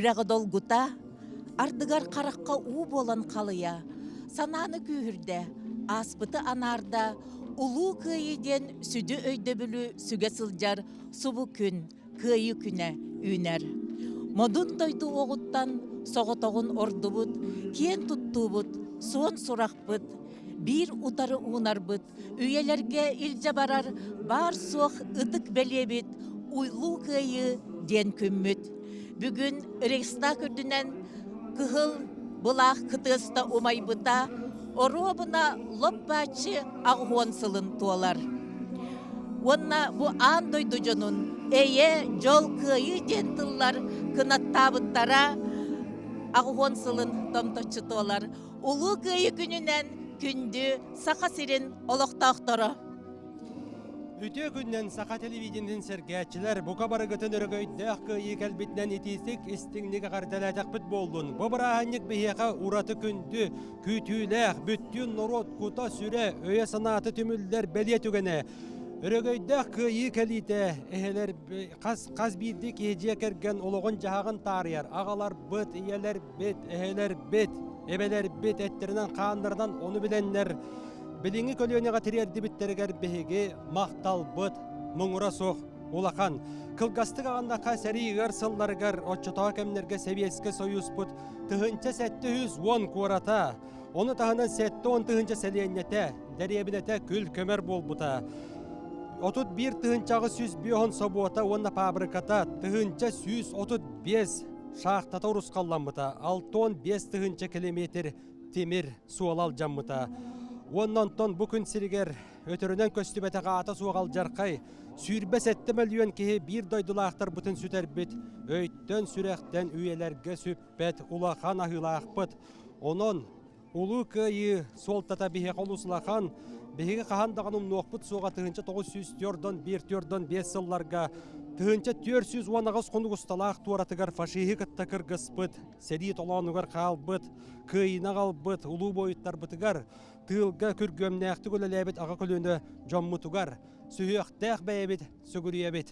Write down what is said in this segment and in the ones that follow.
Сүрэҕи долгута, ардыгар харахха уу буолан халыйа, санааны күүһүрдэ, ааспыты анаарда, Улуу Кыайыы диэн сүдү өйдөбүлү сүгэ сылдьар субу күн, Кыайыы күнэ үүнэр. Модун дойду уоҕуттан соҕотоҕун ордубут, киэн туттуубут, суон сурахпыт, биир утары уунарбыт, үйэлэргэ илдьэ барар баар-суох ытык бэлиэбит Улуу Кыайыы диэн күммүт. Бүгүн Рейхстаг үрдүнэн кыһыл былаах кытыаста умайбыта оруобуна лоп-бааччы аҕыһуон сылын туолар. Уонна бу аан дойду дьонун эйэ, дьол, кыайыы диэн тыллар кынаттаабыттара аҕыһуон сылын томточчу туолар. Улуу Кыайыы күнүнэн күндү Саха сирин олохтоохторо! Үтүө күннэн саха телевидениетин сэргээччилэр бука барыгытын өрөгөйдөөх кыайыы кэлбитинэн итиитик истиҥник эҕэрдэлээтэхпит буоллун. Бу бырааһынньык биһиэхэ ураты күндү, күүтүүлээх, бүттүүн норуот кута-сүрэ, өйө-санаата түмүллэр бэлиэ түгэнэ. Өрөгөйдөөх кыайыы кэлиитэ эһэлэр хас хас биирдии киһи дьиэ кэргэн олоҕун-дьаһаҕын таарыйар аҕаларбыт, ийэлэрбит, эһэлэрбит, эбэлэрбит эттэринэн-хааннарынан ону билэннэр билиҥҥи көлүөнэҕэ тириэрдибиттэригэр биһиги махталбыт муҥура суох улахан. Кылгастык аҕыннахха сэрии ыар сылларыгар оччотооҕу кэмнэргэ Сэбиэскэй Сойууспут 1710 куората, ону таһынан 70 тыһыынча сэлиэнньэтэ, дэриэбинэтэ күл-көмөр буолбута. 31 тыһыынчаҕа 150 собуота уонна фабриката 1135 шахтата урусхалламмыта, 65 тыһыынча километр тимир суола алдьаммыта. Уонна онтон бу күн сиригэр өтөрүнэн көстүбэтэх аата суох алдьархай 27 мөлүйүөн киһи биир дойдулаахтарбытын сүтэрбит, өйтөн-сүрэхтэн үйэлэргэ сүппэт улахан аһыылаахпыт. Онон Улуу Кыайыы суолтата биһиэхэ олус улахан. Биһиги хаһан даҕаны умнуохпут суоҕа 1904 1 5 сылларга 1418 хонук усталаах туоратыгар фашиһы кытта кыргыспыт, сэрии толоонугар хаалбыт, кыайыыны аҕалбыт улуу буойуттарбытыгар, тыылга күргүөмнээхтик үлэлээбит аҕа көлүөнэ дьоммутугар сүһүөхтээх бэйэбит сүгүрүйэбит.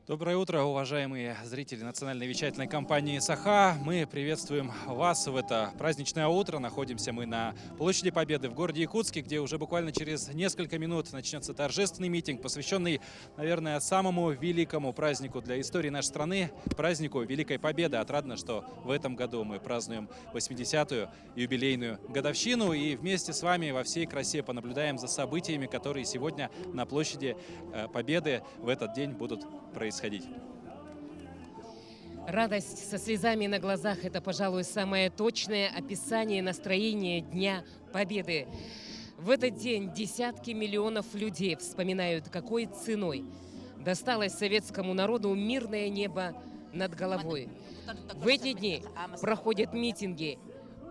Доброе утро, уважаемые зрители национальной вещательной компании «Саха». Мы приветствуем вас в это праздничное утро. Находимся мы на площади Победы в городе Якутске, где уже буквально через несколько минут начнется торжественный митинг, посвященный, наверное, самому великому празднику для истории нашей страны, празднику Великой Победы. Отрадно, что в этом году мы празднуем 80-ю юбилейную годовщину и вместе с вами во всей красе понаблюдаем за событиями, которые сегодня на площади э, Победы в этот день будут происходить. Радость со слезами на глазах – это, пожалуй, самое точное описание настроения Дня Победы. В этот день десятки миллионов людей вспоминают, какой ценой досталось советскому народу мирное небо над головой. В эти дни проходят митинги,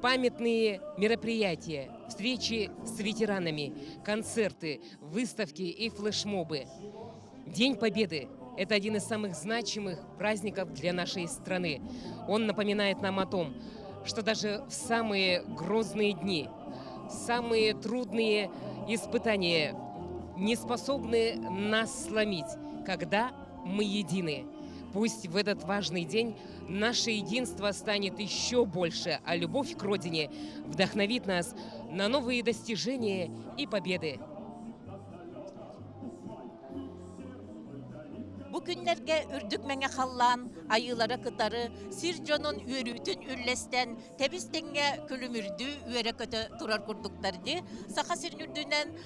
памятные мероприятия, встречи с ветеранами, концерты, выставки и флешмобы. День Победы – это один из самых значимых праздников для нашей страны. Он напоминает нам о том, что даже в самые грозные дни, в самые трудные испытания не способны нас сломить, когда мы едины. Пусть в этот важный день наше единство станет еще больше, а любовь к родине вдохновит нас на новые достижения и победы. Бу күннэргэ үрдүк мэҥэ халлаан айыылара кытары сир дьонун үөрүүтүн үллэстэн тэбис-тэҥҥэ күлүмүрдүү үөрэ-көтө турар курдуктар дии. Саха сирин үрдүнэн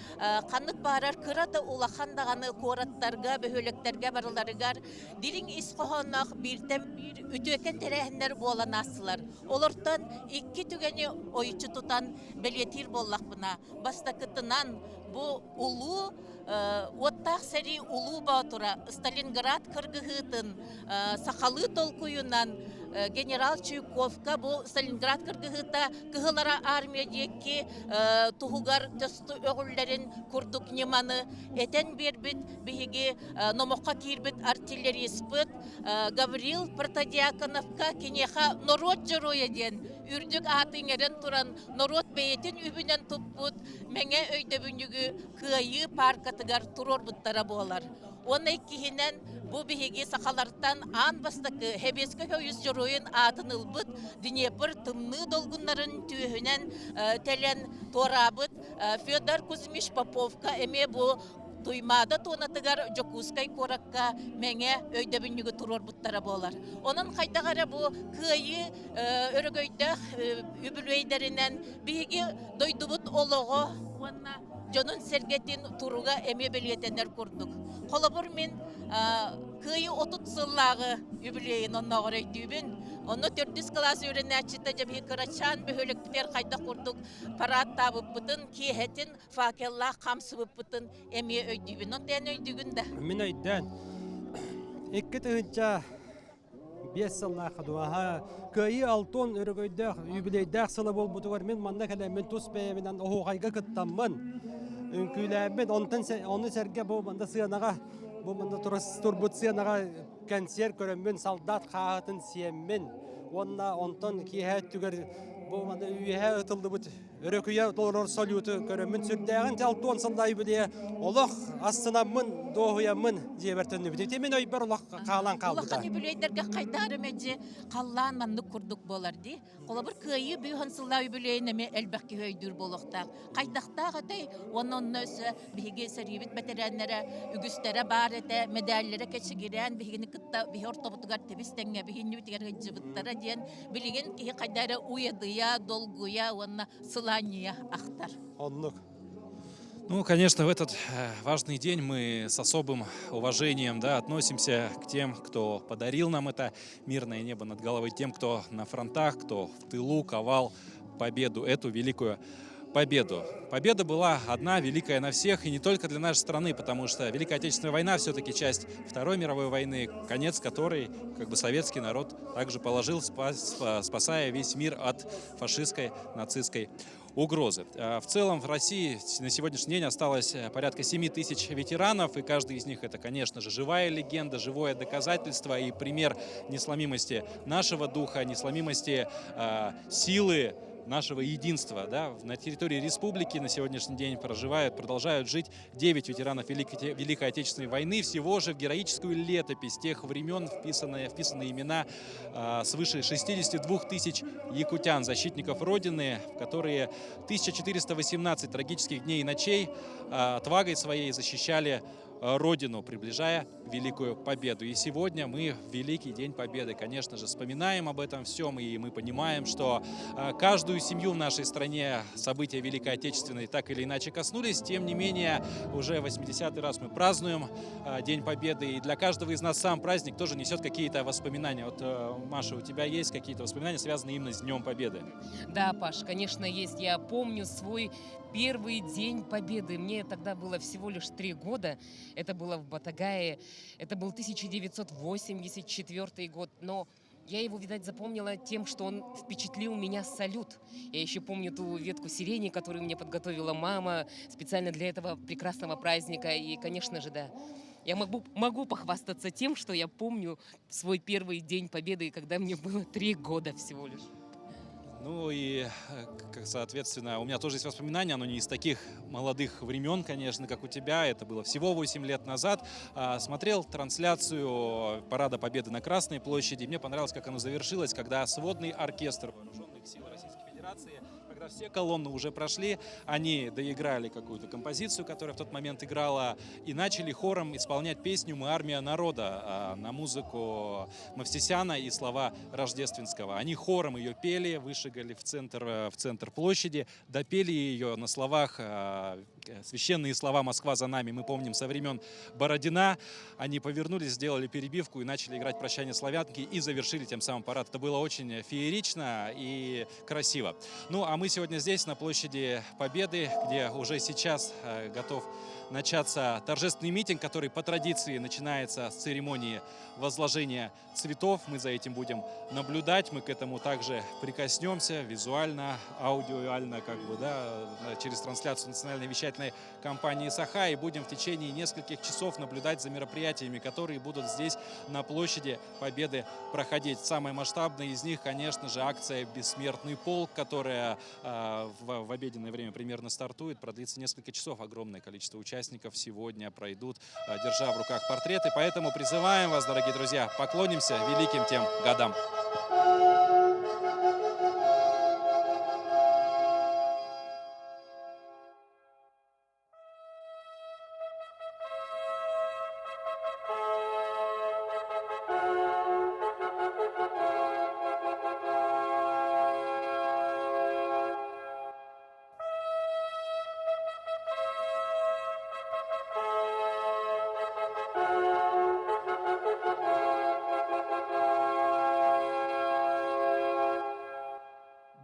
ханнык баарар кыра да улахан даҕаны куораттарга, бөһүөлэктэргэ барыларыгар дириҥ ис хоһоонноох бииртэн биир үтүөкэн тэрээһиннэр буолан аастылар. Олортон икки түгэни ойуччу тутан бэлиэтиир буоллахпына, бастакытынан бу улуу уоттаах сэрии улуу боотура Сталинград кыргыһыытын сахалыы толкуйунан генерал Чуйковка бу Сталинград кыргыһыыта Кыһыл армия диэки туһугар төсту өҕүллэрин курдук ньыманы этэн биэрбит биһиги номоххо киирбит артиллериспыт Гаврил Протодьяконовка киниэхэ норуот дьоруойа диэн үрдүк ааты иҥэрэн туран норуот бэйэтин үбүнэн туппут мэҥэ өйдөбүнньүгү Кыайыы пааркатыгар туруорбуттара буолар. Уонна иккиһинэн Бу биһиги сахалартан аан бастакы Сэбиэскэй Союз дьоруойун аатын ылбыт Днепр тымныы долгуннарын түөһүнэн тэлэн туораабыт Федор Кузьмич Поповка эмиэ бу Туймаада туонатыгар Дьокуускай куоракка мэҥэ өйдөбүнньүгү туруорбуттара буолар. Онон хайдах эрэ бу кыайыы өрөгөйдөөх үбүлүөйдэринэн биһиги дойдубут олоҕо уонна дьонун-сэргэтин туруга эмиэ бэлиэтэнэр курдук. Холобур, мин Кыайыы 30 сыллааҕы үбүлүөйүн оннооҕор өйдүүбүн. Онно төрдүс кылаас үөрэнээччитэ дьэ биһи кырачаан бөһүөлэкпитигэр хайдах курдук параадтаабыппытын, киэһэтин факеллаах хамсыбыппытын эмиэ өйдүүбүн. Онтон эн өйдүүгүн да? Мин өйдөөн. 2005 сыллаахха дуо Кыайыы алтон өрөгөйдөөх юбилейдээх сыла буолбутугар мин манна кэлэммин тус бэйэбинэн оһуохайга кыттаммын, үҥкүүлээммин, онтон ону сэргэ бу манна сыанаҕа бу манна турбут сыанаҕа кэнсиэр көрөммүн, солдат хааһытын сиэммин уонна онтон киэһэ өттүгэр бу манна үөһэ ытыллыбыт өрөкүйэ толорор салюту көрөммүн сүрдээҕин 60 сыллаа юбилейа олох астынаммын, дуоһуйаммын дьиэбэр төннүбүт. Ити мин өйбөр олох хаалан хаалбыта. Улахан юбилейдэргэ хайдаар эмэдьи халлаан маннык курдук буолар дии. Холобур, кыайыы бүүһэн сыллаа юбилейын эмиэ элбэх киһи өйдүүр буолуохтаах. Хайдахтаах этэй? Уонна онно өссө биһиги сэриибит бэтэрээннэрэ үгүстэрэ баар этэ, мэдээллэрэ кэчигирээн биһигини кытта биһи ортобутугар тэбис тэҥҥэ биһиннибитигэр сылдьыбыттара диэн билигин киһи хайда эрэ уйадыйа, долгуйа уонна сылаанньыйа ахтар. Оннук. Ну, конечно, в этот важный день мы с особым уважением, да, относимся к тем, кто подарил нам это мирное небо над головой, тем, кто на фронтах, кто в тылу ковал победу, эту великую победу. Победа была одна, великая на всех, и не только для нашей страны, потому что Великая Отечественная война все-таки часть Второй мировой войны, конец которой как бы советский народ также положил, спасая весь мир от фашистской, нацистской угрозы. В целом в России на сегодняшний день осталось порядка 7 тысяч ветеранов, и каждый из них это, конечно же, живая легенда, живое доказательство и пример несломимости нашего духа, несломимости силы нашего единства. Да? На территории республики на сегодняшний день проживают, продолжают жить 9 ветеранов Великой Отечественной войны. Всего же в героическую летопись тех времен вписаны имена свыше 62 тысяч якутян, защитников Родины, которые 1418 трагических дней и ночей отвагой своей защищали Родину, приближая Великую Победу. И сегодня мы в Великий День Победы, конечно же, вспоминаем об этом всем, и мы понимаем, что каждую семью в нашей стране события Великой Отечественной так или иначе коснулись. Тем не менее, уже 80-й раз мы празднуем День Победы, и для каждого из нас сам праздник тоже несет какие-то воспоминания. Вот, Маша, у тебя есть какие-то воспоминания, связанные именно с Днем Победы? Да, Паш, конечно, есть. Я помню свой первый День Победы. Мне тогда было всего лишь 3 года. Это было в Батагае. Это был 1984 год. Но я его, видать, запомнила тем, что он впечатлил меня салют. Я еще помню ту ветку сирени, которую мне подготовила мама специально для этого прекрасного праздника. И, конечно же, да, я могу похвастаться тем, что я помню свой первый День Победы, когда мне было 3 года всего лишь. Ну и, как, соответственно, у меня тоже есть воспоминания, но не из таких молодых времен, конечно, как у тебя. Это было всего 8 лет назад. Смотрел трансляцию Парада Победы на Красной площади. Мне понравилось, как оно завершилось, когда сводный оркестр Вооруженных сил Российской Федерации, когда все колонны уже прошли, они доиграли какую-то композицию, которая в тот момент играла, и начали хором исполнять песню «Мы армия народа» на музыку Мовсисяна и слова Рождественского. Они хором ее пели, вышагали в центр площади, допели ее на словах, священные слова «Москва за нами» мы помним со времен Бородина. Они повернулись, сделали перебивку и начали играть «Прощание славянки» и завершили тем самым парад. Это было очень феерично и красиво. Ну, а мы сегодня здесь, на площади Победы, где уже сейчас готов начаться торжественный митинг, который по традиции начинается с церемонии возложения цветов. Мы за этим будем наблюдать, мы к этому также прикоснемся визуально, аудиально, как бы, да, через трансляцию национальной вещательной компании «Саха» и будем в течение нескольких часов наблюдать за мероприятиями, которые будут здесь на площади Победы проходить. Самое масштабное из них, конечно же, акция «Бессмертный полк», которая в обеденное время примерно стартует, продлится несколько часов. Огромное количество участников. участников сегодня пройдут, держа в руках портреты. Поэтому призываем вас, дорогие друзья, поклонимся великим тем годам.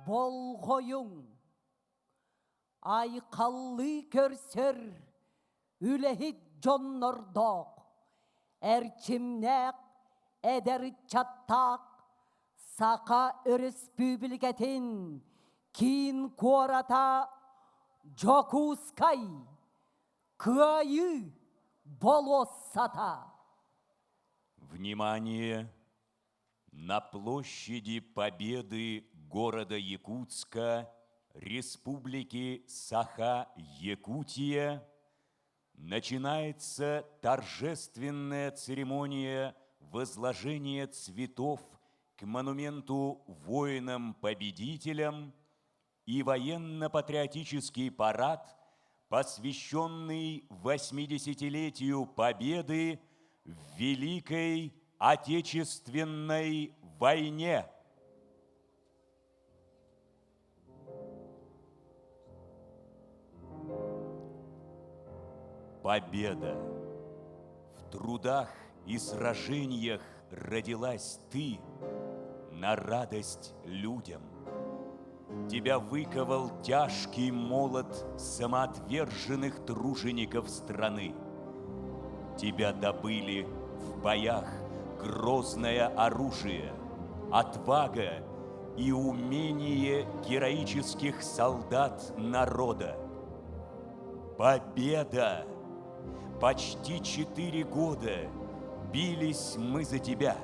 Болҕойуҥ! Айхаллыы көрсөр үлэһит дьоннордоох, эрчимнээх эдэр ыччаттаах Саха Өрөспүүбүлүкэтин киин куората Дьокуускай Кыайыы болуоссата! Внимание! На площади Победы города Якутска Республики Саха-Якутия начинается торжественная церемония возложения цветов к монументу воинам-победителям и военно-патриотический парад, посвященный 80-летию Победы в Великой Отечественной войне. Победа! В трудах и сражениях родилась ты на радость людям. Тебя выковал тяжкий молот самоотверженных тружеников страны. Тебя добыли в боях грозное оружие, отвага и умение героических солдат народа. Победа! Почти четыре года бились мы за тебя,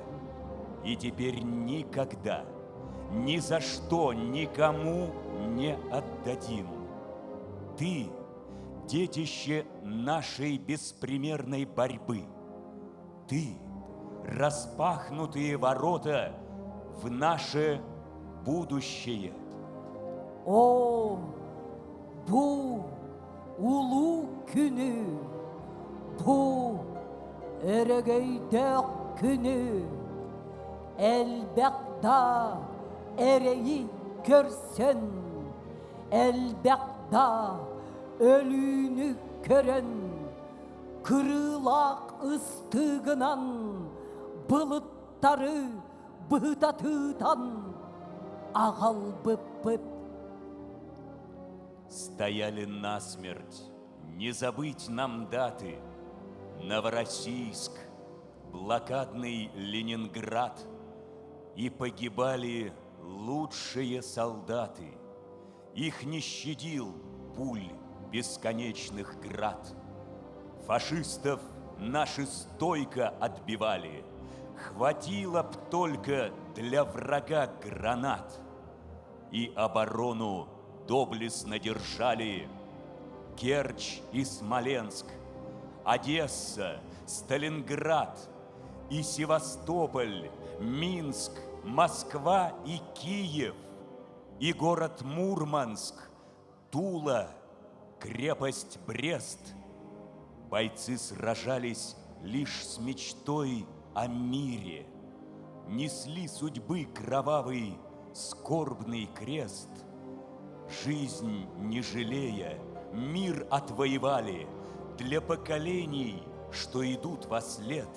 и теперь никогда, ни за что никому не отдадим. Ты – детище нашей беспримерной борьбы. Ты – распахнутые ворота в наше будущее. О, бу улуу күнү, бу өрөгөйдөөх күнү элбэх да эрэйи көрсөн, элбэх да өлүүнү көрөн, кырыылаах ыстыыгынан былыттары быһытатыытан аҕалбыппыт. Стояли насмерть, не забыть нам даты. Новороссийск, блокадный Ленинград. И погибали лучшие солдаты. Их не щадил пуль бесконечных град. Фашистов наши стойко отбивали. Хватило б только для врага гранат. И оборону доблестно держали Керчь и Смоленск, Одесса, Сталинград и Севастополь, Минск, Москва и Киев, и город Мурманск, Тула, крепость Брест. Бойцы сражались лишь с мечтой о мире, Несли судьбы кровавый скорбный крест. Жизнь не жалея, мир отвоевали Для поколений, что идут во след.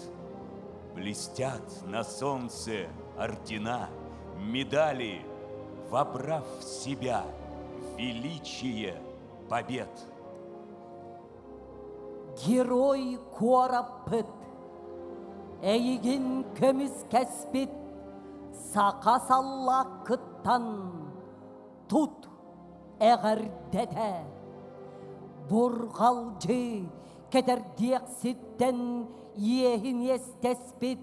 Блестят на солнце ордена, медали, Вобрав в себя величие побед. Герой куораппыт, эйигин көмүскэспит саха саллааккыттан тут эҕэрдэтэ. Бурҕалдьы кэтэрдиэхситтэн иэһин иэстэспит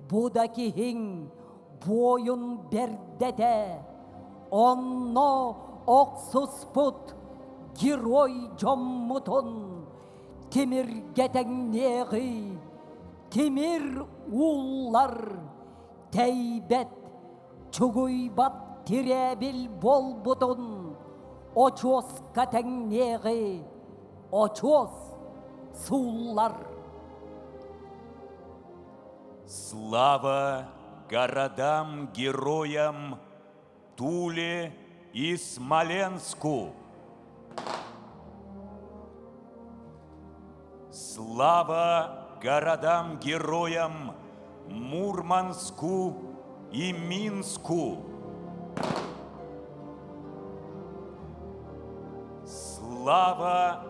бу да киһиҥ буойун бэрдэтэ. Онно охсуспут герой дьоммутун. Тимиргэ тэҥниэҕи тимир ууллар, тэйбэт, чугуйбат тирээбил буолбутун очуоска тэҥниэҕи очуос сууллар. Слава городам-героям Туле и Смоленску! Слава городам-героям Мурманску и Минску! Слава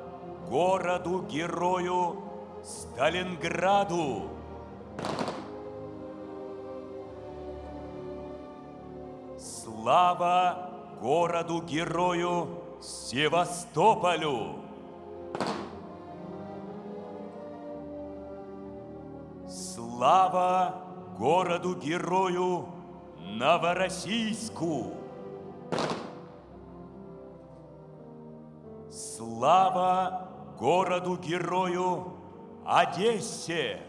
городу-герою Сталинграду! Слава городу-герою Севастополю! Слава городу-герою Новороссийску! Слава городу-герою Одессе!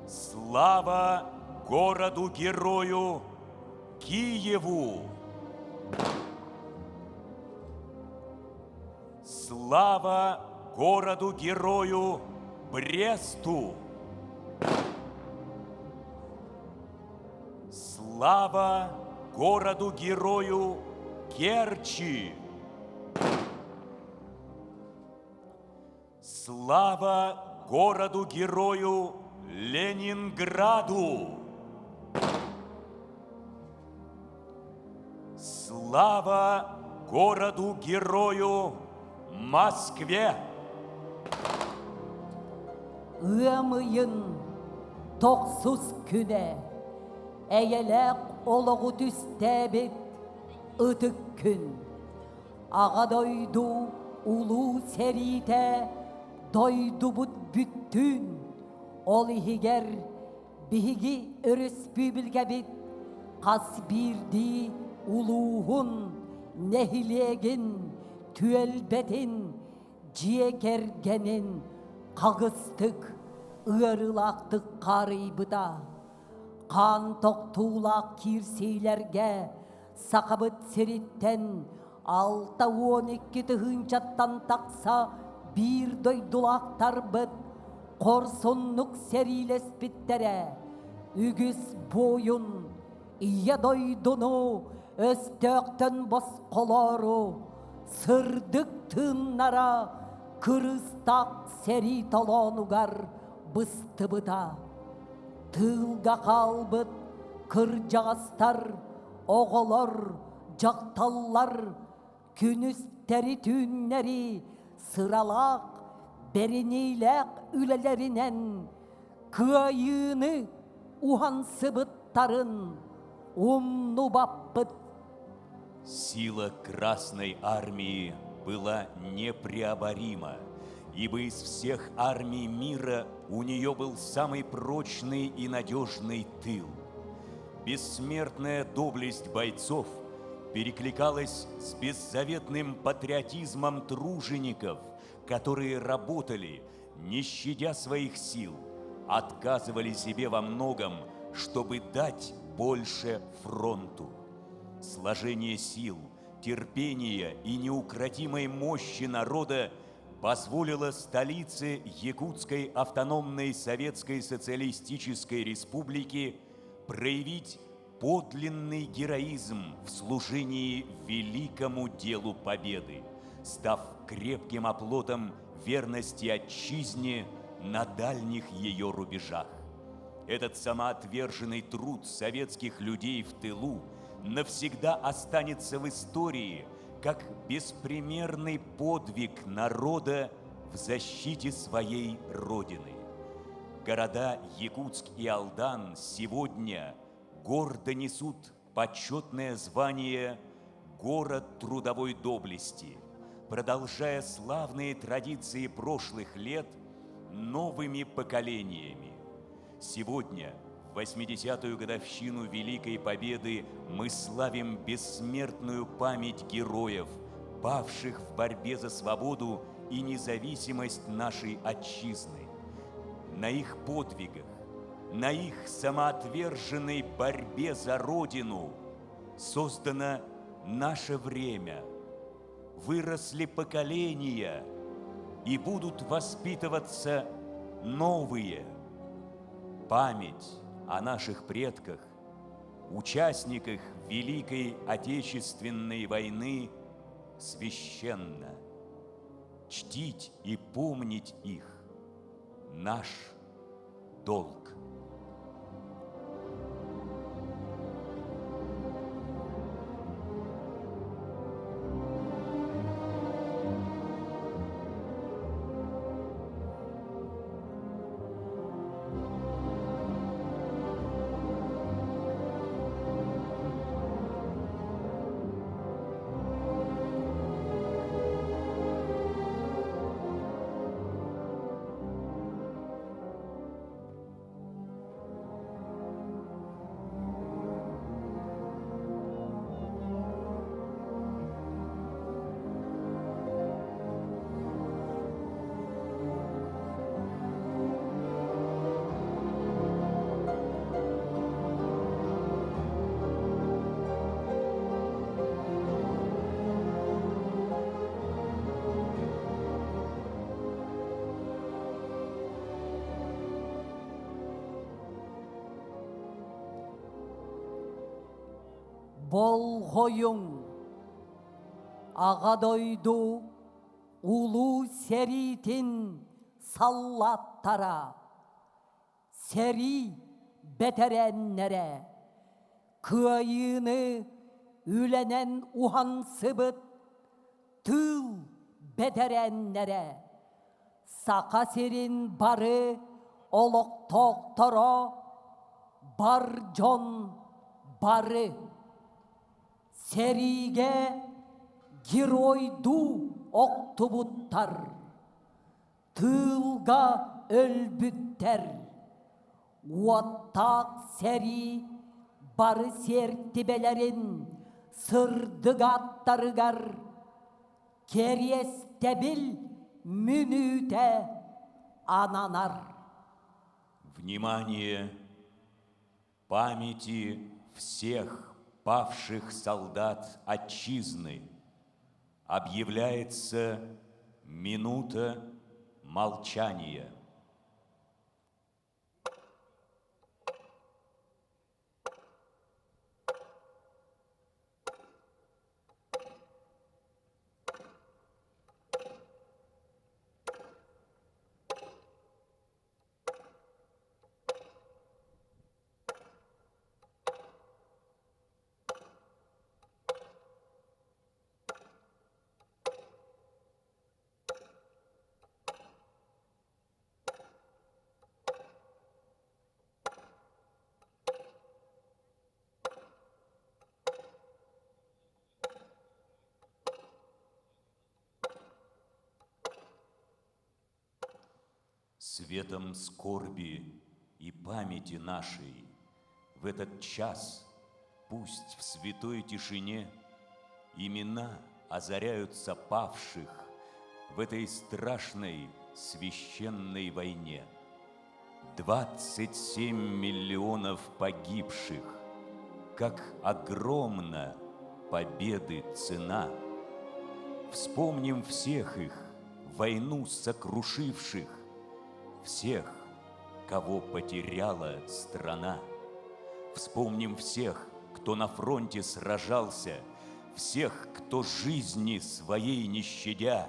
Слава городу-герою Киеву! Слава городу-герою Бресту! Слава городу-герою Керчи! Слава городу-герою Ленинграду! Слава городу-герою Москве! Ыам ыйын тохсус күнэ эйэлээх олоҕу түстээбит ытык күн. Аҕа дойду улуу сэриитэ дойдубут бүттүүн, ол иһигэр биһиги өрөспүүбүлүкэбит хас биирдии улууһун, нэһилиэгин, түөлбэтин, дьиэ кэргэнин хаҕыстык, ыарыылаахтык хаарыйбыта. Хаан тохтуулаах киирсиилэргэ Сахабыт сириттэн 62 тыһыынчаттан тахса биир дойдулаахтарбыт хорсуннук сэриилэспиттэрэ. Үгүс буойун Ийэ дойдуну өстөөхтөн босхолоору сырдык тыыннара кырыыстаах сэрии толоонугар быстыбыта. Тыылга хаалбыт кырдьаҕастар, оҕолор, дьахталлар күнүстэри-түүннэри сыралаах, бэриниилээх үлэлэринэн кыайыыны уһансыбыттарын умнубаппыт. Сила Красной Армии была непреоборима, ибо из всех армий мира у нее был самый прочный и надежный тыл. Бессмертная доблесть бойцов перекликалась с беззаветным патриотизмом тружеников, которые работали, не щадя своих сил, отказывали себе во многом, чтобы дать больше фронту. Сложение сил, терпения и неукротимой мощи народа позволило столице Якутской автономной Советской Социалистической Республики проявить подлинный героизм в служении великому делу победы, став крепким оплотом верности отчизне на дальних ее рубежах. Этот самоотверженный труд советских людей в тылу навсегда останется в истории как беспримерный подвиг народа в защите своей Родины. Города Якутск и Алдан сегодня гордо несут почетное звание «Город трудовой доблести», продолжая славные традиции прошлых лет новыми поколениями. Сегодня, в 80-ю годовщину Великой Победы, мы славим бессмертную память героев, павших в борьбе за свободу и независимость нашей отчизны. На их подвигах, на их самоотверженной борьбе за Родину создано наше время. Выросли поколения и будут воспитываться новые. Память о наших предках, участниках Великой Отечественной войны священна. Чтить и помнить их – наш долг. Болҕойуҥ, Аҕа дойду Улуу сэриитин саллааттара, сэрии бэтэрээннэрэ, кыайыыны үлэнэн уһансыбыт тыыл бэтэрээннэрэ, Саха сирин бары олохтоохторо, бар дьон бары сэриигэ геройдуу охтубуттар, тыылга өлбүттэр, уоттаах сэрии бары сиэртибэлэрин сырдык ааттарыгар кэриэстэбил мүнүүтэ ананар. Внимание! Памяти всех павших солдат отчизны объявляется минута молчания. Светом скорби и памяти нашей в этот час пусть в святой тишине имена озаряются павших в этой страшной священной войне. 27 миллионов погибших, как огромна победы цена. Вспомним всех их, войну сокрушивших, всех, кого потеряла страна. Вспомним всех, кто на фронте сражался, всех, кто жизни своей не щадя,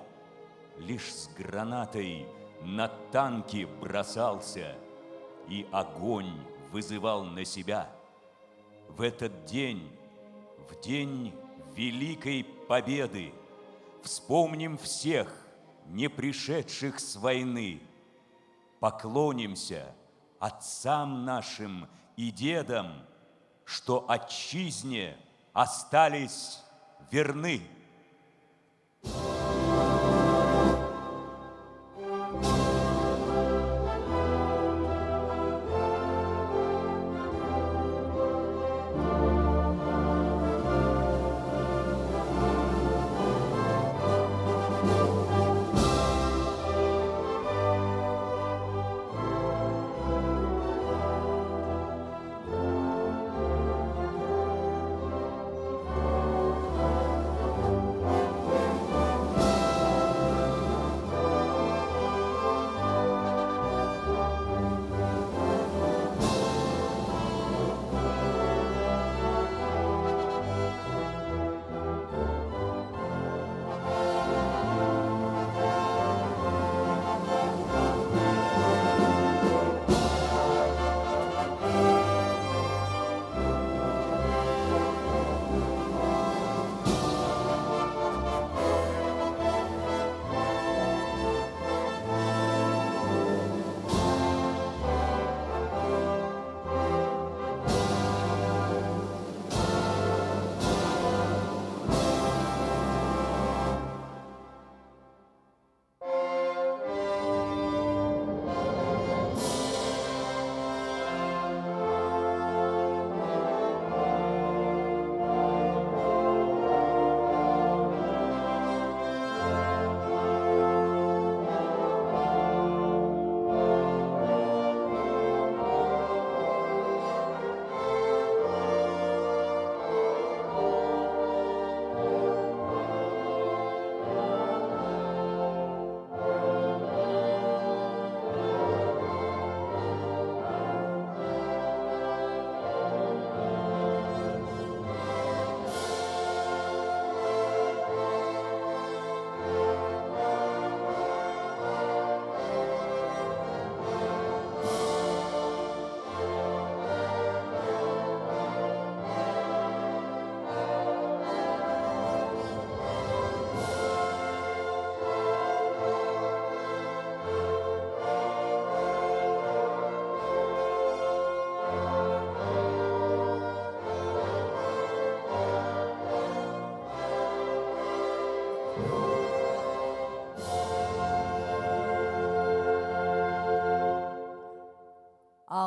лишь с гранатой на танки бросался и огонь вызывал на себя. В этот день, в день Великой Победы, вспомним всех, не пришедших с войны, поклонимся отцам нашим и дедам, что отчизне остались верны.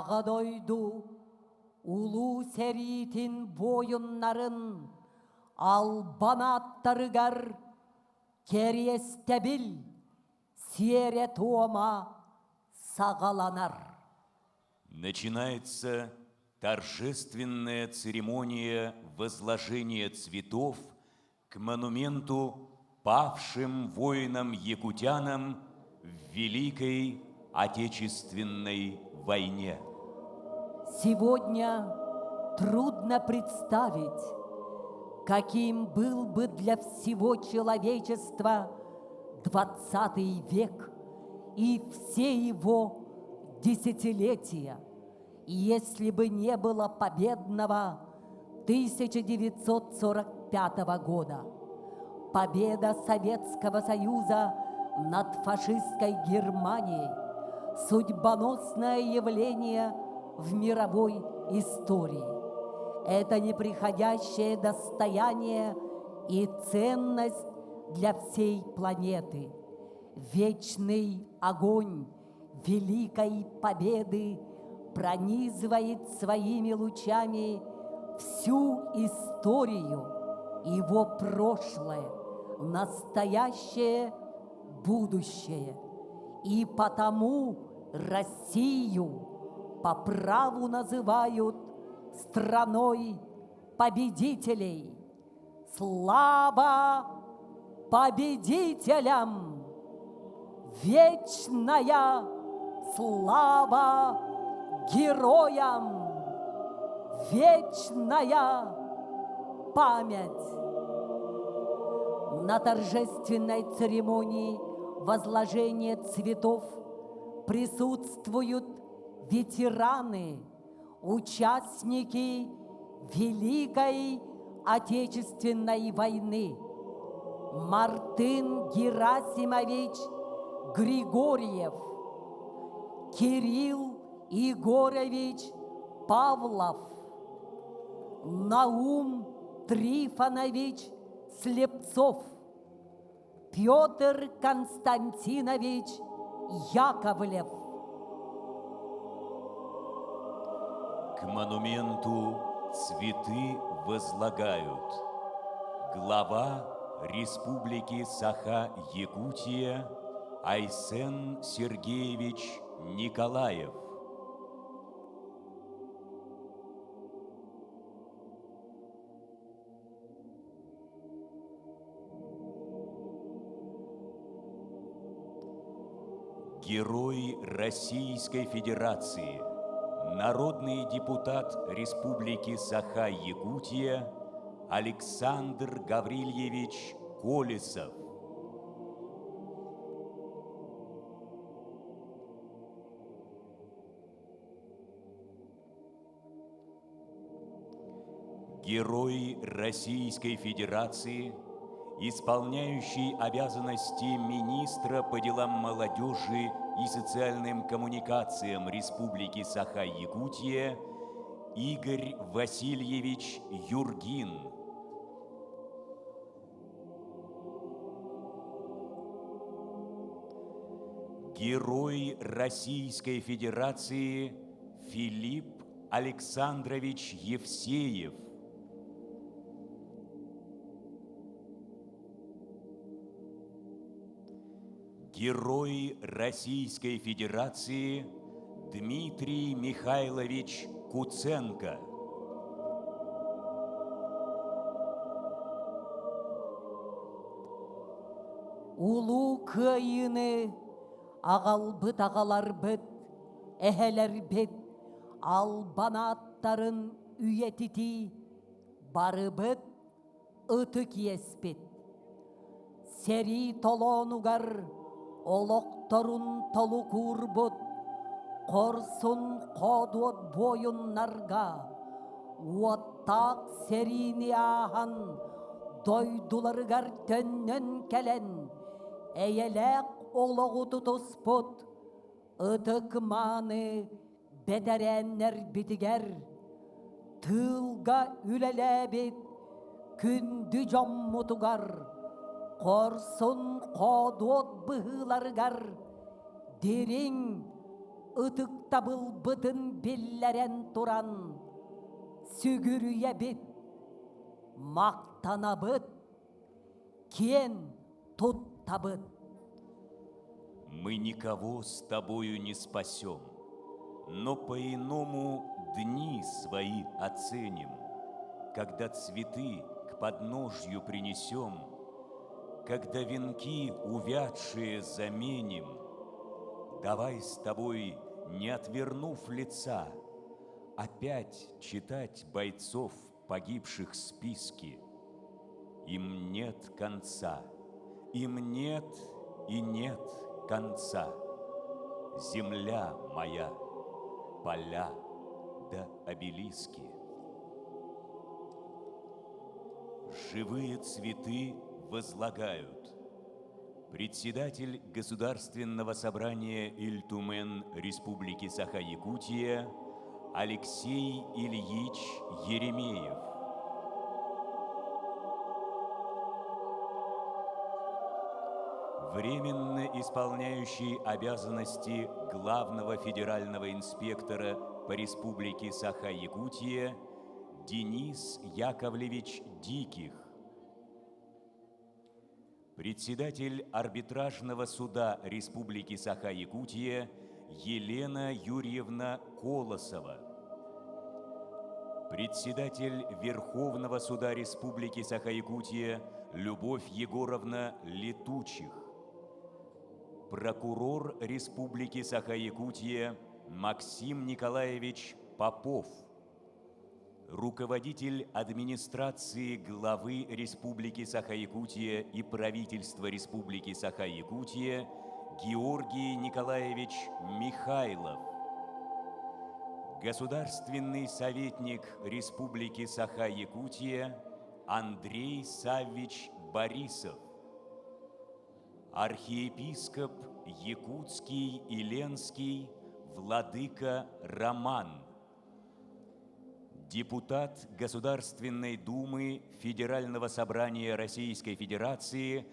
Аҕа дойду Улуу сэриитин буойуннарын албан ааттарыгар кэриэстэбил сиэрэ-туома саҕаланар. Начинается торжественная церемония возложения цветов к монументу павшим воинам-якутянам в Великой Отечественной войне. Сегодня трудно представить, каким был бы для всего человечества двадцатый век и все его десятилетия, если бы не было победного 1945 года. Победа Советского Союза над фашистской Германией – судьбоносное явление в мировой истории. Это неприходящее достояние и ценность для всей планеты. Вечный огонь Великой Победы пронизывает своими лучами всю историю, его прошлое, настоящее, будущее. И потому Россию по праву называют страной победителей. Слава победителям! Вечная слава героям! Вечная память! На торжественной церемонии возложения цветов присутствуют ветераны, участники Великой Отечественной войны Мартын Герасимович Григорьев, Кирилл Егорович Павлов, Наум Трифонович Слепцов, Петр Константинович Яковлев. К монументу цветы возлагают глава Республики Саха-Якутия Айсен Сергеевич Николаев. Герой Российской Федерации, народный депутат Республики Саха-Якутия Александр Гаврильевич Колесов. Герой Российской Федерации, исполняющий обязанности министра по делам молодежи и социальным коммуникациям Республики Саха-Якутия Игорь Васильевич Юргин. Герой Российской Федерации Филипп Александрович Евсеев. Герой Российской Федерации Дмитрий Михайлович Куценко. Улуу Кыайыыны аҕалбыт аҕаларбыт, эһэлэрбит албан ааттарын үйэтитии барыбыт ытык иэспит. Сэрии толоонугар олохторун толук уурбут хорсун хоодуот буойуннарга уоттаах сэриини ааһан дойдуларыгар төннөн кэлэн эйэлээх олоҕу тутуспут ытык-мааны бэтэрээннэрбитигэр тыылга үлэлээбит күндү дьоммутугар хорсун хоодуот быһыыларыгар дириҥ ытыктабылбытын биллэрэн туран сүгүрүйэбит, махтанабыт, киэн туттабыт. Мы никого с тобою не спасем, но по-иному дни свои оценим, когда цветы к подножью принесем, когда венки увядшие заменим. Давай с тобой, не отвернув лица, опять читать бойцов, погибших списки. Им нет конца, им нет и нет конца. Земля моя, поля да обелиски. Живые цветы возлагают. Председатель Государственного собрания Ильтумен Республики Саха-Якутия Алексей Ильич Еремеев. Временно исполняющий обязанности главного федерального инспектора по Республике Саха-Якутия Денис Яковлевич Диких. Председатель арбитражного суда Республики Саха-Якутия Елена Юрьевна Колосова. Председатель Верховного суда Республики Саха-Якутия Любовь Егоровна Летучих. Прокурор Республики Саха-Якутия Максим Николаевич Попов – руководитель администрации главы Республики Саха-Якутия и правительства Республики Саха-Якутия Георгий Николаевич Михайлов, государственный советник Республики Саха-Якутия Андрей Саввич Борисов, архиепископ Якутский и Ленский Владыка Роман – депутат Государственной Думы Федерального собрания Российской Федерации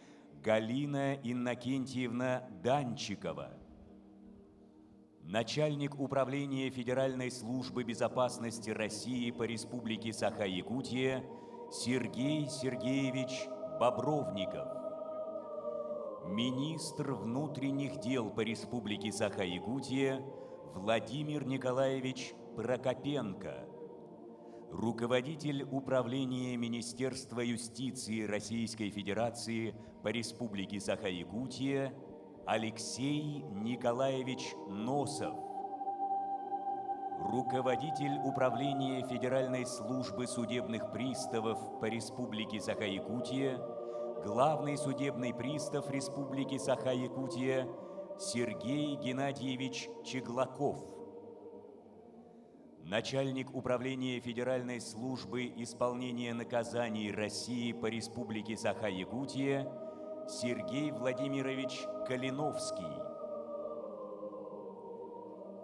Галина Иннокентьевна Данчикова, начальник Управления Федеральной службы безопасности России по Республике Саха-Якутия Сергей Сергеевич Бобровников, министр внутренних дел по Республике Саха-Якутия Владимир Николаевич Прокопенко, руководитель Управления Министерства юстиции Российской Федерации по Республике Саха-Якутия Алексей Николаевич Носов, руководитель Управления Федеральной службы судебных приставов по Республике Саха-Якутия, главный судебный пристав Республики Саха-Якутия Сергей Геннадьевич Чеглаков – начальник Управления Федеральной службы исполнения наказаний России по Республике Саха-Якутия Сергей Владимирович Калиновский,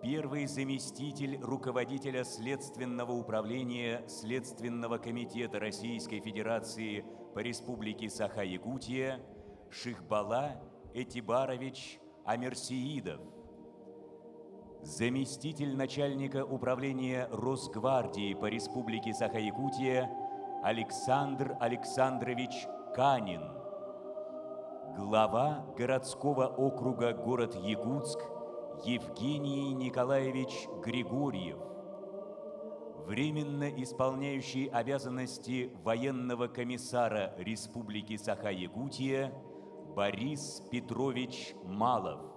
первый заместитель руководителя Следственного управления Следственного комитета Российской Федерации по Республике Саха-Якутия Шихбала Этибарович Амерсиидов – заместитель начальника управления Росгвардии по Республике Саха-Якутия Александр Александрович Канин, глава городского округа город Якутск Евгений Николаевич Григорьев, временно исполняющий обязанности военного комиссара Республики Саха-Якутия Борис Петрович Малов.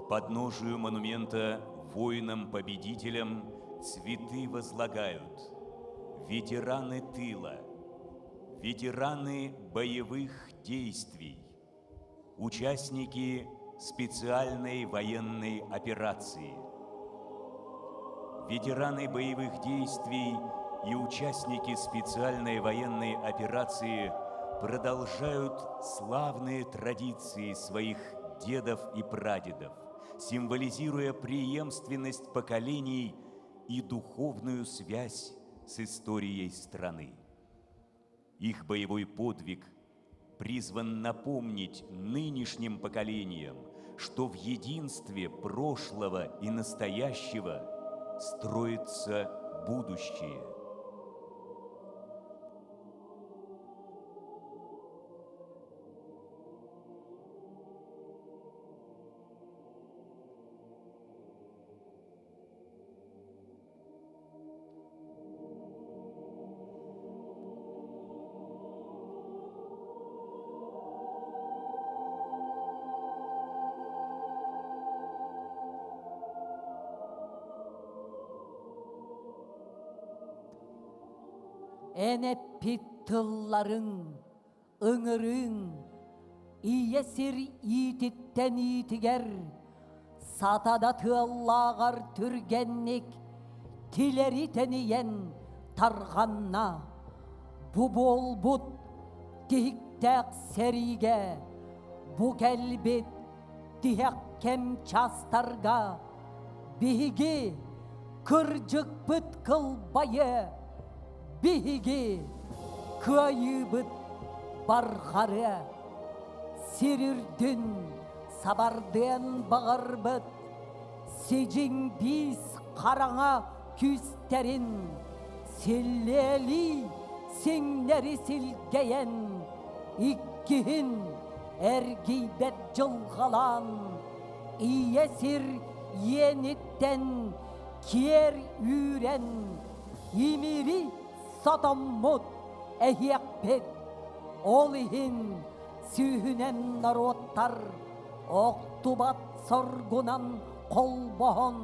К подножию монумента воинам-победителям цветы возлагают ветераны тыла, ветераны боевых действий, участники специальной военной операции, ветераны боевых действий и участники специальной военной операции продолжают славные традиции своих дедов и прадедов, символизируя преемственность поколений и духовную связь с историей страны. Их боевой подвиг. призван напомнить нынешним поколениям, что в единстве прошлого и настоящего строится будущее. Эн эппит тылларыҥ, ыҥырыыҥ, ийэ сир иититтэн иитигэр, сатана тыаллааҕар түргэнник тилэри тэнийэн тарҕанна. Бу буолбут тиһиктээх сэриигэ, бу кэлбит тиһэх кэм чаастарга биһиги кырдьыкпыт кылбайы, биһиги кыайыыбыт барҕарыа. Сир үрдүн сабардыан баҕарбыт сидьиҥ биис хараҥа күүстэрин силлиэлии сиҥнэри силгэйэн иккиһин эргийбэт дьылҕалаан ийэ сир иэниттэн киэр үүрэн имири сотоммут эһиэхпит ол иһин сүүһүнэн норуоттар охтубат соргунан холбоһон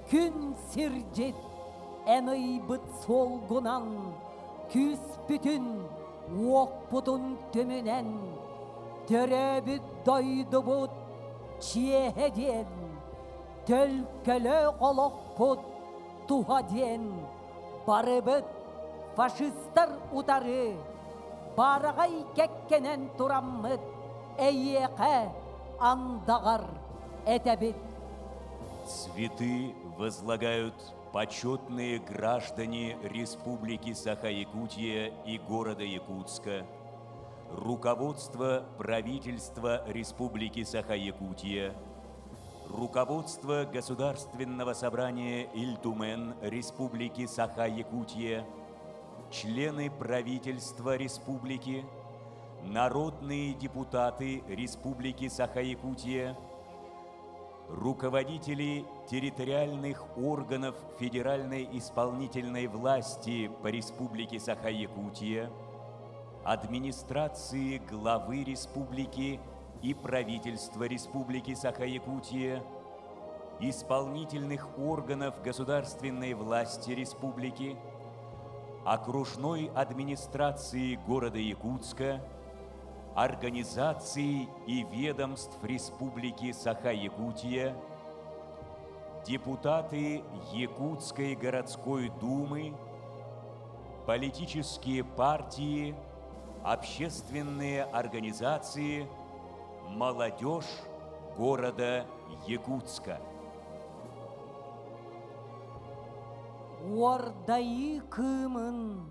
күн сирдьит эн ыйбыт суолгунан күүспүтүн уохпутун түмүнэн төрөөбүт дойдубут чиэһэ диэн төлкөлөөх олохпут туһа диэн барыбыт фашистар утары баараҕай кэккэнэн тураммыт эйиэхэ андаҕар этэбит. Цветы возлагают почетные граждане Республики Саха-Якутия и города Якутска, руководство правительства Республики Саха-Якутия, руководство Государственного собрания Ильтумен Республики Саха-Якутия, члены правительства республики, народные депутаты Республики Саха-Якутия, руководители территориальных органов федеральной исполнительной власти по Республике Саха-Якутия, администрации главы республики и правительства Республики Саха-Якутия, исполнительных органов государственной власти республики, окружной администрации города Якутска, организаций и ведомств Республики Саха-Якутия, депутаты Якутской городской думы, политические партии, общественные организации, молодежь города Якутска. Уордайыы кыымын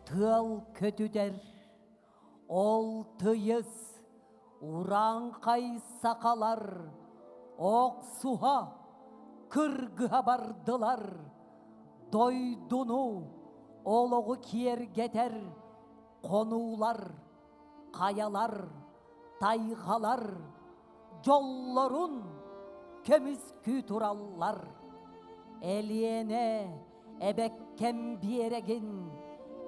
тыал көтүтэр, Ол тыйыс урааҥхай сахалар охсуһа, кыргыһа бардылар, дойдуну олоҕу киэргэтэр хонуулар, хайалар, тайҕалар дьоллорун көмүскүү тураллар. Элиэнэ эбэккэм биэрэгин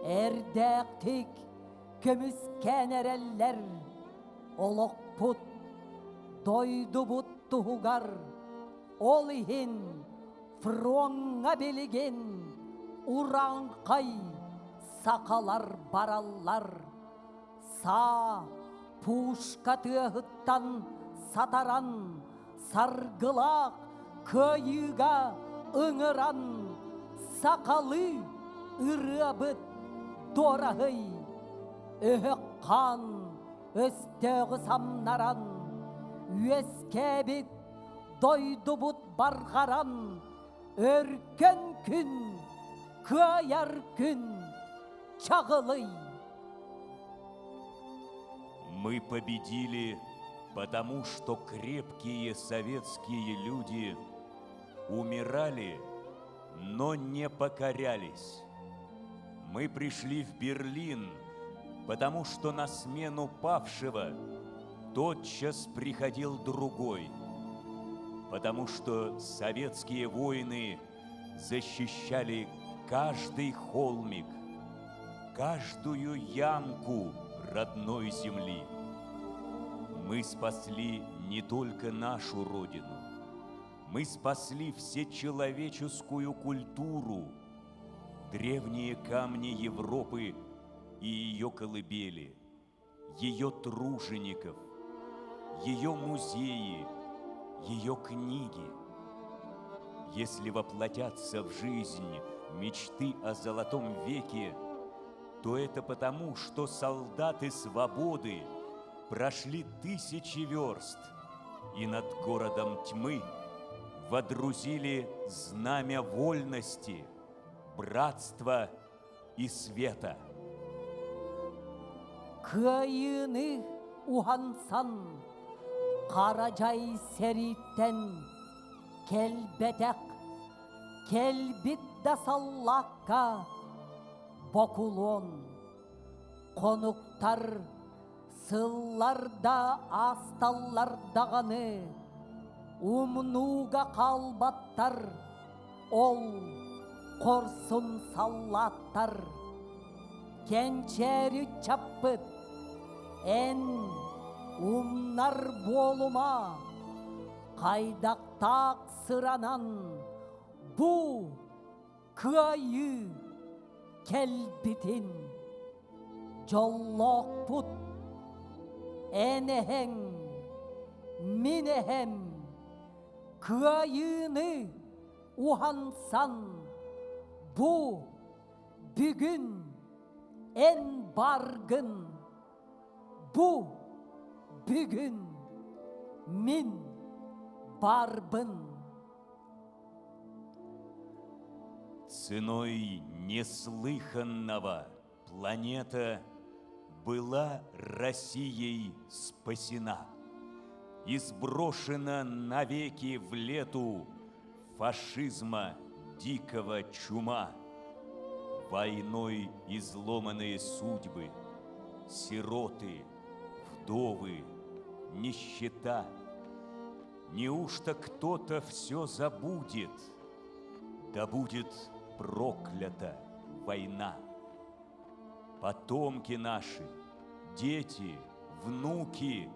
эрдээхтик көмүскээн эрэллэр олохпут дойдубут туһугар ол иһин фроҥҥа билигин урааҥхай сахалар бараллар саа пушка тыаһыттан сатаран саргылаах кыайыыга ыҥыран сахалыы ырыабыт дуораһый өһөх хаан өстөөҕү самнаран үөскээбит дойдубут барҕаран өркөн күн кыайар күн чаҕылый. Мы победили, потому что крепкие советские люди умирали, но не покорялись. Мы пришли в Берлин, потому что на смену павшего тотчас приходил другой, потому что советские воины защищали каждый холмик, каждую ямку родной земли. Мы спасли не только нашу Родину, мы спасли всечеловеческую культуру, древние камни Европы и ее колыбели, ее тружеников, ее музеи, ее книги. Если воплотятся в жизнь мечты о золотом веке, то это потому, что солдаты свободы прошли тысячи верст и над городом тьмы водрузили знамя вольности, братства и света. Кыайыыны уһансан, хара дьай сэрииттэн кэлбэтэх, кэлбит да саллаакка бокулуон, хонуктар сыллар да аасталлар даҕаны, умнууга хаалбаттар ол хорсун саллааттар. Кэнчээри чаппыт, эн умнар буолума, хайдахтаах сыранан бу кыайыы кэлбитин дьоллоохпут эн эһэҥ, мин эһэм кыайыыны уһансан бу бүгүн эн баргын бу бүгүн мин барбын. Ценой неслыханного планета была Россией спасена и сброшена навеки в лету фашизма дикого чума. Войной изломанные судьбы, сироты, вдовы, нищета. Неужто кто-то все забудет? Да будет проклята война. Потомки наши, дети, внуки,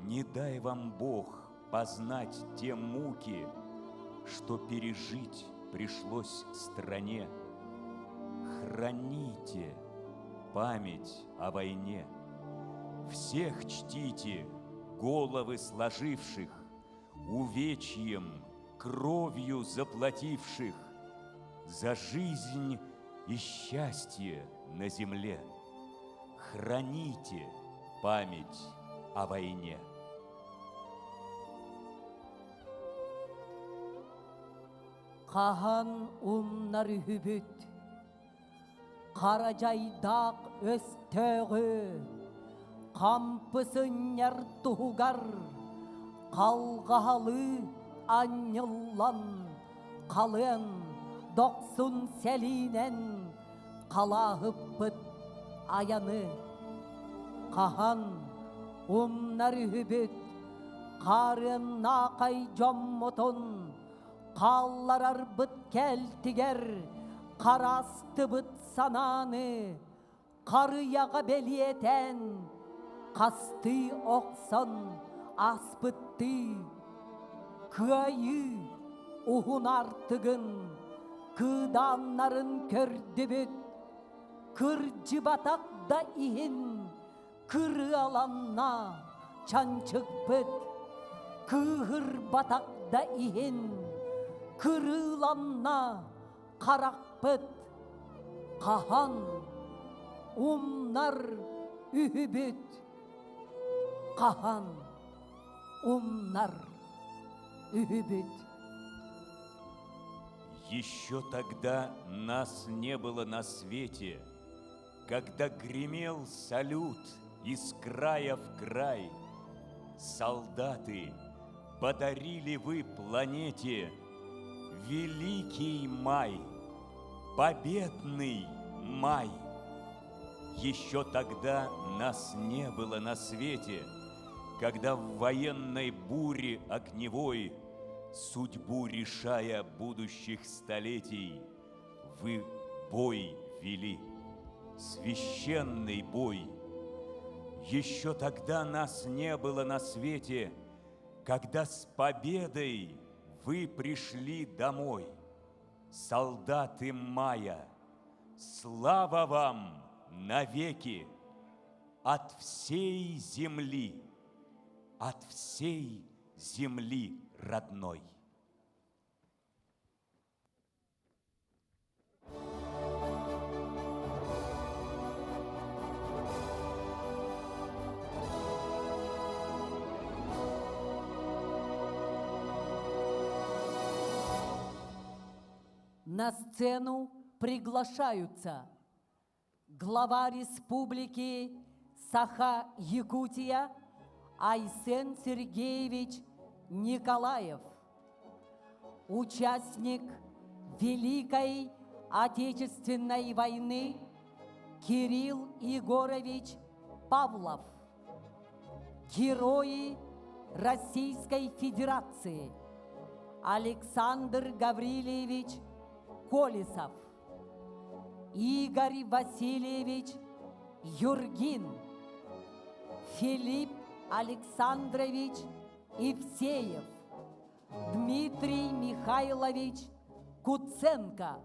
не дай вам Бог познать те муки, что пережить пришлось стране. Храните память о войне. Всех чтите, головы сложивших, увечьем, кровью заплативших за жизнь и счастье на земле. Храните память о войне. Хаһан умнар үһүбүт, хара дьайдаах өстөөҕү, хампы сынньар туһугар халҕаһалыы анньыллан, халыан дохсун сэлиинэн халааһыппыт айаны. Хаһан умнар үһүбүт, хаарыаннаахай дьоммутун хаалларарбыт кэлтигэр хараастыбыт санааны харыйаҕа бэлиэтээн хастыы охсон ааспыттыы кыайыы уһун артыгын кыыдааннарын көрдүбүт кырдьыбатах да иһин кырыаланна чанчыкпыт кыыһырбатах да иһин кырыыланна харахпыт хаһан умнар үһүбүт хаһан умнар үһүбүт Еще тогда нас не было на свете, когда гремел салют. из края в край. Солдаты, подарили вы планете Великий май, победный май. Еще тогда нас не было на свете, Когда в военной буре огневой, Судьбу решая будущих столетий, Вы бой вели, священный бой. Еще тогда нас не было на свете, Когда с победой вы пришли домой. Солдаты мая, слава вам навеки от всей земли, от всей земли родной. На сцену приглашаются глава республики Саха-Якутия Айсен Сергеевич Николаев, участник Великой Отечественной войны Кирилл Егорович Павлов, герои Российской Федерации Александр Гаврилевич Колесов, Игорь Васильевич Юргин, Филипп Александрович Евсеев, Дмитрий Михайлович Куценко.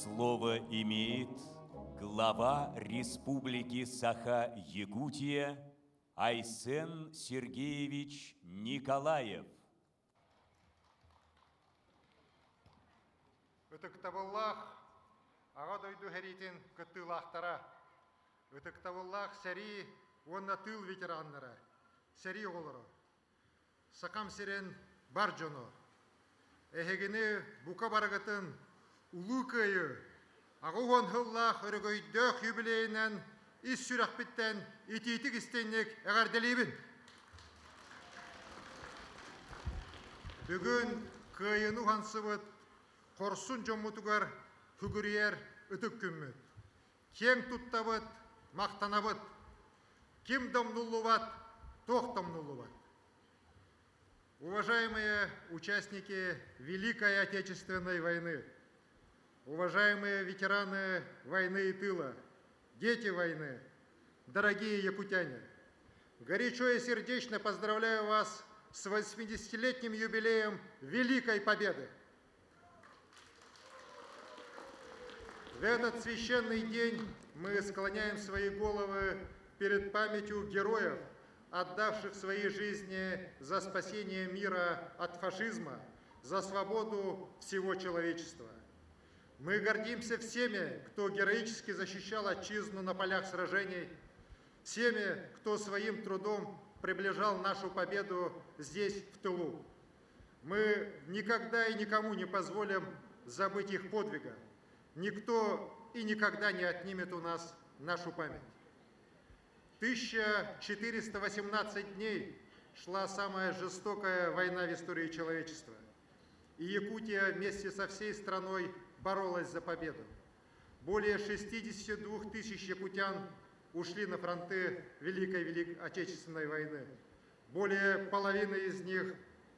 Слово имеет глава Республики Саха-Якутия Айсен Сергеевич Николаев. Ытыктабыллаах Аҕа дойду сэриитин кыттыылаахтара, ытыктабыллаах сэрии уонна тыыл ветераннара, сэрии оҕолоро, Сахам сирин бар дьоно, эһигини бука барыгытын Улуу Кыайыы 80 сыллаах өрөгөйдөөх юбилейынан ис сүрэхпиттэн итиитик истиҥник эҕэрдэлиибин! Бүгүн Кыайыыны уһансыбыт хорсун дьоммутугар сүгүрүйэр ытык күммүт. Киэҥ туттабыт, махтанабыт. Ким да умнуллубат, туох да умнуллубат. Уважаемые участники Великой Отечественной войны, уважаемые ветераны войны и тыла, дети войны, дорогие якутяне, горячо и сердечно поздравляю вас с 80-летним юбилеем Великой Победы! В этот священный день мы склоняем свои головы перед памятью героев, отдавших свои жизни за спасение мира от фашизма, за свободу всего человечества. Мы гордимся всеми, кто героически защищал отчизну на полях сражений, всеми, кто своим трудом приближал нашу победу здесь, в тылу. Мы никогда и никому не позволим забыть их подвига. Никто и никогда не отнимет у нас нашу память. 1418 дней шла самая жестокая война в истории человечества. И Якутия вместе со всей страной боролась за победу. Более 62 тысяч якутян ушли на фронты Великой Великой Отечественной войны. Более половины из них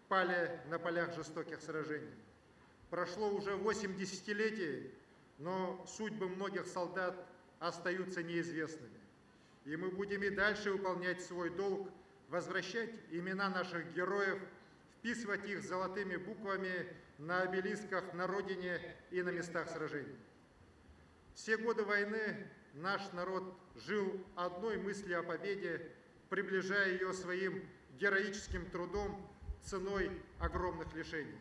пали на полях жестоких сражений. Прошло уже 8 десятилетий, но судьбы многих солдат остаются неизвестными. И мы будем и дальше выполнять свой долг, возвращать имена наших героев, вписывать их золотыми буквами на обелисках на родине и на местах сражений. Все годы войны наш народ жил одной мыслью о победе, приближая ее своим героическим трудом ценой огромных лишений.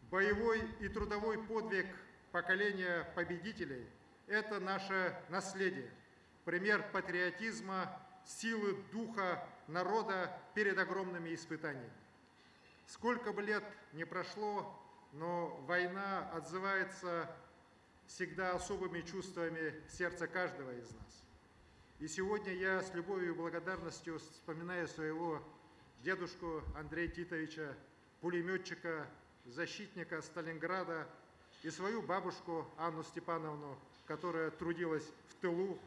Боевой и трудовой подвиг поколения победителей – это наше наследие, пример патриотизма, силы духа, народа перед огромными испытаниями. Сколько бы лет ни прошло, но война отзывается всегда особыми чувствами в сердце каждого из нас. И сегодня я с любовью и благодарностью вспоминаю своего дедушку Андрея Титовича, пулеметчика, защитника Сталинграда, и свою бабушку Анну Степановну, которая трудилась в тылу,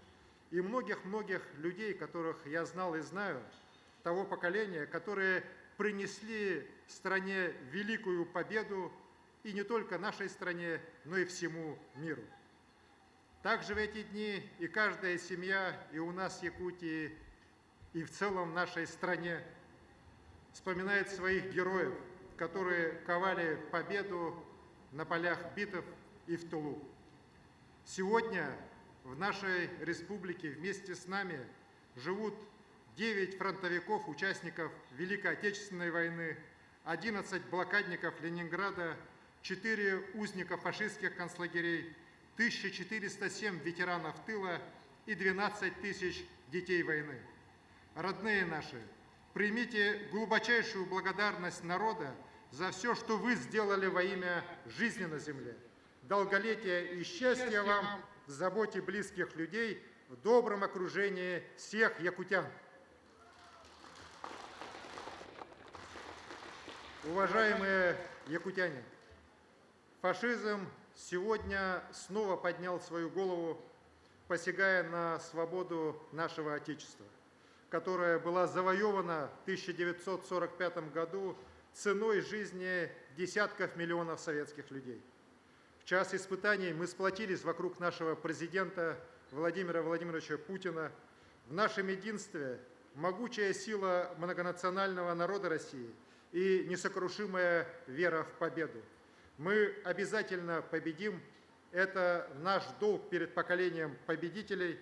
и многих-многих людей, которых я знал и знаю, того поколения, которые принесли стране великую победу, и не только нашей стране, но и всему миру. Также в эти дни и каждая семья, и у нас в Якутии, и в целом в нашей стране вспоминает своих героев, которые ковали победу на полях битв и в тылу. Сегодня в нашей республике вместе с нами живут 9 фронтовиков, участников Великой Отечественной войны, 11 блокадников Ленинграда, 4 узника фашистских концлагерей, 1407 ветеранов тыла и 12 тысяч детей войны. Родные наши, примите глубочайшую благодарность народа за все, что вы сделали во имя жизни на земле. Долголетия и счастья вам в заботе близких людей, в добром окружении всех якутян. Уважаемые якутяне, фашизм сегодня снова поднял свою голову, посягая на свободу нашего Отечества, которая была завоевана в 1945 году ценой жизни десятков миллионов советских людей. В час испытаний мы сплотились вокруг нашего президента Владимира Владимировича Путина. В нашем единстве могучая сила многонационального народа России и несокрушимая вера в победу. Мы обязательно победим. Это наш долг перед поколением победителей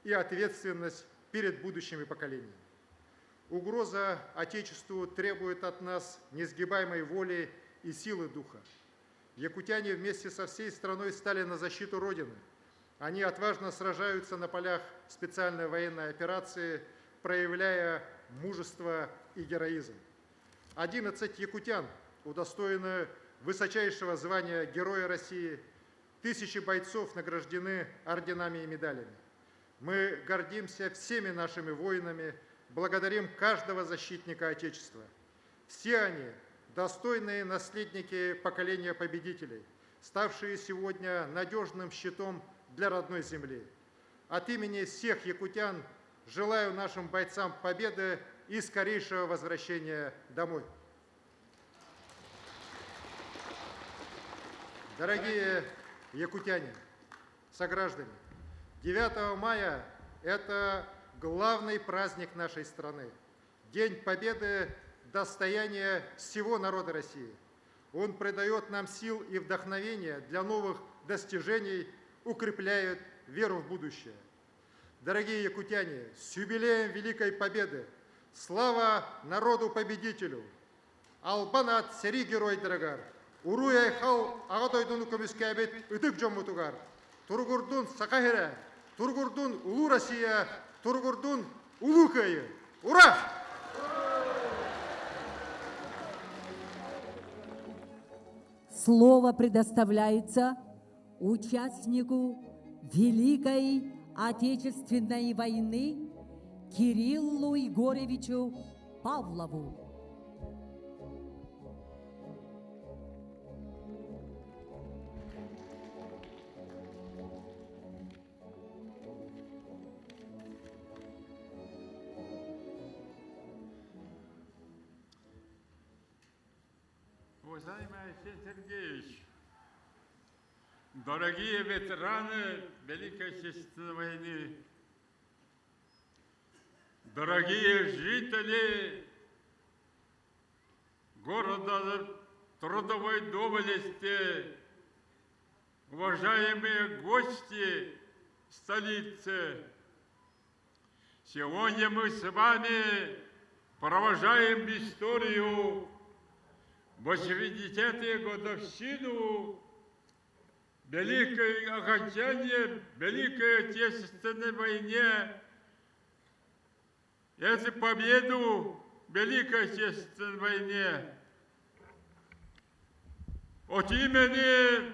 и ответственность перед будущими поколениями. Угроза Отечеству требует от нас несгибаемой воли и силы духа. Якутяне вместе со всей страной стали на защиту Родины. Они отважно сражаются на полях специальной военной операции, проявляя мужество и героизм. 11 якутян удостоены высочайшего звания Героя России, тысячи бойцов награждены орденами и медалями. Мы гордимся всеми нашими воинами, благодарим каждого защитника Отечества. Все они – достойные наследники поколения победителей, ставшие сегодня надежным щитом для родной земли. От имени всех якутян желаю нашим бойцам победы и скорейшего возвращения домой. Дорогие якутяне, сограждане, 9 мая – это главный праздник нашей страны. День Победы – достояние всего народа России. Он придает нам сил и вдохновение для новых достижений, укрепляет веру в будущее. Дорогие якутяне, с юбилеем Великой Победы! Слава народу-победителю! Албан аат сэрии геройдарыгар! Уруй-айхал Аҕа дойдуну көмүскээбит ытык дьоммутугар! Туругурдун Саха сирэ! Туругурдун Улуу Россия! Туругурдун Улуу Кыайыы! Ура! Слово предоставляется участнику Великой Отечественной войны Кириллу Егоровичу Павлову. Уважаемый Алексей Сергеевич, дорогие ветераны Великой Отечественной войны, дорогие жители города трудовой доблести, уважаемые гости столицы, сегодня мы с вами провожаем историю 80-ю годовщину Великой окончания Великой Отечественной войне. Эту победу в Великой Отечественной войне от имени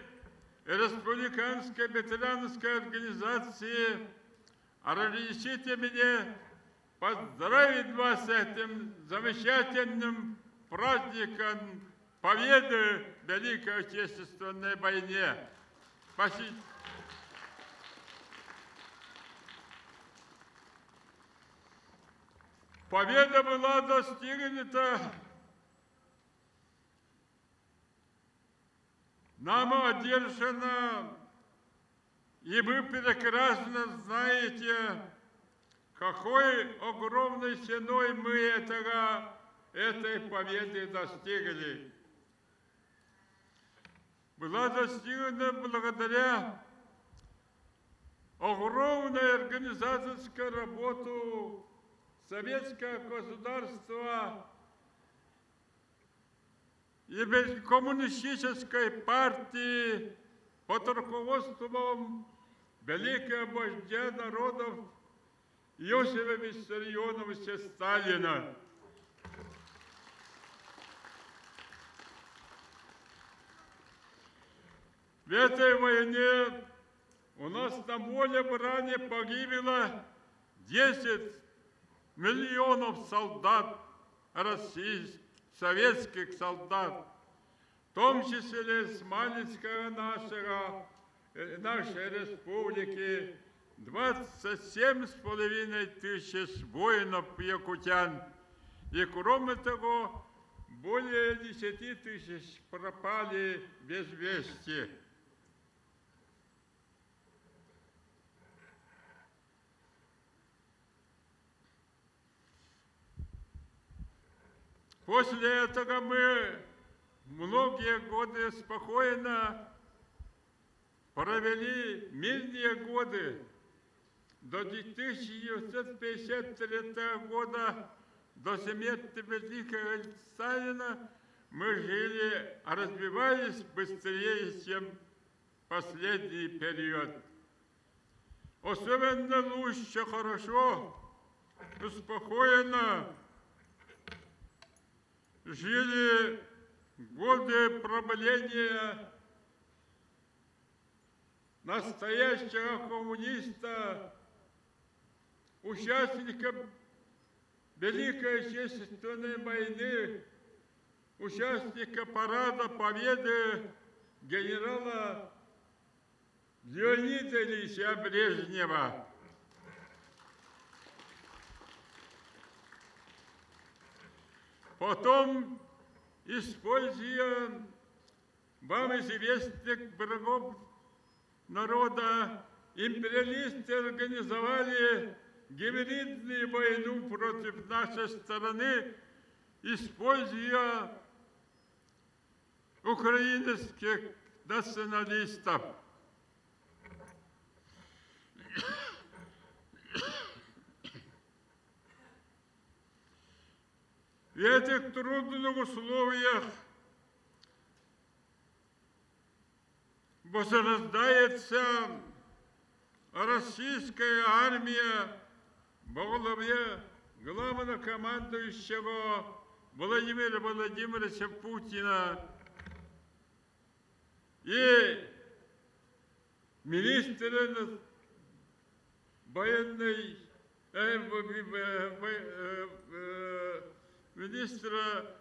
Республиканской ветеранской организации разрешите мне поздравить вас с этим замечательным праздником Победы в Великой Отечественной войне. Спасибо. Победа была достигнута нам одержана, и вы прекрасно знаете, какой огромной ценой мы этого, этой победы достигли. Была достигнута благодаря огромной организаторской работу советского государства и коммунистической партии под руководством великого вождя народов Иосифа Виссарионовича Сталина. В этой войне у нас на поле брани погибло 10 миллионов солдат российских, советских солдат, в том числе с маленького нашего, нашей республики 27,5 тысяч воинов якутян. И кроме того, более 10 тысяч пропали без вести. После этого мы многие годы спокойно провели мирные годы до 1953 года, до смерти великого Сталина, мы жили, развивались быстрее, чем последний период. Особенно лучше хорошо, спокойно жили годы правления настоящего коммуниста, участника Великой Отечественной войны, участника Парада Победы генерала Леонида Ильича Брежнева. Потом, используя вам известных врагов народа, империалисты организовали гибридную войну против нашей страны, используя украинских националистов. В этих трудных условиях возрождается российская армия во главе главнокомандующего Владимира Владимировича Путина и министра военной министра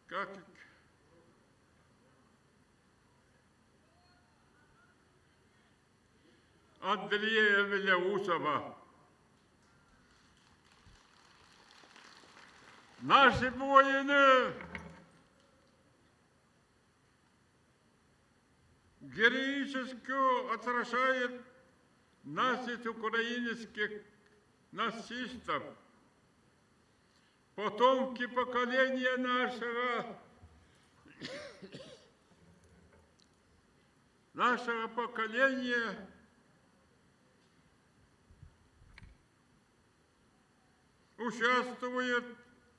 как Андрея Белоусова. Наши воины героически отражают наших украинских нацистов. Потомки поколения нашего, нашего поколения участвуют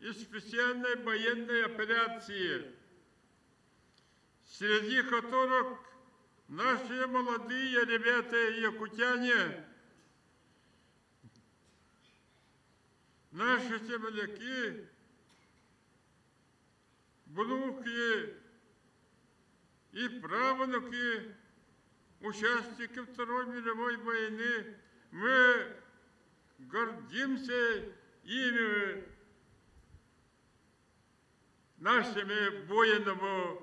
в специальной военной операции, среди которых наши молодые ребята якутяне. Наши земляки, внуки и правнуки, участники Второй мировой войны, мы гордимся ими, нашими воинами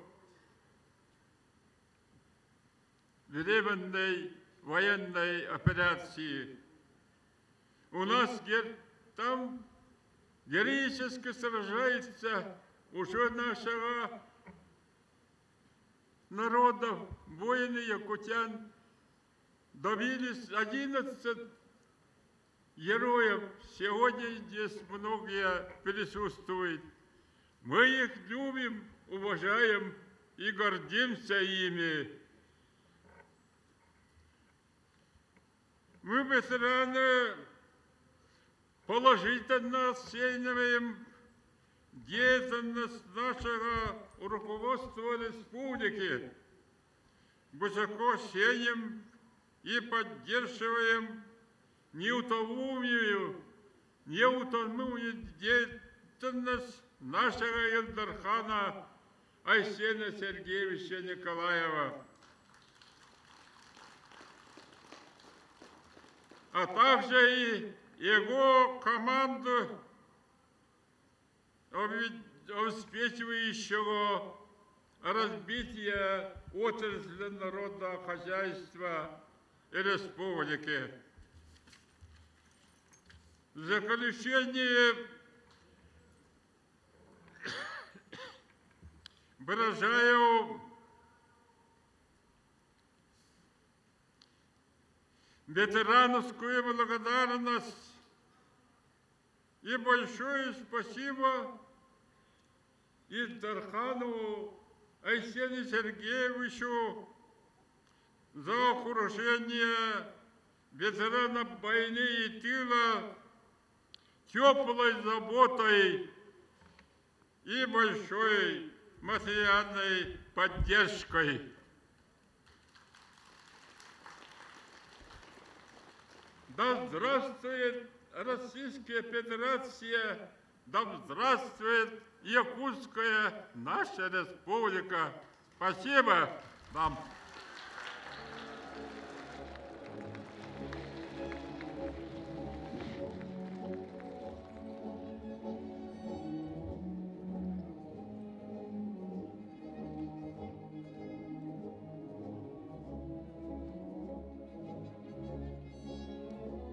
временной военной операции. У нас там героически сражается уже нашего народа, воины якутян, добились 11 героев. Сегодня здесь многие присутствуют. Мы их любим, уважаем и гордимся ими. Мы, ветераны, положительно оцениваем деятельность нашего руководства республики, высоко ценим и поддерживаем неутомимую, неутомимую деятельность нашего Ил Дархана Айсена Сергеевича Николаева. А также и его команду, обеспечивающего развитие отрасли народного хозяйства республики. В заключение выражаю ветерановскую благодарность и большое спасибо Ил Дархану Айсену Сергеевичу за окружение ветеранов войны и тыла теплой заботой и большой материальной поддержкой. Да здравствует Российская Федерация, да здравствует Якутская наша республика. Спасибо вам.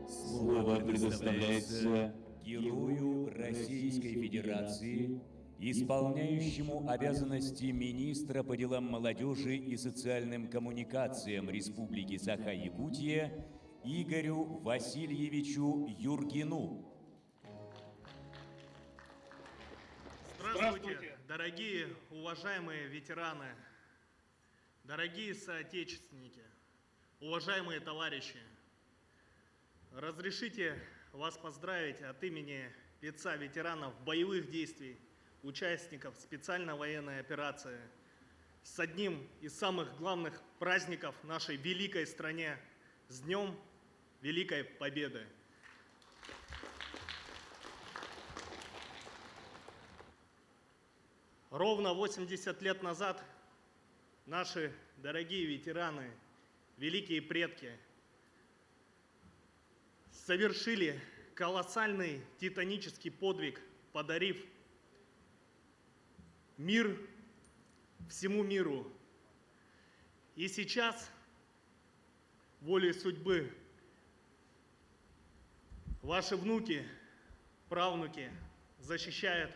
Слово предоставляется герою Российской Федерации, исполняющему обязанности министра по делам молодежи и социальным коммуникациям Республики Саха-Якутия Игорю Васильевичу Юргину. Здравствуйте, дорогие, уважаемые ветераны, дорогие соотечественники, уважаемые товарищи. Разрешите вас поздравить от имени лица ветеранов боевых действий, участников специальной военной операции с одним из самых главных праздников нашей великой стране, с Днем Великой Победы. Ровно 80 лет назад наши дорогие ветераны, великие предки совершили колоссальный титанический подвиг, подарив мир всему миру. И сейчас, волей судьбы, ваши внуки, правнуки защищают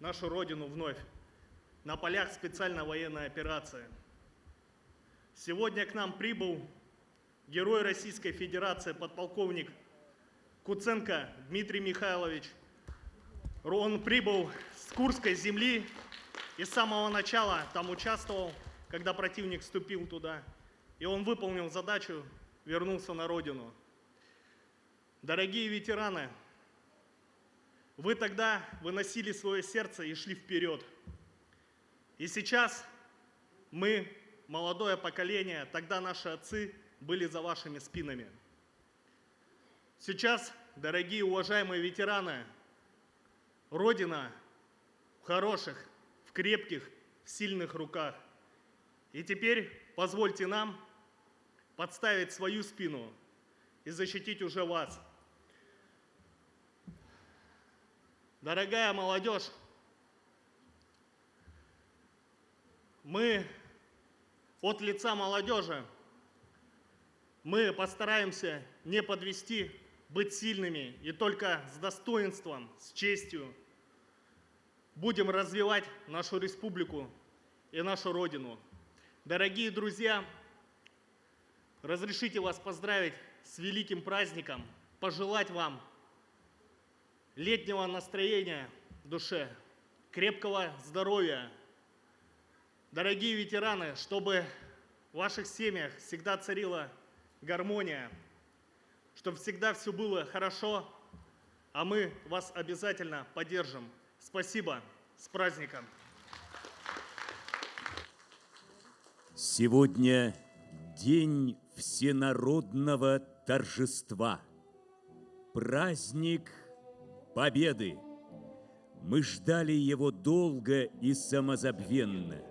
нашу Родину вновь на полях специальной военной операции. Сегодня к нам прибыл герой Российской Федерации, подполковник Куценко Дмитрий Михайлович. Он прибыл с Курской земли и с самого начала там участвовал, когда противник вступил туда. И он выполнил задачу, вернулся на родину. Дорогие ветераны, вы тогда выносили свое сердце и шли вперед. И сейчас мы, молодое поколение, тогда наши отцы были за вашими спинами. Сейчас дорогие уважаемые ветераны, Родина в хороших, в крепких, в сильных руках. И теперь позвольте нам подставить свою спину и защитить уже вас. Дорогая молодежь, мы от лица молодежи, мы постараемся не подвести, быть сильными и только с достоинством, с честью будем развивать нашу республику и нашу Родину. Дорогие друзья, разрешите вас поздравить с великим праздником, пожелать вам летнего настроения в душе, крепкого здоровья. Дорогие ветераны, чтобы в ваших семьях всегда царила гармония, чтобы всегда все было хорошо, а мы вас обязательно поддержим. Спасибо. С праздником! Сегодня день всенародного торжества. Праздник Победы. Мы ждали его долго и самозабвенно.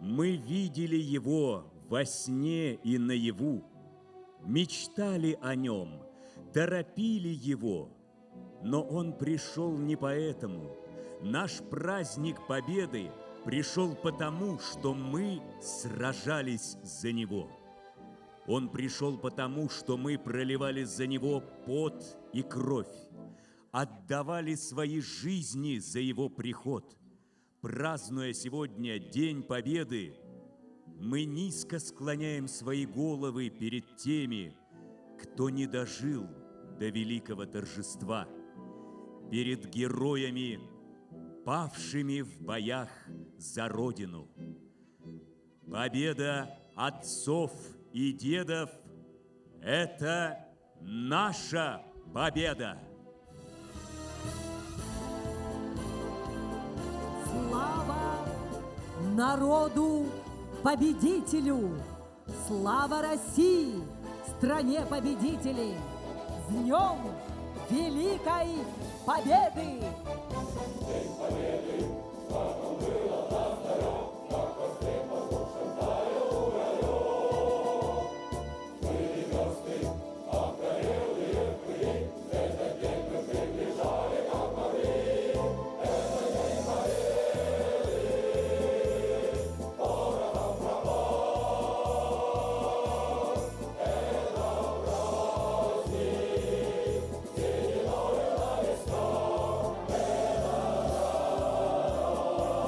Мы видели его во сне и наяву, мечтали о нем, торопили его. Но он пришел не поэтому. Наш праздник Победы пришел потому, что мы сражались за него. Он пришел потому, что мы проливали за него пот и кровь, отдавали свои жизни за его приход. Празднуя сегодня День Победы, мы низко склоняем свои головы перед теми, кто не дожил до великого торжества, перед героями, павшими в боях за Родину. Победа отцов и дедов – это наша победа! Слава народу победителю! Слава России, стране победителей! С днем Великой Победы! День Победы! Было на костре потухшем Были версты, обгорелые в пыли, Этот день мы приближали, как могли. Это День Победы! Порохом пропах! Это праздник, сединою на висках! Это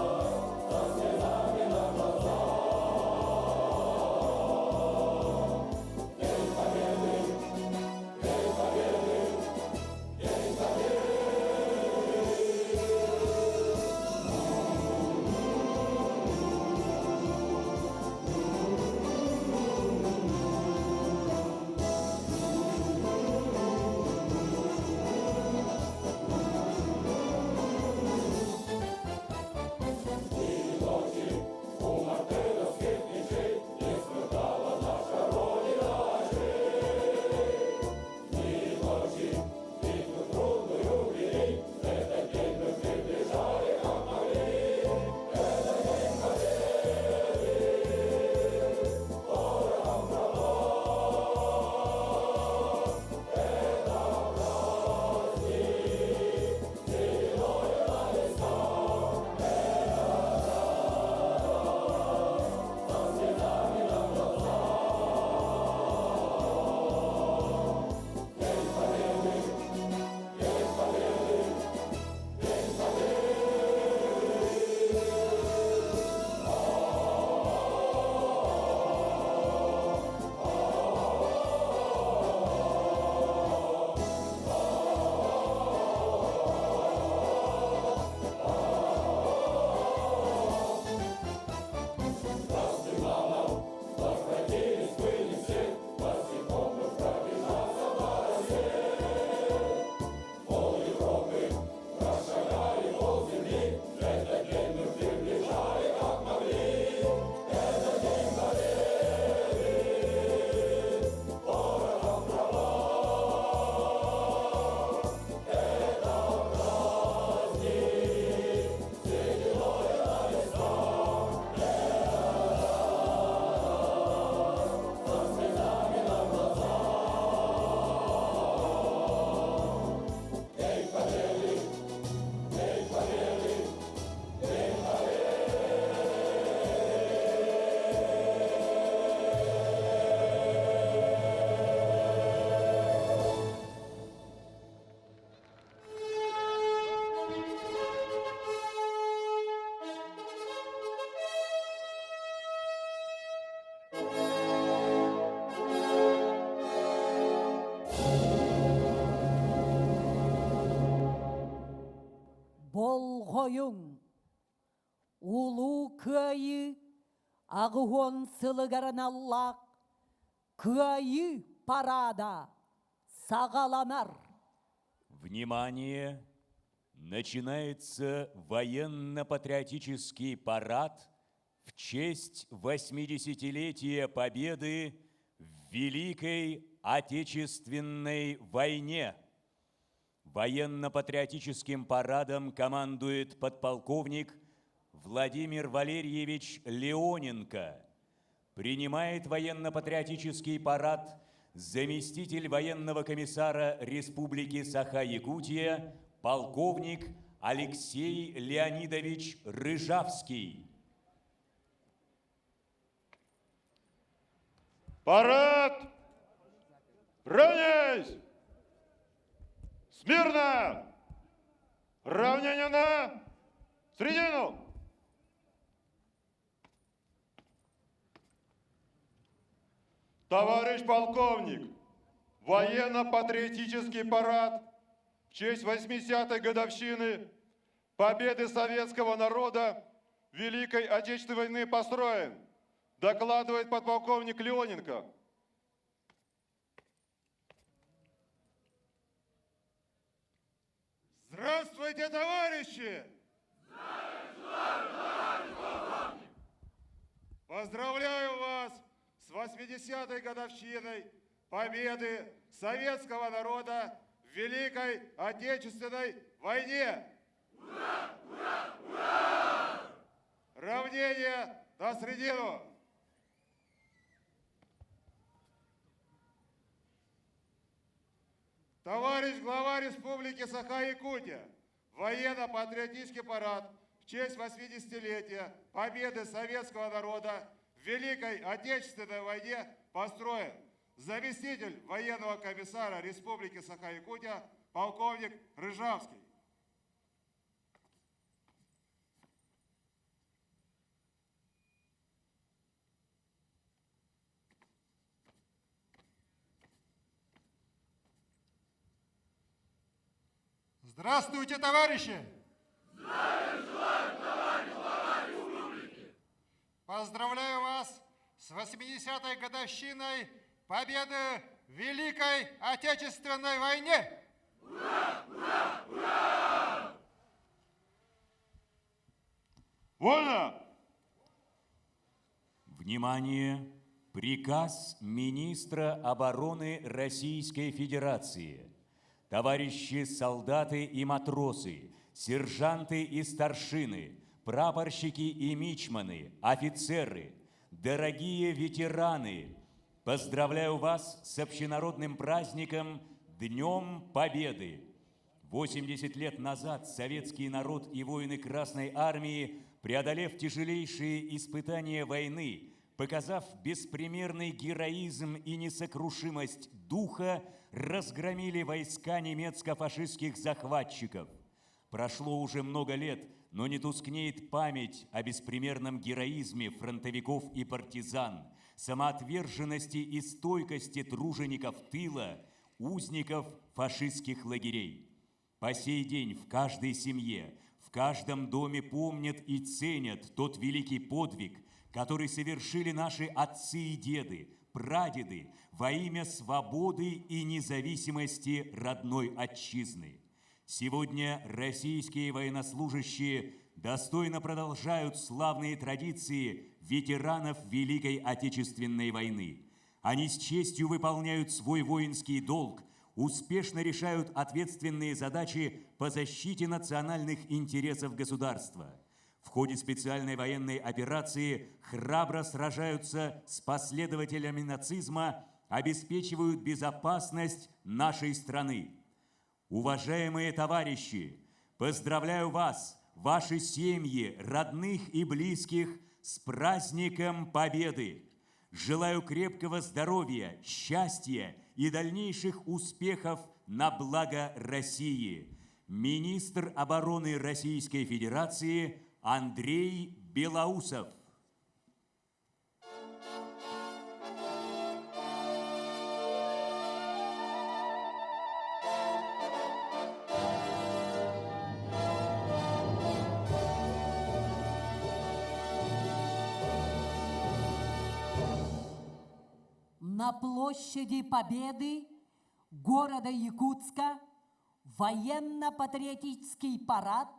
Улуу Кыайыы аҕыһуон сылыгар аналлаах Кыайыы парада саҕаланар. Внимание! Начинается военно-патриотический парад в честь 80-летия Победы в Великой Отечественной войне. Военно-патриотическим парадом командует подполковник Владимир Валерьевич Леоненко. Принимает военно-патриотический парад заместитель военного комиссара Республики Саха-Якутия полковник Алексей Леонидович Рыжавский. Парад! Равняйсь! Смирно! Равнение на середину! Товарищ полковник, военно-патриотический парад в честь 80-й годовщины победы советского народа в Великой Отечественной войны построен, докладывает подполковник Леоненко. Здравствуйте, товарищи! Поздравляю вас с 80-й годовщиной победы советского народа в Великой Отечественной войне! Ура! Ура! Ура! Равнение на средину! Товарищ глава Республики Саха-Якутия, военно-патриотический парад в честь 80-летия победы советского народа в Великой Отечественной войне построен заместитель военного комиссара Республики Саха-Якутия полковник Рыжавский. Здравствуйте, товарищи! Поздравляю вас с 80-й годовщиной победы в Великой Отечественной войне! Ура! Ура! Ура! Вольно! Внимание! Приказ министра обороны Российской Федерации. Товарищи солдаты и матросы, сержанты и старшины, прапорщики и мичманы, офицеры, дорогие ветераны, поздравляю вас с общенародным праздником Днем Победы! 80 лет назад советский народ и воины Красной Армии, преодолев тяжелейшие испытания войны, показав беспримерный героизм и несокрушимость духа, разгромили войска немецко-фашистских захватчиков. Прошло уже много лет, но не тускнеет память о беспримерном героизме фронтовиков и партизан, самоотверженности и стойкости тружеников тыла, узников фашистских лагерей. По сей день в каждой семье, в каждом доме помнят и ценят тот великий подвиг, который совершили наши отцы и деды, прадеды во имя свободы и независимости родной отчизны. Сегодня российские военнослужащие достойно продолжают славные традиции ветеранов Великой Отечественной войны. Они с честью выполняют свой воинский долг, успешно решают ответственные задачи по защите национальных интересов государства. В ходе специальной военной операции храбро сражаются с последователями нацизма, обеспечивают безопасность нашей страны. Уважаемые товарищи, поздравляю вас, ваши семьи, родных и близких с праздником Победы! Желаю крепкого здоровья, счастья и дальнейших успехов на благо России. Министр обороны Российской Федерации Андрей Белоусов. На площади Победы города Якутска военно-патриотический парад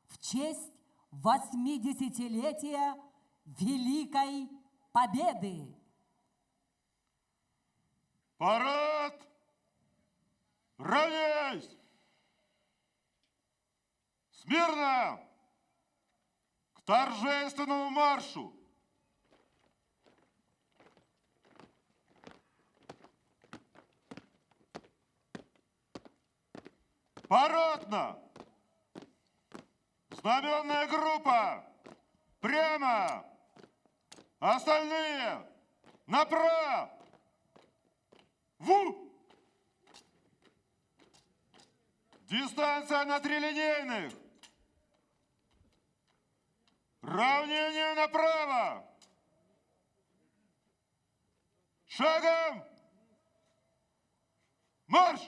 в честь 80-летия Великой Победы! Парад! Равняйсь! Смирно! К торжественному маршу! Парадно! Знаменная группа! Прямо! Остальные! Направо! Ву! Дистанция на три линейных! Равнение направо! Шагом! Марш!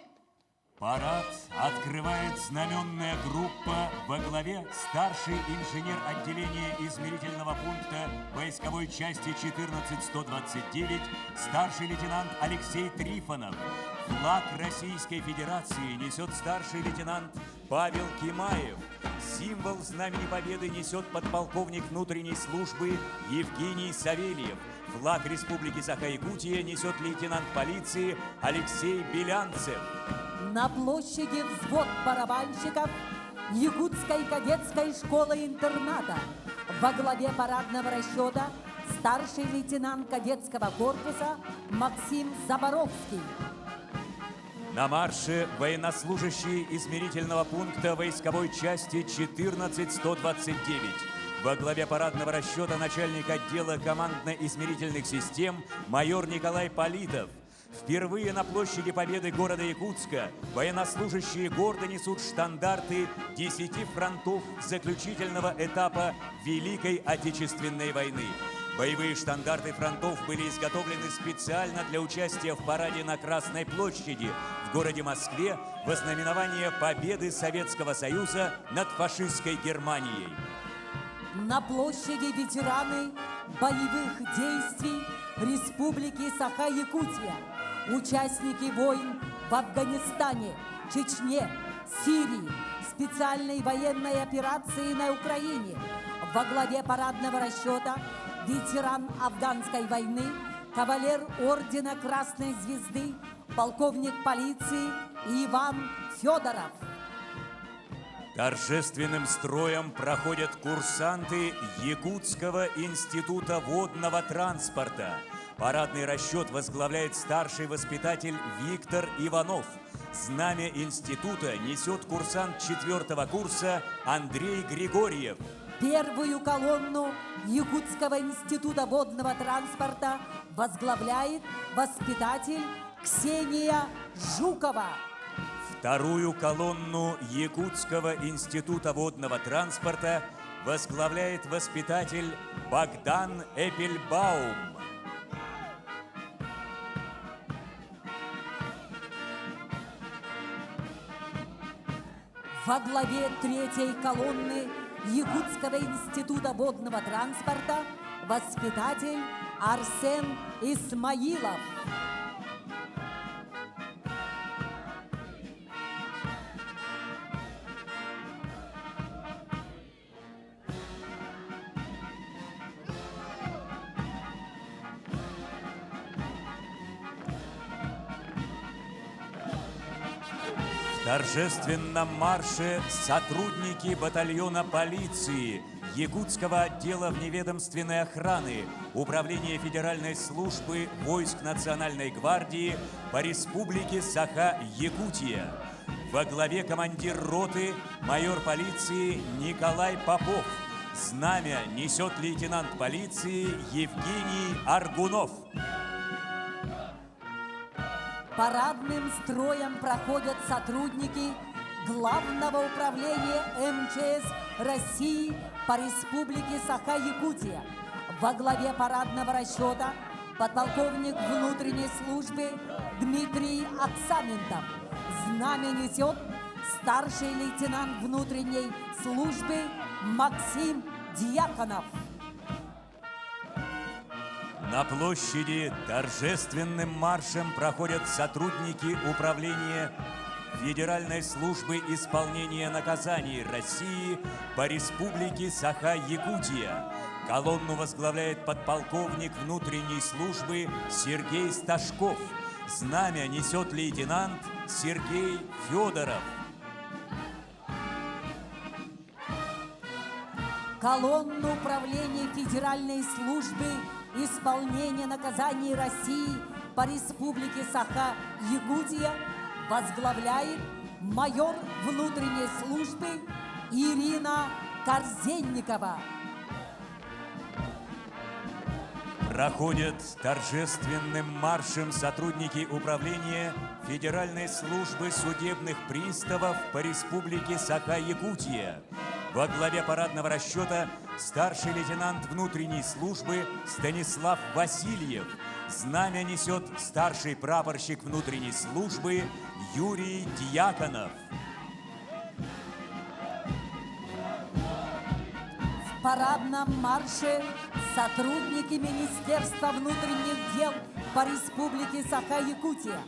Парад открывает знаменная группа во главе старший инженер отделения измерительного пункта войсковой части 14129 старший лейтенант Алексей Трифонов. Флаг Российской Федерации несет старший лейтенант Павел Кимаев. Символ Знамени Победы несет подполковник внутренней службы Евгений Савельев. Флаг Республики Саха-Якутия несет лейтенант полиции Алексей Белянцев. На площади взвод барабанщиков Якутской кадетской школы-интерната во главе парадного расчета старший лейтенант кадетского корпуса Максим Заборовский. На марше военнослужащие измерительного пункта войсковой части 14129. Во главе парадного расчета начальник отдела командно-измерительных систем майор Николай Политов. Впервые на площади Победы города Якутска военнослужащие гордо несут штандарты десяти фронтов заключительного этапа Великой Отечественной войны. Боевые штандарты фронтов были изготовлены специально для участия в параде на Красной площади в городе Москве во знаменование победы Советского Союза над фашистской Германией. На площади ветераны боевых действий Республики Саха-Якутия, участники войн в Афганистане, Чечне, Сирии, специальной военной операции на Украине. Во главе парадного расчета ветеран афганской войны, кавалер ордена Красной Звезды, полковник полиции Иван Федоров. Торжественным строем проходят курсанты Якутского института водного транспорта. Парадный расчет возглавляет старший воспитатель Виктор Иванов. Знамя института несет курсант четвертого курса Андрей Григорьев. Первую колонну Якутского института водного транспорта возглавляет воспитатель Ксения Жукова. Вторую колонну Якутского института водного транспорта возглавляет воспитатель Богдан Эпельбаум. Во главе третьей колонны Якутского института водного транспорта воспитатель Арсен Исмаилов. В торжественном марше сотрудники батальона полиции Якутского отдела вневедомственной охраны Управления Федеральной службы войск Национальной гвардии по Республике Саха-Якутия. Во главе командир роты майор полиции Николай Попов. Знамя несет лейтенант полиции Евгений Аргунов. Парадным строем проходят сотрудники Главного управления МЧС России по Республике Саха-Якутия. Во главе парадного расчета подполковник внутренней службы Дмитрий Аксаментов. Знамя несет старший лейтенант внутренней службы Максим Дьяконов. На площади торжественным маршем проходят сотрудники управления Федеральной службы исполнения наказаний России по Республике Саха-Якутия. Колонну возглавляет подполковник внутренней службы Сергей Сташков. Знамя несет лейтенант Сергей Федоров. Колонну управления Федеральной службы исполнения наказаний России по Республике Саха-Якутия возглавляет майор внутренней службы Ирина Корзенникова. Проходят торжественным маршем сотрудники управления Федеральной службы судебных приставов по Республике Саха-Якутия. Во главе парадного расчета старший лейтенант внутренней службы Станислав Васильев. Знамя несет старший прапорщик внутренней службы Юрий Дьяконов. В парадном марше сотрудники Министерства внутренних дел по Республике Саха-Якутия.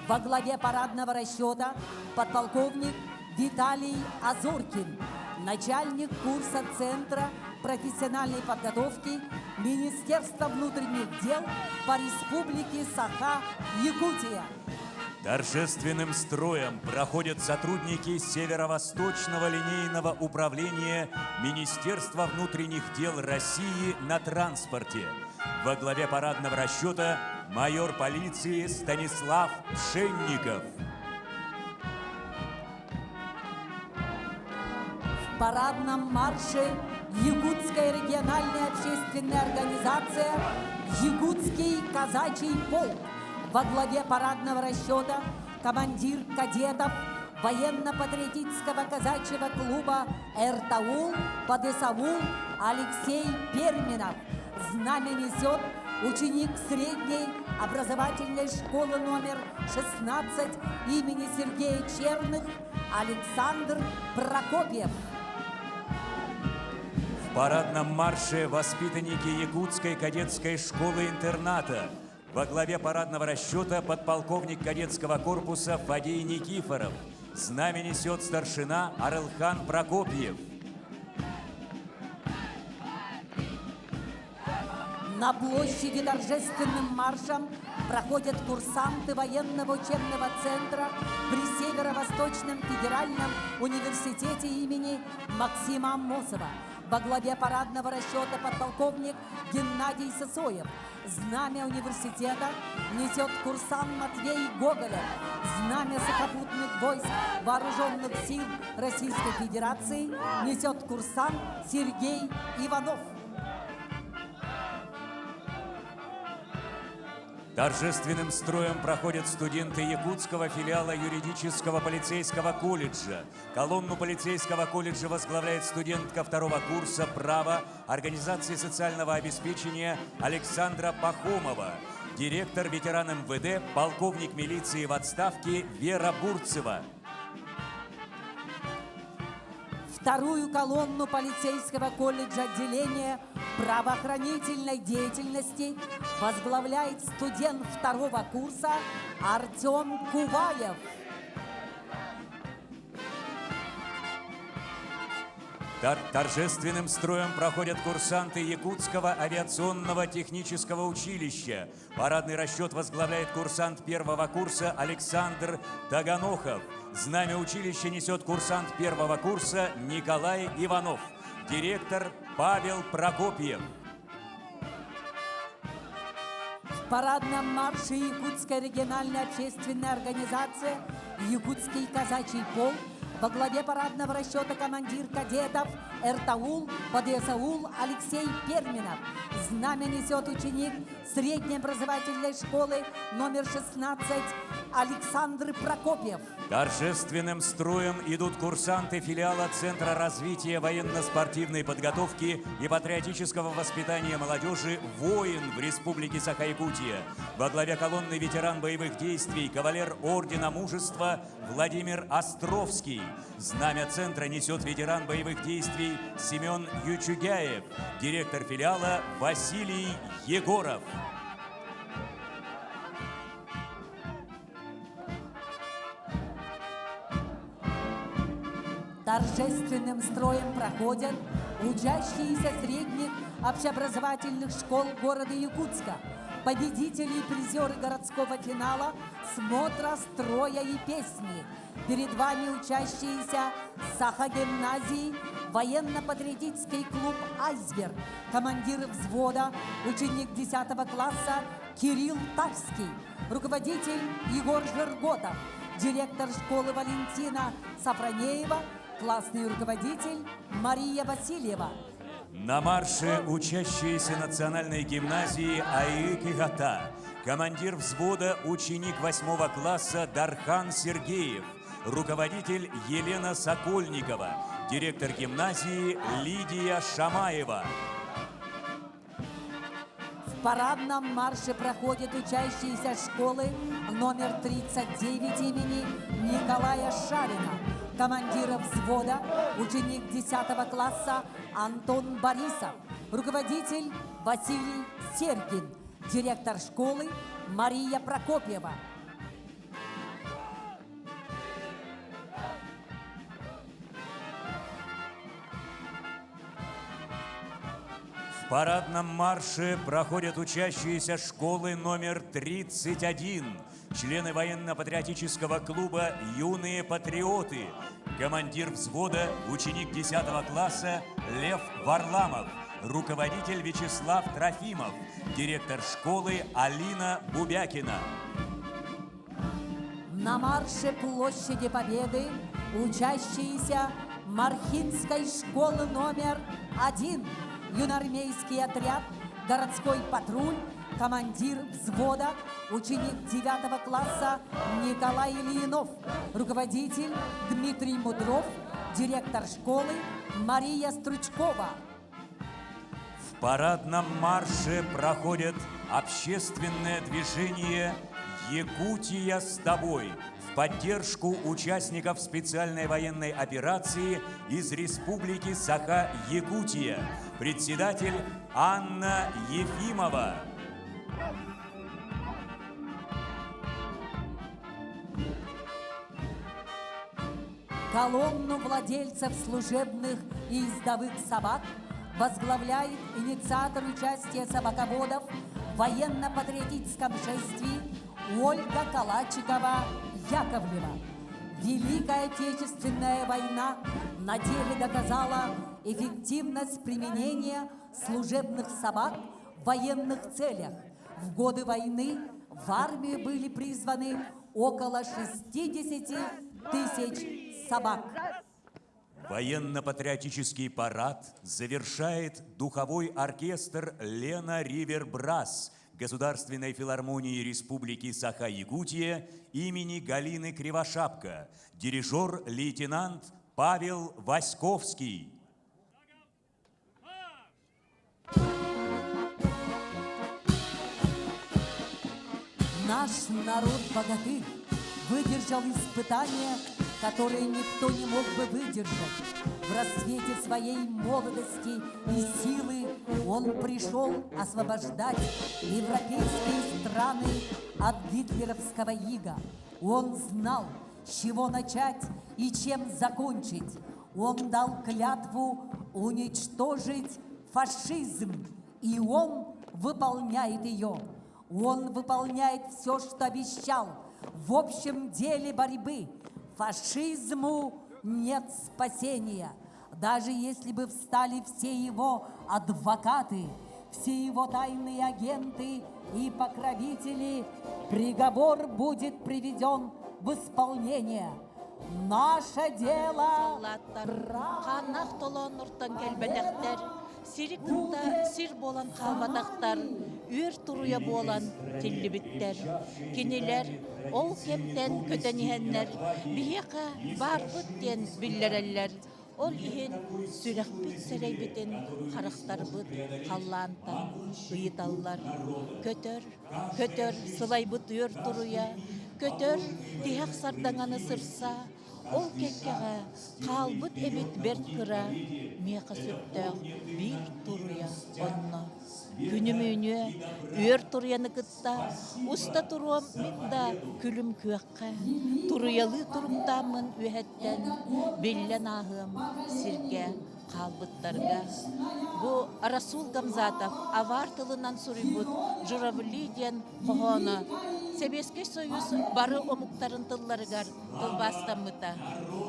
Во главе парадного расчета подполковник Виталий Азоркин, начальник курса Центра профессиональной подготовки Министерства внутренних дел по Республике Саха-Якутия. Торжественным строем проходят сотрудники Северо-Восточного линейного управления Министерства внутренних дел России на транспорте. Во главе парадного расчета майор полиции Станислав Пшенников. В парадном марше Якутская региональная общественная организация «Якутский казачий полк» во главе парадного расчета командир кадетов военно-патриотического казачьего клуба «Эртаул» Подесаул Алексей Перминов. Знамя несет ученик средней образовательной школы номер 16 имени Сергея Черных Александр Прокопьев. В парадном марше воспитанники Якутской кадетской школы-интерната. Во главе парадного расчета подполковник кадетского корпуса Фадей Никифоров. Знамя несет старшина Арылхан Прокопьев. На площади торжественным маршем проходят курсанты военного учебного центра при Северо-Восточном федеральном университете имени Максима Аммосова. Во главе парадного расчета подполковник Геннадий Сысоев. Знамя университета несет курсант Матвей Гоголев. Знамя сухопутных войск Вооруженных сил Российской Федерации несет курсант Сергей Иванов. Торжественным строем проходят студенты якутского филиала юридического полицейского колледжа. Колонну полицейского колледжа возглавляет студентка второго курса права Организации социального обеспечения Александра Пахомова, директор ветеран МВД, полковник милиции в отставке Вера Бурцева. Вторую колонну полицейского колледжа отделения правоохранительной деятельности возглавляет студент второго курса Артем Куваев. Тор торжественным строем проходят курсанты Якутского авиационного технического училища. Парадный расчет возглавляет курсант первого курса Александр Таганохов. Знамя училища несет курсант первого курса Николай Иванов. Директор Павел Прокопьев. В парадном марше Якутская региональная общественная организация «Якутский казачий полк» во главе парадного расчета командир кадетов Эртаул Подесаул Алексей Перминов. Знамя несет ученик средней образовательной школы номер 16 Александр Прокопьев. Торжественным строем идут курсанты филиала Центра развития военно-спортивной подготовки и патриотического воспитания молодежи «Воин» в Республике Саха-Якутия. Во главе колонны ветеран боевых действий, кавалер Ордена Мужества Владимир Островский. Знамя центра несет ветеран боевых действий Семен Ючугяев, директор филиала Василий Егоров. Торжественным строем проходят учащиеся средних общеобразовательных школ города Якутска, победители и призеры городского финала смотра строя и песни. Перед вами учащиеся Саха-гимназии, военно-патриотический клуб «Айсберг», командир взвода, ученик 10 класса Кирилл Тарский, руководитель Егор Жерготов, директор школы Валентина Сафронеева, классный руководитель Мария Васильева. На марше учащиеся национальной гимназии Аики Гата, командир взвода ученик восьмого класса Дархан Сергеев, руководитель Елена Сокольникова, директор гимназии Лидия Шамаева. В парадном марше проходят учащиеся школы номер 39 имени Николая Шарина, командира взвода, ученик 10 класса Антон Борисов, руководитель Василий Сергин, директор школы Мария Прокопьева. В парадном марше проходят учащиеся школы номер 31, члены военно-патриотического клуба «Юные патриоты», командир взвода, ученик 10 класса Лев Варламов, руководитель Вячеслав Трофимов, директор школы Алина Бубякина. На марше площади Победы учащиеся Мархинской школы номер один, юнармейский отряд, городской патруль, командир взвода, ученик 9 класса Николай Ильинов, руководитель Дмитрий Мудров, директор школы Мария Стручкова. В парадном марше проходит общественное движение «Якутия с тобой» в поддержку участников специальной военной операции из Республики Саха-Якутия. Председатель Анна Ефимова. Колонну владельцев служебных и ездовых собак возглавляет инициатор участия собаководов в военно-патриотическом шествии Ольга Калачикова-Яковлева. Великая Отечественная война на деле доказала эффективность применения служебных собак в военных целях. В годы войны в армию были призваны около 60 тысяч собак. Военно-патриотический парад завершает духовой оркестр «Лена Ривер Брас» Государственной филармонии Республики Саха-Якутия имени Галины Кривошапко, дирижер лейтенант Павел Васьковский. Наш народ-богатырь выдержал испытания, которые никто не мог бы выдержать. В рассвете своей молодости и силы он пришел освобождать европейские страны от гитлеровского ига. Он знал, с чего начать и чем закончить. Он дал клятву уничтожить фашизм, и он выполняет ее. Он выполняет все, что обещал. В общем деле борьбы фашизму нет спасения. Даже если бы встали все его адвокаты, все его тайные агенты и покровители, приговор будет приведен в исполнение. Наше дело Хааннаах толооннортон кэлбэтэхтэр, сири кытта сир буолан хаалбатахтар, үөр туруйа буолан тиллибиттэр. Кинилэр ол кэмтэн көтөн иһэннэр биһиэхэ баарбыт диэн биллэрэллэр. Ол иһин сүрэхпит сэрэйбитин харахтарбыт халлаантан ыйыталлар. Көтөр, көтөр сылайбыт үөр туруйа, көтөр тиһэх сардаҥаны сырса, Ол кэккэҕэ хаалбыт эбит бэрт кыра, миэхэ сөптөөх биир туруйа онно. Күнүм үүнүө, үөр туруйаны кытта уста туруом мин да күлүм күөххэ, туруйалыы туруктааммын үөһэттэн биллэн ааһыам сиргэ хаалбыттарга. Бу Расул Гамзатов авар тылынан суруйбут «Журавли» диэн хоһооно Сэбиэскэй Союз бары омуктарын тылларыгар тылбаастаммыта.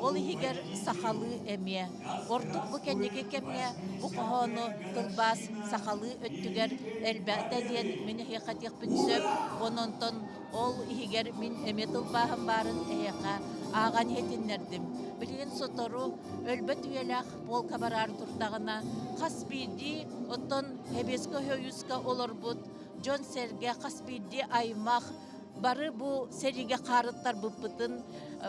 Ол иһигэр сахалыы эмиэ. Ордук бу кэнники кэмҥэ бу хоһоону тылбаас сахалыы өттүгэр элбээтэ диэн мин эһиэхэ этиэхпин сөп. Онон ол иһигэр мин эмиэ тылбааһым баарын эһиэхэ ааҕан иһитиннэрдим. Билигин сотору өлбөт үйэлээх полка бараары турдаҕына хас биирдии оттон Сэбиэскэй Союзка олорбут дьон-сэргэ хас биирдии аймах бары бу сэриигэ хаарыттарбыппытын,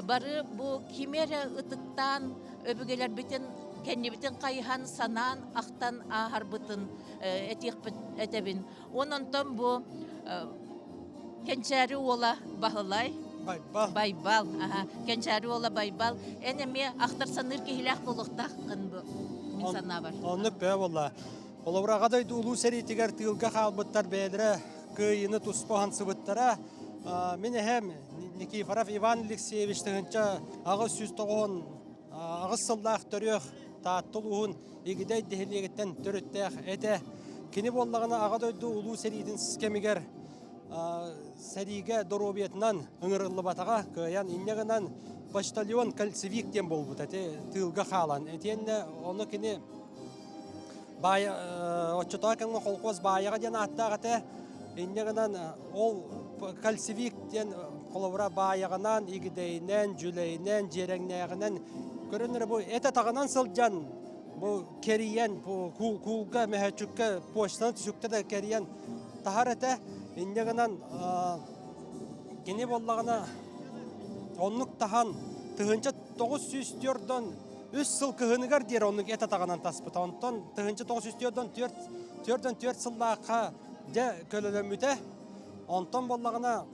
бары бу кими эрэ ытыктаан өбүгэлэрбитин кэннибитин хайыһан санаан ахтан ааһарбытын этиэхпит этэбин. Онон бу Кэнчээри уола Баһылай Байбал. Байбал, аха. Кэнчээри уола Байбал. Эн эмиэ ахтар саныыр киһилээх буолуохтааххын бу мин санаабар. Оннук бөҕө буолла. Холобура, Аҕа дойду Улуу сэриитигэр тыылга хаалбыттар бэйэлэрэ кыайыыны туспа уһансыбыттара. Мин эһэм Никифоров Иван Алексеевич 1898 сыллаах төрүөх Таатта улууһун Игидэй нэһилиэгиттэн төрүттээх этэ. Кини буоллаҕына Аҕа дойду Улуу сэриитин кэмигэр сэриигэ доруобуйатынан ыҥырыллыбатаҕа, кыайан инньэ гынан почтальон кольцевик диэн буолбута ити тыылга хаалан. Итиэннэ ону кини Баай оччотооҕу кэмҥэ холкуос Баайаҕа диэн ааттаах этэ. Инньэ гынан ол кальцевик диэн холобура Баайаҕынан, Игидэйинэн, Дьүлэйинэн, Дьиэрэҥнээҕинэн көрөн эрэ бу эт атаҕынан сылдьан бу кэрийэн бу куулга, мөһөөччүккэ почтаны түсүктэ да кэрийэн таһар этэ. Инньэ гынан кини буоллаҕына оннук таһан 1904 Үс сыл кыһыныгар диэри оннук эт атаҕынан таспыта. Онтон 1904 44 сыллаахха дьэ көлөлөммүтэ. Онтон буоллаҕына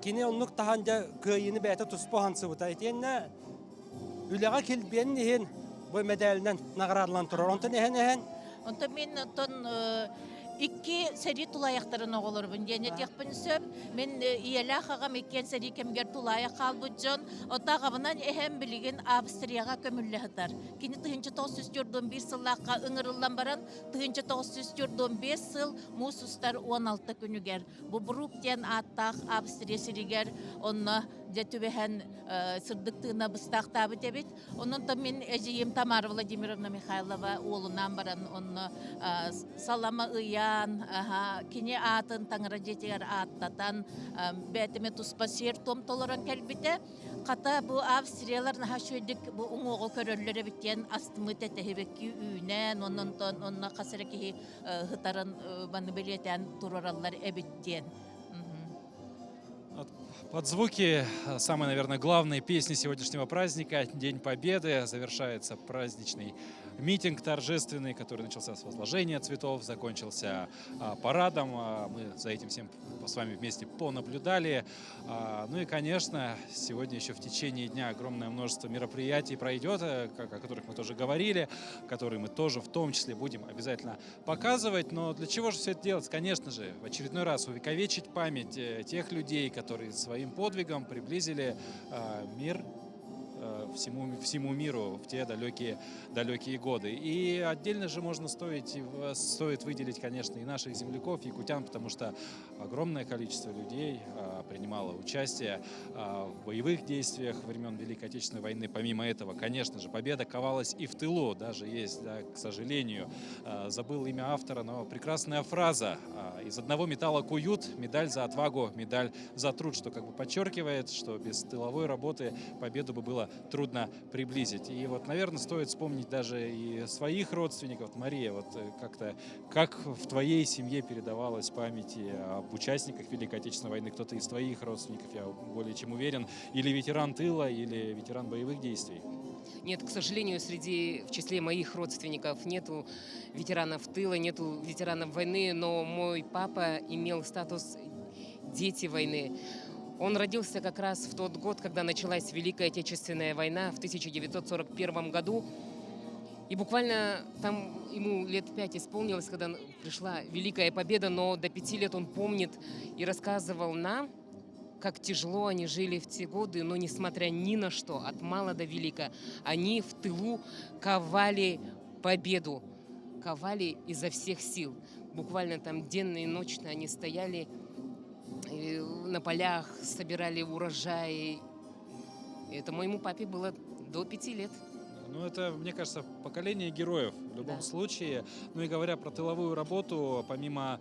кини оннук таһан дьэ кыайыыны бэйэтэ туспа уһансыбыта. Итиэннэ үлэҕэ килбиэнин иһин бу мэдээлинэн наҕараадалан турар. Онтон эһэн-эһэн Онтон мин оттон икки сэрии тулаайахтарын оҕолорбун диэн этиэхпин сөп. Мин ийэлээх аҕам иккиэн сэрии кэмигэр тулаайах хаалбыт дьон. Оттон аҕабынан эһэм билигин Австрияҕа көмүллэ сытар. Кини 1941 сыллаахха ыҥырыллан баран 1945 сыл муус устар 16 күнүгэр Бубрук диэн ааттаах Австрия сиригэр онно дьэ түбэһэн сырдык тыына быстаахтаабыт эбит. Онон мин эдьиийим Тамара Владимировна Михайлова уолунаан баран онно салама ыйаан, кини аатын таҥара дьиэтигэр ааттатан, бээтимэ туспа сиэр-туом толорон кэлбитэ. Хата бу австриялар наһаа үчүгэйдик бу уҥуоҕу көрөллөр эбит диэн астыммыт этэһибэкки үүнэн, онон онно хас эрэ киһи ытарын маны бэлиэтээн туруораллар эбит диэн. Под звуки самой, наверное, главной песни сегодняшнего праздника «День Победы» завершается праздничный митинг торжественный, который начался с возложения цветов, закончился парадом. Мы за этим всем с вами вместе понаблюдали. Ну и, конечно, сегодня еще в течение дня огромное множество мероприятий пройдет, э, о которых мы тоже говорили, которые мы тоже в том числе будем обязательно показывать. Но для чего же все это делать? Конечно же, в очередной раз увековечить память э, тех людей, которые своим подвигом приблизили мир всему, всему миру в те далекие, далекие годы. И отдельно же можно стоить, стоит выделить, конечно, и наших земляков, якутян, потому что огромное количество людей принимало участие в боевых действиях времен Великой Отечественной войны. Помимо этого, конечно же, победа ковалась и в тылу. Даже есть, да, к сожалению, забыл имя автора, но прекрасная фраза «Из одного металла куют, медаль за отвагу, медаль за труд», что как бы подчеркивает, что без тыловой работы победу бы было трудно приблизить. И вот, наверное, стоит вспомнить даже и своих родственников. Мария, вот э, как-то, как в твоей семье передавалась память об участниках Великой Отечественной войны, кто-то из твоих родственников, я более чем уверен, или ветеран тыла, или ветеран боевых действий? Нет, к сожалению, среди, в числе моих родственников нету ветеранов тыла, нету ветеранов войны, но мой папа имел статус дети войны. Он родился как раз в тот год, когда началась Великая Отечественная война в 1941 году. И буквально там ему лет пять исполнилось, когда пришла Великая Победа, но до пяти лет он помнит и рассказывал нам, как тяжело они жили в те годы, но несмотря ни на что, от мала до велика, они в тылу ковали победу, ковали изо всех сил. Буквально там денно и ночно они стояли э, на полях, собирали урожаи. Это моему папе было до пяти лет. Ну, это, мне кажется, поколение героев в любом да. случае. Ну и говоря про тыловую работу, помимо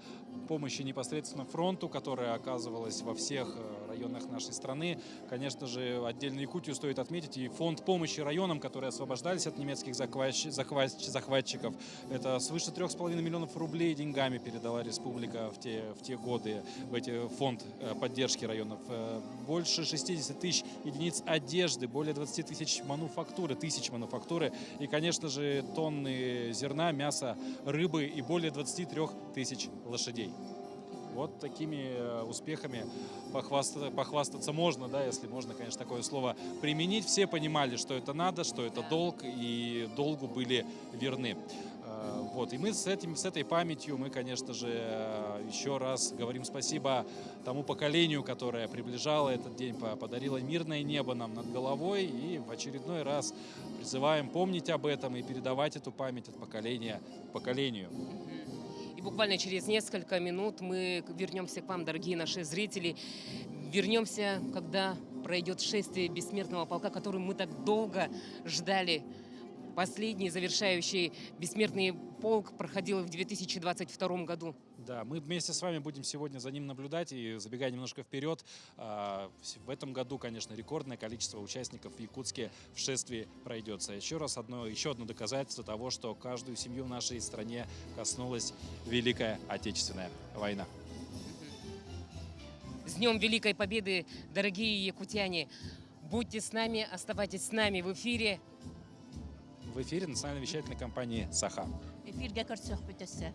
помощи непосредственно фронту, которая оказывалась во всех э, районах нашей страны, конечно же, отдельно Якутию стоит отметить и фонд помощи районам, которые освобождались от немецких захватчиков. Это свыше 3,5 миллионов рублей деньгами передала республика в те, в те годы, в эти фонд э, поддержки районов. Э, больше 60 тысяч единиц одежды, более 20 тысяч мануфактуры, тысяч мануфактуры и, конечно же, тонны зерна, мяса, рыбы и более 23 тысяч лошадей. Вот такими э, успехами похвастаться, похвастаться можно, да, если можно, конечно, такое слово применить. Все понимали, что это надо, что это долг, и долгу были верны. Э, вот, и мы с, этим, с этой памятью, мы, конечно же, э, еще раз говорим спасибо тому поколению, которое приближало этот день, подарило мирное небо нам над головой, и в очередной раз призываем помнить об этом и передавать эту память от поколения к поколению. И буквально через несколько минут мы вернемся к вам, дорогие наши зрители. Вернемся, когда пройдет шествие бессмертного полка, который мы так долго ждали. Последний завершающий бессмертный полк проходил в 2022 году. Да, мы вместе с вами будем сегодня за ним наблюдать и забегая немножко вперед, а, в этом году, конечно, рекордное количество участников в Якутске в шествии пройдется. Еще раз одно, еще одно доказательство того, что каждую семью в нашей стране коснулась Великая Отечественная война. С Днем Великой Победы, дорогие якутяне! Будьте с нами, оставайтесь с нами в эфире. В эфире национальной вещательной компании «Саха». Эфиргэ көрсүөхпүт өссө.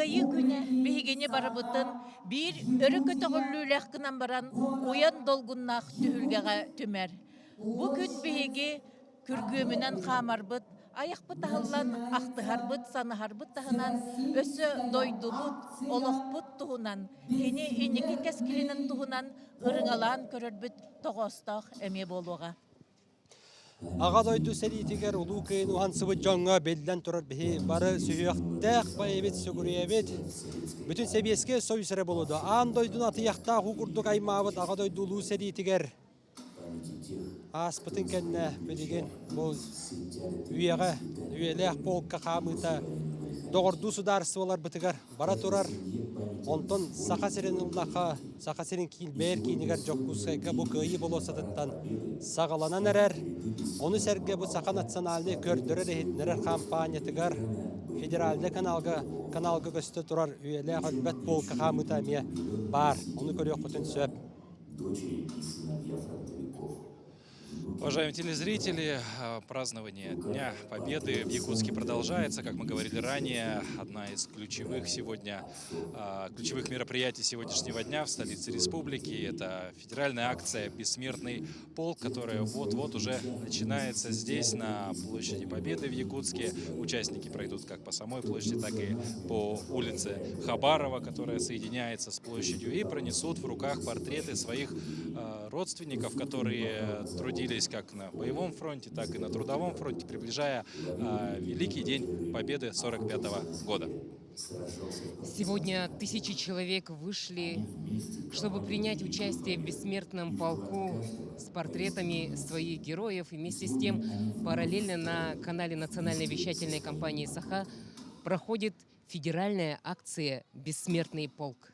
Кыайыы күнэ биһигини барыбытын биир өрө көтөҕүллүүлээх гынан баран уйан долгуннаах түһүлгэҕэ түмэр. Бу күн биһиги күргүөмүнэн хаамарбыт, айахпыт аһыллан ахтыһарбыт, санаһарбыт таһынан өссө дойдубут, олохпут туһунан, кини инники кэскилинин туһунан ырыҥалаан көрөрбүт тоҕоостоох эмиэ буолуоҕа. Аҕа дойду сэриитигэр Улуу Кыайын уһансыбыт дьоҥҥо биллэн турар биһи бары сүһүөхтээх байыбыт сүгүрүйэбит. Бүтүн Сэбиэскэй Союз эрэ буолуо Аан дойдуну атыйахтаах уу курдук аймаабыт Аҕа дойду Улуу сэриитигэр Ааспытын кэннэ билигин бу үйэҕэ үйэлээх полка хаамыыта доҕордуу судаарыстыбаларбытыгар бара турар. Онтон Саха сирин ыллахха, Саха сирин киилбэйэр киинигэр Дьокуускайга бу Кыайыы болуоссатыттан саҕаланан эрэр. Ону сэргэ бу Саха национальнай көрдөрөр-иһитиннэрэр хампаанньатыгар федеральнай каналга каналга көстө турар үйэлээх өлбөт полка хаамыыта эмиэ баар. Ону көрүөххүтүн сөп. Уважаемые телезрители, э, празднование Дня Победы в Якутске продолжается. Как мы говорили ранее, одна из ключевых сегодня, э, ключевых мероприятий сегодняшнего дня в столице республики – это федеральная акция «Бессмертный полк», которая вот-вот уже начинается здесь, на площади Победы в Якутске. Участники пройдут как по самой площади, так и по улице Хабарова, которая соединяется с площадью, и пронесут в руках портреты своих э, родственников, которые трудились как на боевом фронте, так и на трудовом фронте, приближая э, Великий день Победы 1945 года. Сегодня тысячи человек вышли, чтобы принять участие в бессмертном полку с портретами своих героев. И вместе с тем, параллельно на канале национальной вещательной компании «Саха» проходит федеральная акция «Бессмертный полк».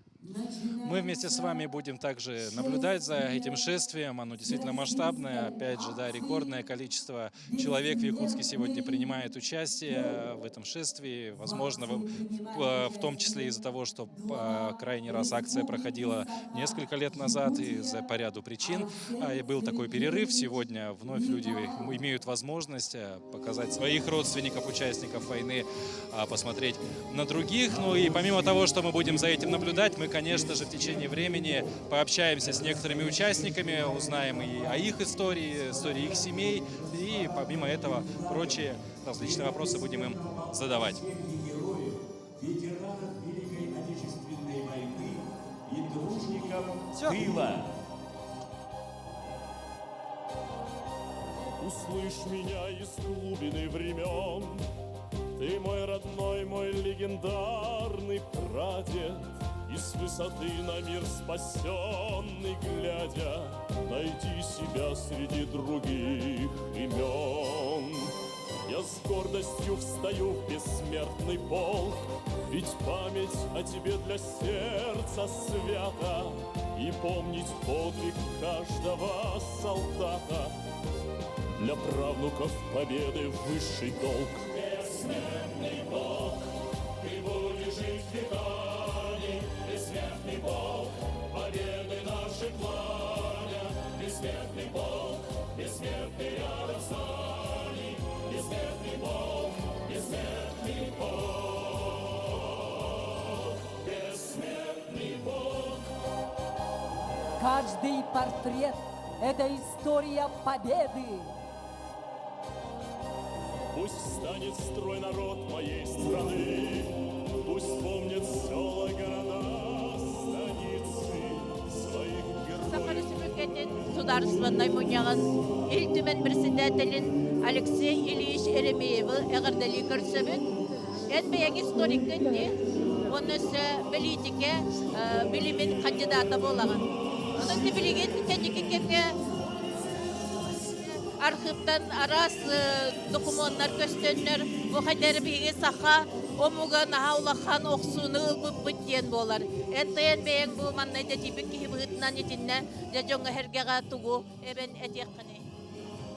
Мы вместе с вами будем также наблюдать за этим шествием. Оно действительно масштабное. Опять же, да, рекордное количество человек в Якутске сегодня принимает участие в этом шествии. Возможно, в том числе из-за того, что крайний раз акция проходила несколько лет назад из-за по ряду причин. И был такой перерыв. Сегодня вновь люди имеют возможность показать своих родственников, участников войны, посмотреть на других. Ну и помимо того, что мы будем за этим наблюдать, мы, конечно же, в течение времени пообщаемся с некоторыми участниками, узнаем и о их истории, истории их семей, и помимо этого прочие различные вопросы будем им задавать. Ветеранов Великой Отечественной войны и тружеников тыла. Услышь меня из глубины времен, Ты мой родной, мой легендарный прадед, И с высоты на мир спасенный глядя, Найди себя среди других имен. Я с гордостью встаю в бессмертный полк, Ведь память о тебе для сердца свята, И помнить подвиг каждого солдата Для правнуков победы высший долг. Бессмертный полк, ты будешь жить веками, Бессмертный полк, победы наше пламя, Бессмертный полк, бессмертный рядом с нами, Бессмертный полк, бессмертный полк, бессмертный полк. Каждый портрет – это история победы. Пусть встанет в строй народ моей страны, Пусть помнят села, города, станицы своих Саха героев. Республикатын Судаарыстыбаннай мунньаҕын Ил Түмэн председателин Алексей Ильич Еремеевы эҕэрдэлии көрсөбүт. Эн бэйэҥ историккын дии, уонна өссө бэлиитикэ билимин кандидата буолаҕын. Онон ти билигин кэнники кэмҥэ архыыптан араас докумуоннар көстөннөр, бу хайдары биһиги саха омуга наһаа улахан охсууну ылбыппыт диэн буолар. Эн тайан бэйэҥ бу манна идэтийбит киһи быһыытынан итиннэ дьэ дьоҥҥо сэргэҕэ тугу эбэн этиэххиний?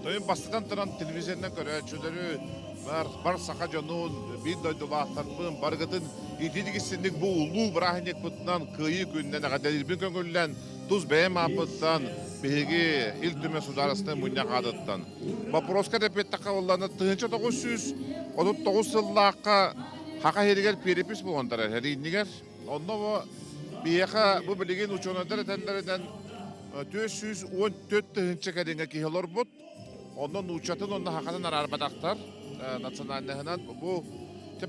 Тойон бастатан туран телевизорынан көрөөччүлэри бар, бар саха дьонун, биир дойдулаахтарбын барыгытын итиитик бу улуу бырааһынньыкпытынан кыайыы күнүнэн эҕэрдэлиирбин көҥүллэн тус бэйэм ааппыттан биһиги Ил Түмэн судаарыстыбаннай мунньах аатыттан Боппуруоска эппиттэххэ буоллаҕына 1939 сыллаахха Хаха иһигэр перепись буолан турар эрииннигэр. Онно бу биһиэхэ бу билигин учуонайдар этэллэринэн 414 тыһыынча кэриҥэ киһи олорбут. Онно нууччатын уонна хахатын араарбатахтар национальноһынан. Бу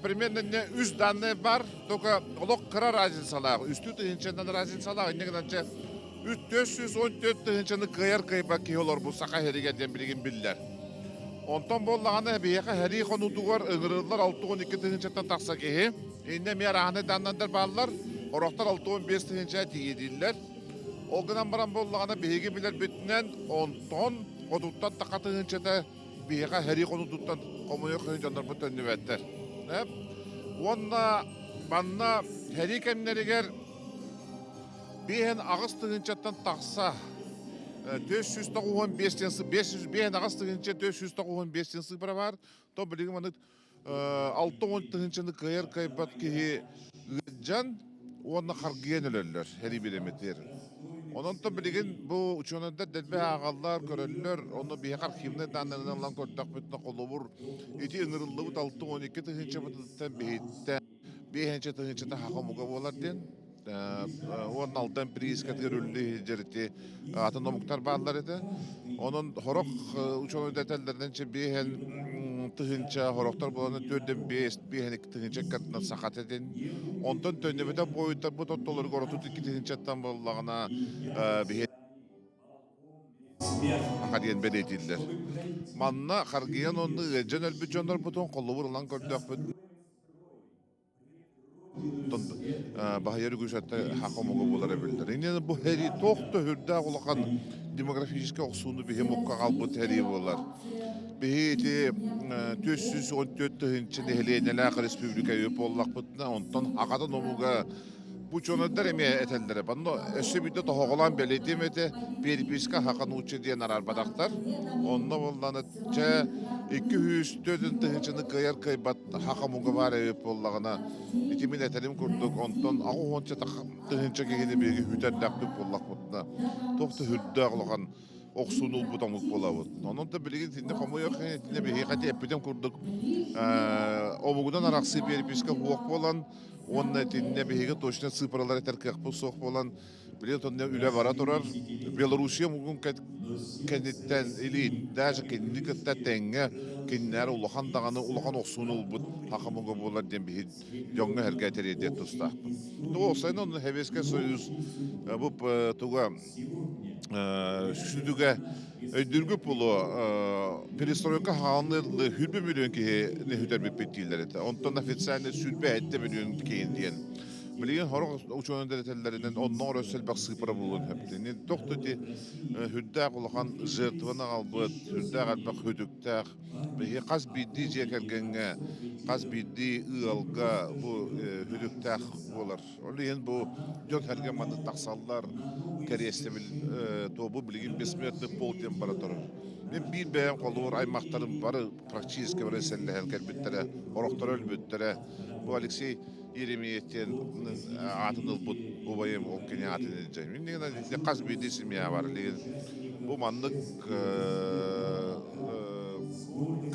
примерно үс данные бар, только олох кыра разницалаах, үстүү тыһыынчанан разницалаах, инньэ гынан 414 тыһыынчаны кыайар кыайбат киһи олорбут Саха сиригэр диэн билигин биллэр. Онтон буоллаҕына биһиэхэ сэрии хонуутугар ыҥырыллар 62 тыһыынчаттан тахса киһи. Иннэ эмиэ арааһынай даннандар бааллар. Орохтор 65 тыһыынча тиийдиллэр. Ол гынан баран буоллаҕына биһиги билэрбитинэн онтон хотуттан таха тыһыынчата биһиэхэ сэрии хонуутуттан хомойуох иһин дьоннорбут төннүбэттэр. Уонна манна сэрии кэмнэригэр 58 тыһыынчаттан тахса 495 диэн 558 тыһыынча 495 диэн сыыппара баар. То билигин маннык 60 тыһыынчаны кыайар кыайбат киһи ыалдьан уонна харгыйан өлөллөр сэрии бириэмэтигэр. Онон то билигин бу учуонайдар дэлби ааҕаллар, көрөллөр, ону биһиэхэ архивнай дааннарынан ылан көрдөхпүтүнэ холобур ити ыҥырыллыбыт 62 тыһыынчабытыттан биһиттэн биэһинчэ тыһыынчата саха омуга буолар диэн уонна Алдан приискатыгар үллүү сылдьар ити атын омуктар бааллар этэ. Онон сорох учуонайдар этэллэринэн биэһэн тыһыынча, сорохтор буолан төрдөн биэс, биэһэн икки тыһыынча иккатынан саха этин. Онтон төннүбэтэх буойуттарбыт ортолоругар 32 тыһыынчаттан буоллаҕына биһи Аха диэн бэлиэтииллэр. Манна харгыйан уонна ыалдьан өлбүт дьоннорбутун холобур ылан көрдөхпүт. Оттон баһыйар үгүс өттө саха омуга буолара биллэр. Иннинэ бу сэрии туох да сүрдээх улахан демографическай охсууну биһи омукка хаалбыт сэрии буолар. Биһи ити 414 тыһыынча нэһилиэнньэлээх республика буоллахпытына, онтон сахатын омуга Бу учуонайдар эмиэ этэллэрэ. Онно өссө биирдэ тоһоҕолоон бэлиэтиэм этэ, переписка саха нуучча диэн араарбатахтар. Онно буоллаҕына чэ 204 тыһыынчаны кыайар кыайбат саха омуга баар эбит буоллаҕына, ити мин этэрим курдук, онтон аҕыс тыһыынча киһини биһиги сүтэрдэхпит буоллахпытына, туох да сүрдээх улахан охсууну ылбыт омук буолабыт. Онон да билигин итиннэ хомойуох итиннэ биһиэхэ эппитим курдук омугунан арахсыы переписка суох буолан уонна итиннэ биһиги точно цифралар этэр кыахпыт суох буолан билигин онно үлэ бара турар. Белоруссия омугун кэнниттэн или даже кинини кытта тэҥҥэ кинилэр улахан даҕаны улахан охсууну ылбыт саха омуга буолар диэн биһи дьоҥҥо эргэ тириэрдиэх тустаахпыт. Ну, сайын онно Советский Союз бу туга сүдүгэ өйдүүргүт буолуо перестройка хаалыныр хүрбэ миллион киһи хүтэрбиппит дииллэр этэ. Онтон официально сүүрбэ сэттэ миллион киһи диэн. Билигин сорох учуонайдар этэллэринэн оннооҕор өссө элбэх сыыппара буолуон сөп. Тохто ити сүрдээх улахан жертваны аҕалбыт, сүрдээх элбэх хүтүктээх Биһиги хас биирдии дьиэ кэргэҥҥэ, хас биирдии ыалга бу хүтүктээх буолар. Ол иһин бу дьон-сэргэ маннык тахсаллар, кэриэстэбил туобу билигин бессмертный полк диэн бара турар. Мин биир бэйэм холобур аймахтарым бары практически бары сэллэһэн кэлбиттэрэ, орохторо өлбүттэрэ. Бу Алексей Еремеев диэн аатын ылбыт убайым ол кини аатын илдьэ. Мин хас биирдии семья бар. Бу маннык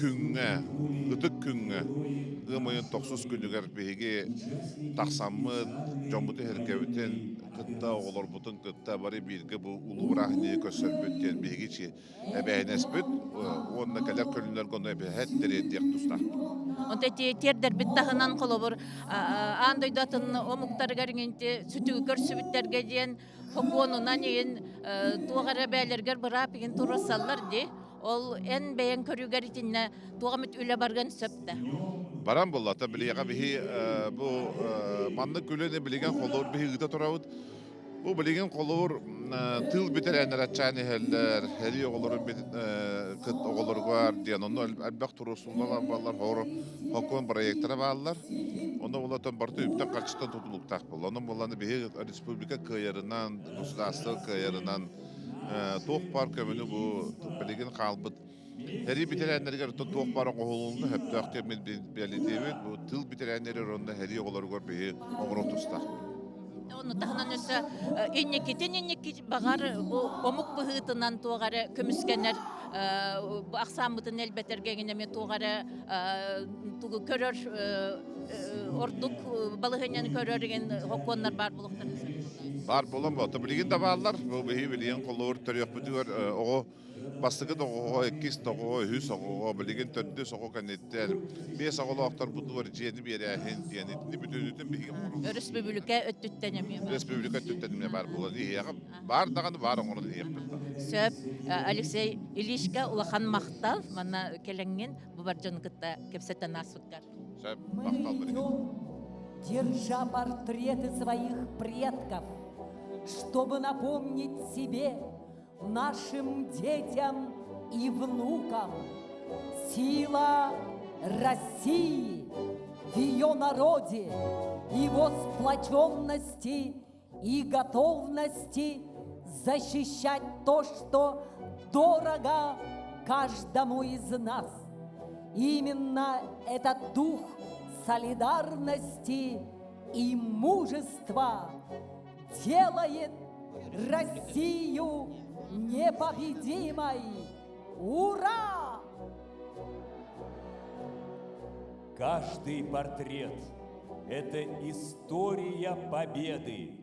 күҥҥэ, ытык күҥҥэ, ыам ыйын тохсус күнүгэр биһиги тахсаммыт, дьоммутун сэргэбитин кытта, оҕолорбутун кытта бары бииргэ бу улуу бырааһынньыгы көрсөрбүт диэн биһиги эбээһинэспит уонна кэлэр көлүнэргэ ону эбэһээт тириэрдиэх тустаахпыт. Онто тиэрдэрбит таһынан холобур аан дойду атын омуктарыгар иҥинти сүтүгү көрсүбүттэргэ диэн сокуонунан иһин туох эрэ бээлэргэр быраап иһин туруорсаллар дии. Ол эн бэйэҥ көрүүгэр итиннэ туох эмит үлэ барыан сөп да? Баран буоллата билиэҕэ биһи бу маннык үлэни билигин холобур биһи ыыта турабыт. Бу билигин холобур тыыл бэтэрээннэр аччаан иһэллэр, сэрии оҕолорун кыт оҕолоругар диэн онно элбэх туруорсуулар бааллар, сокуон проектара бааллар. Онно буоллатан барыта үптэн-харчыттан тутулуктаах буолла. Онон буоллаҕына биһиги республика кыайарынан, государство кыайарынан туох баар көмөнү бу билигин хаалбыт сэрии бэтэрээннэригэр туох баар оҥоһулунна сөптөөх диэн бэлиэтиибит. Бу тыыл бэтэрээннэригэр уонна сэрии оҕолоругар биһиги оҥоруох тустаахпыт. Ону таһынан өссө инникитин инники баҕар бу омук быһыытынан туох эрэ көмүскэнэр ахсааммытын элбэтэргэ эҥин эмиэ туох эрэ тугу көрөр ордук балаһыанньаны көрөр игин сокуоннар баар буолуохтарын сөп. Баар буолан бу билигин да бааллар. Бу биһи билигин холобур төрүөхпүтүгэр оҕо Бастакы тоҕоҕо, иккис тоҕоҕо, үһүс оҕоҕо, билигин төрдүс оҕо кэнниттэн биэс оҕолоохторбутугар дьиэни биэрээһин диэн итини бүтүннүүтүн биһиги оҥоробут. Өрөспүүбүлүкэ өттүттэн эмиэ баар. Өрөспүүбүлүкэ өттүттэн эмиэ баар буолан иһиэҕэ. Баар даҕаны баар оҥорон иһиэхпит даҕаны. Сөп. Алексей Ильичка улахан махтал. Манна кэлэҥҥин бу бар дьону кытта кэпсэтэн ааспыккар. Сөп. Махтал билигин. Держа портреты своих предков, чтобы напомнить себе нашим детям и внукам. Сила России в ее народе, его сплоченности и готовности защищать то, что дорого каждому из нас. Именно этот дух солидарности и мужества делает Россию непобедимой! Ура! Каждый портрет – это история победы.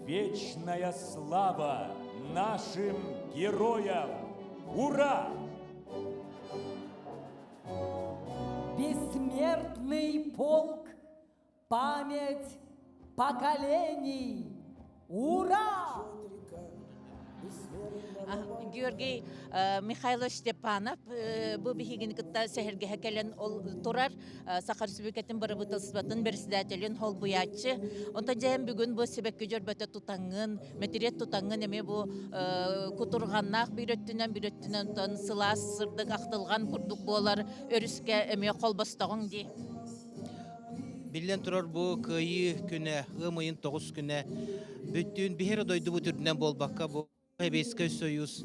Вечная слава нашим героям! Ура! Бессмертный полк Память поколений! Ура! Георгий Михайлович Степанов бу биһигини кытта сэһэргэһэ кэлэн ол турар Саха Республикатын бырабыыталыстыбатын председателин холбуйааччы. Онтон дьэһэн бүгүн бу сибэкки дьөрбөтө тутаҥҥын, мэтириэт тутаҥҥын эмиэ бу кутурҕаннаах биир өттүнэн, биир өттүнэн онтон сылаас сырдык ахтылҕан курдук буолар өрүскэ эмиэ холбостоҕуҥ дии. Биллэн турар бу Кыайыы күнэ, ыам ыйын 9 күнэ бүттүүн биһиги дойдубут үрдүнэн буолбакка бу Сэбиэскэй Союз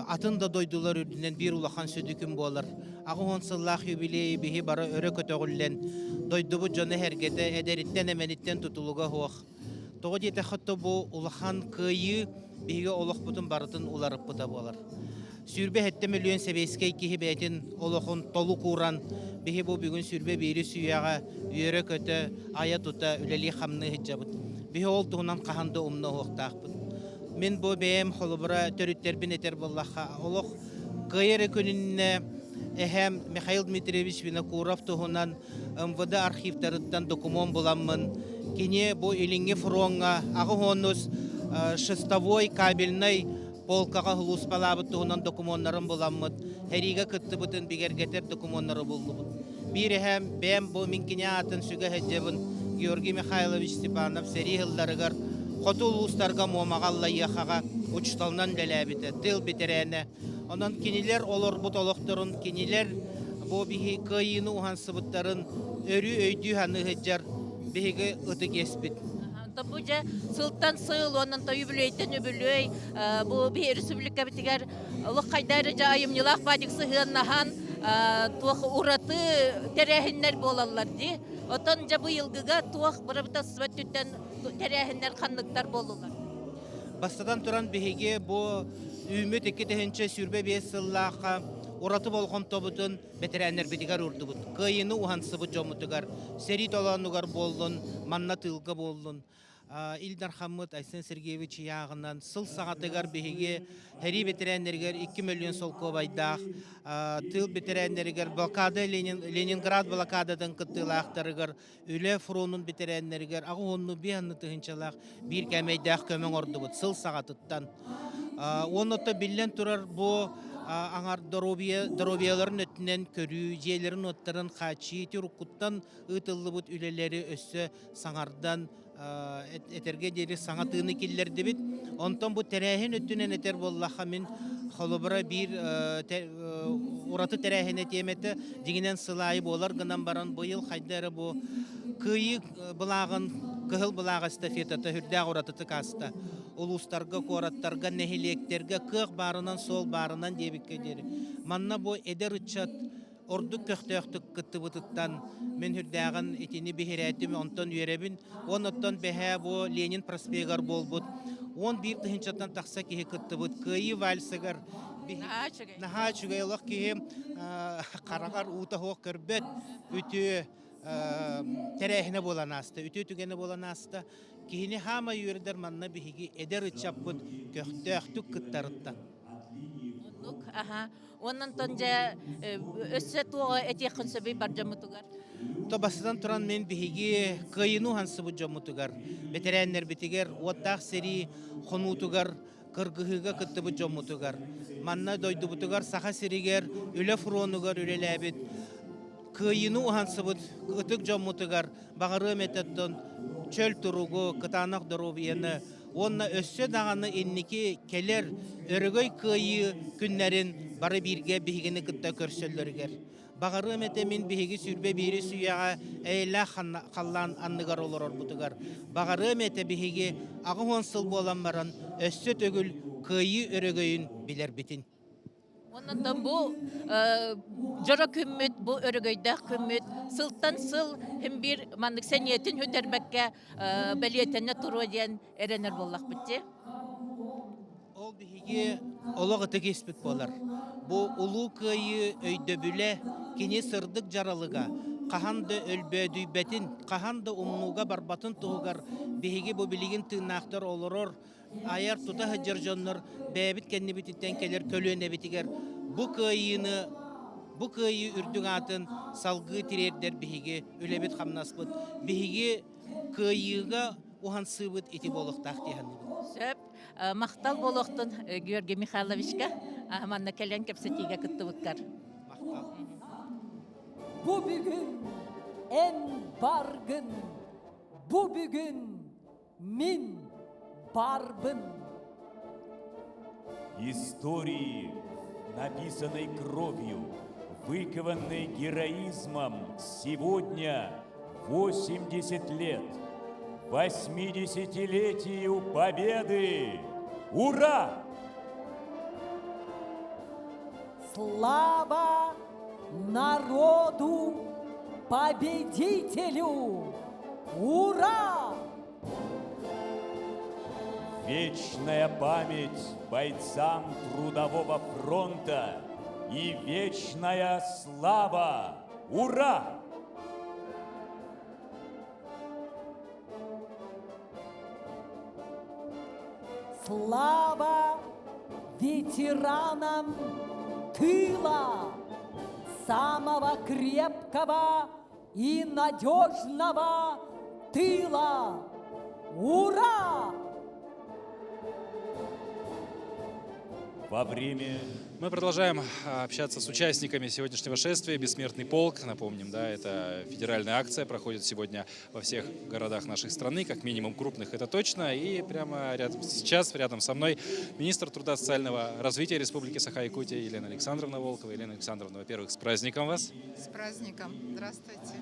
атын да дойдулар үрдүнэн биир улахан сүдү күн буолар. 80 сыллаах юбилейи биһи бары өрө көтөҕүллэн, дойдубут дьоно эһэргэтэ эдэриттэн-эмэниттэн тутулуга суох. Тоҕо диэтэххэ то бу улахан кыайыы биһиги олохпутун барытын уларыппыта буолар. 27 мөлүйүөн сэбиэскэй киһи бэйэтин олохун толук ууран, биһи бу бүгүн 21 үйэҕэ үөрэ-көтө, айа-тута, үлэлии-хамныы сылдьабыт. Биһи ол туһунан хаһан да умна уһуохтаахпыт. Мин бу бэйэм холобура төрүттэрбин этэр буоллахха, олох кыайар эрэ күнүнэ эһэм Михаил Дмитриевич Винокуров туһунан МВД архивтарыттан докумуон буламмын, кини бу Илиҥҥи фроҥҥа аҕыс шестовой кабельнай полкаҕа сулууспалаабыт туһунан докумуоннарын буламмыт, сэриигэ кыттыбытын бигэргэтэр докумуоннары буллубут. Биир эһэм, бэйэм бу мин кини аатын сүгэ сылдьабын, Георгий Михайлович Степанов сэрии сылларыгар хоту улуустарга Муомаҕа Аллайыахаҕа учууталынан үлэлээбитэ, тыыл бэтэрээнэ. Онон кинилэр олорбут олохторун, кинилэр бу биһи кыайыыны уһансыбыттарын өрүү өйдүү саныы сылдьар биһиги ытык иэспит. Бу дьэ сылтан сыл уонна үбүлүөйтэн үбүлүөй бу биһи республикабытыгар олох хайда эрэ дьэ айымньылаах баадьык сыһыаннаһан туох ураты тэрээһиннэр буолаллар дии. Оттон дьэ быйылгыга туох бырабыыталыстыба өттүттэн тэрээһиннэр ханныктар буоллулар? Бастатан туран биһиги бу үүммүт 2025 сыллаахха ураты болҕомтобутун бэтэрээннэрбитигэр уурдубут. Кыайыыны уһансыбыт дьоммутугар, сэрии толоонугар буоллун, манна тыылга буоллун. Ил Дархаммыт Айсен Сергеевич ыйааҕынан сыл саҕатыгар биһиги сэрии бэтэрээннэригэр 2 мөлүйүөн солкуобайдаах тыыл бэтэрээннэригэр блокада Ленинград блокадатын кыттыылаахтарыгар үлэ фронун бэтэрээннэригэр аҕыс уонну биэс тыһыынчалаах биир кээмэйдээх көмө оҥордубут сыл саҕатыттан. Уонна биллэн турар бу аҥар доруобуйа доруобуйаларын өттүнэн көрүү, дьиэлэрин-уоттарын хааччыйыы ити уруккуттан ыытыллыбыт үлэлэри өссө саҥардан этэргэ диэри саҥа тыыны киллэрдибит. Онтон бу тэрээһин өттүнэн этэр буоллахха мин холобура биир ураты тэрээһинэ тиэмэтэ дьиҥинэн сыл аайы буолар гынан баран быйыл хайда эрэ бу кыайыы былааҕын кыһыл былаах эстафетата үрдээх уратытык ааста. Улуустарга, куораттарга, нэһилиэктэргэ кыах баарынан, суол баарынан диэбиккэ диэри. Манна бу эдэр ыччат ордук көхтөөхтүк кыттыбытыттан мин үрдээҕин итини биһирээтим, онтон үөрэбин. Уон оттон бэһээ бу Ленин проспегар буолбут 11 тыһыынчаттан тахса киһи кыттыбыт Кыайыы вальсыгар наһаа үчүгэй олох киһи хараҕар уута суох көрбөт үтүө тэрээһинэ буолан ааста, үтүө түгэнэ буолан ааста. Киһини хаамай үөрдэр манна биһиги эдэр ыччаппыт көхтөөхтүк кыттарыттан. Оннук, аха. Онон дьэ өссө туоҕа этиэххин сөбүй бар дьоммутугар? То бастатан туран мен биһиги кыайыыны уһансыбыт дьоммутугар, бэтэрээннэрбитигэр, уоттаах сэрии хонуутугар кыргыһыыга кыттыбыт дьоммутугар, манна дойдубутугар Саха сиригэр үлэ фронугар үлэлээбит кыайыыны уһансыбыт ытык дьоммутугар баҕарыам этэ чөл туругу, кытаанах доруобуйаны уонна өссө даҕаны инники кэлэр өрөгөй кыайыы күннэрин бары бииргэ биһигини кытта көрсөллөрүгэр. Баҕарыам этэ мин биһиги 21 үйэҕэ эйэлээх халлаан анныгар олорорбутугар. Баҕарыам этэ биһиги 80 сыл буолан баран өссө төгүл кыайыы өрөгөйүн билэрбитин. Онон бу дьоро күммүт, бу өрөгөйдөөх күммүт сылтан сыл хим биир маннык сэниэтин сүтэрбэккэ бэлиэтэнэ туруо диэн эрэнэр буоллахпыт дии. Ол биһиги олох ытык испит буолар. Бу Улуу Кыайыы өйдөбүлэ кини сырдык дьаралыга хаһан да өлбөөдүйбэтин, хаһан да умнууга барбатын туһугар биһиги бу билигин тыыннаахтар олорор айар тута сылдьар дьоннор бэйэбит кэннибититтэн кэлэр көлүөнэбитигэр бу кыайыыны бу кыайыы үрдүк аатын салгыы тириэрдэр биһиги үлэбит-хамнаспыт биһиги кыайыыга уһансыыбыт ити буолуохтаах дии саныыбын. Сөп. Махтал буолуохтун Георгий Михайловичка манна кэлэн кэпсэтиигэ кыттыбыккар. Бу бүгүн эн баргын, бу бүгүн мин барбын. Истории, написанной кровью, выкованной героизмом, сегодня 80 лет, 80-летию Победы! Ура! Слава народу победителю! Ура! Вечная память бойцам Трудового фронта и вечная слава! Ура! Слава ветеранам тыла, самого крепкого и надежного тыла! Ура! Во время Мы продолжаем а, общаться с участниками сегодняшнего шествия «Бессмертный полк». Напомним, да, это федеральная акция, проходит сегодня во всех городах нашей страны, как минимум крупных, это точно. И прямо рядом, сейчас рядом со мной министр труда и социального развития Республики Саха-Якутия Елена Александровна Волкова. Елена Александровна, во-первых, с праздником вас. С праздником. Здравствуйте.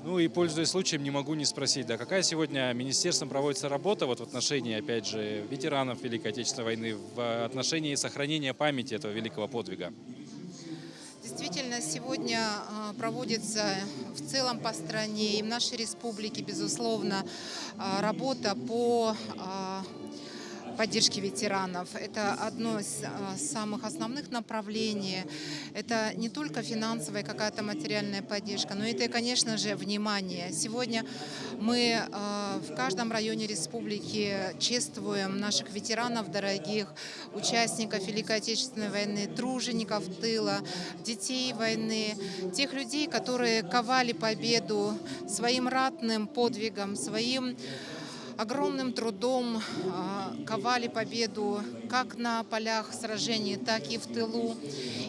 Ну и, пользуясь случаем, не могу не спросить, да, какая сегодня министерством проводится работа вот в отношении, опять же, ветеранов Великой Отечественной войны, в отношении сохранения памяти этого великого подвига? Действительно, сегодня а, проводится в целом по стране и в нашей республике, безусловно, а, работа по а, поддержки ветеранов. Это одно из самых основных направлений. Это не только финансовая какая-то материальная поддержка, но это, конечно же, внимание. Сегодня мы в каждом районе республики чествуем наших ветеранов дорогих, участников Великой Отечественной войны, тружеников тыла, детей войны, тех людей, которые ковали победу своим ратным подвигом, своим огромным трудом ковали победу как на полях сражений, так и в тылу.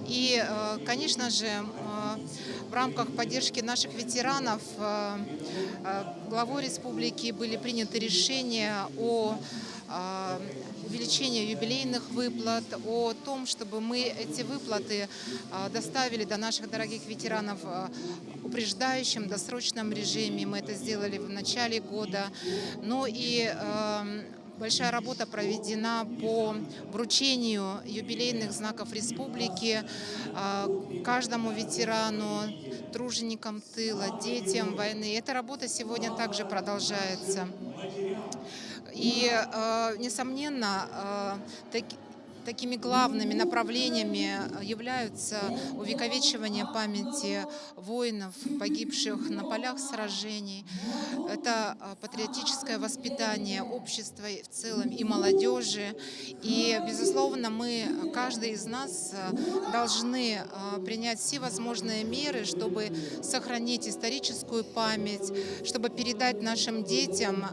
И, конечно же, в рамках поддержки наших ветеранов главой республики были приняты решения о увеличении юбилейных выплат, о том, чтобы мы эти выплаты доставили до наших дорогих ветеранов в упреждающем, досрочном режиме. Мы это сделали в начале года. Ну и большая работа проведена по вручению юбилейных знаков республики каждому ветерану, труженикам тыла, детям войны. Эта работа сегодня также продолжается. И, несомненно, такими главными направлениями являются увековечивание памяти воинов, погибших на полях сражений. Это патриотическое воспитание общества в целом и молодежи. И, безусловно, мы, каждый из нас, должны принять все возможные меры, чтобы сохранить историческую память, чтобы передать нашим детям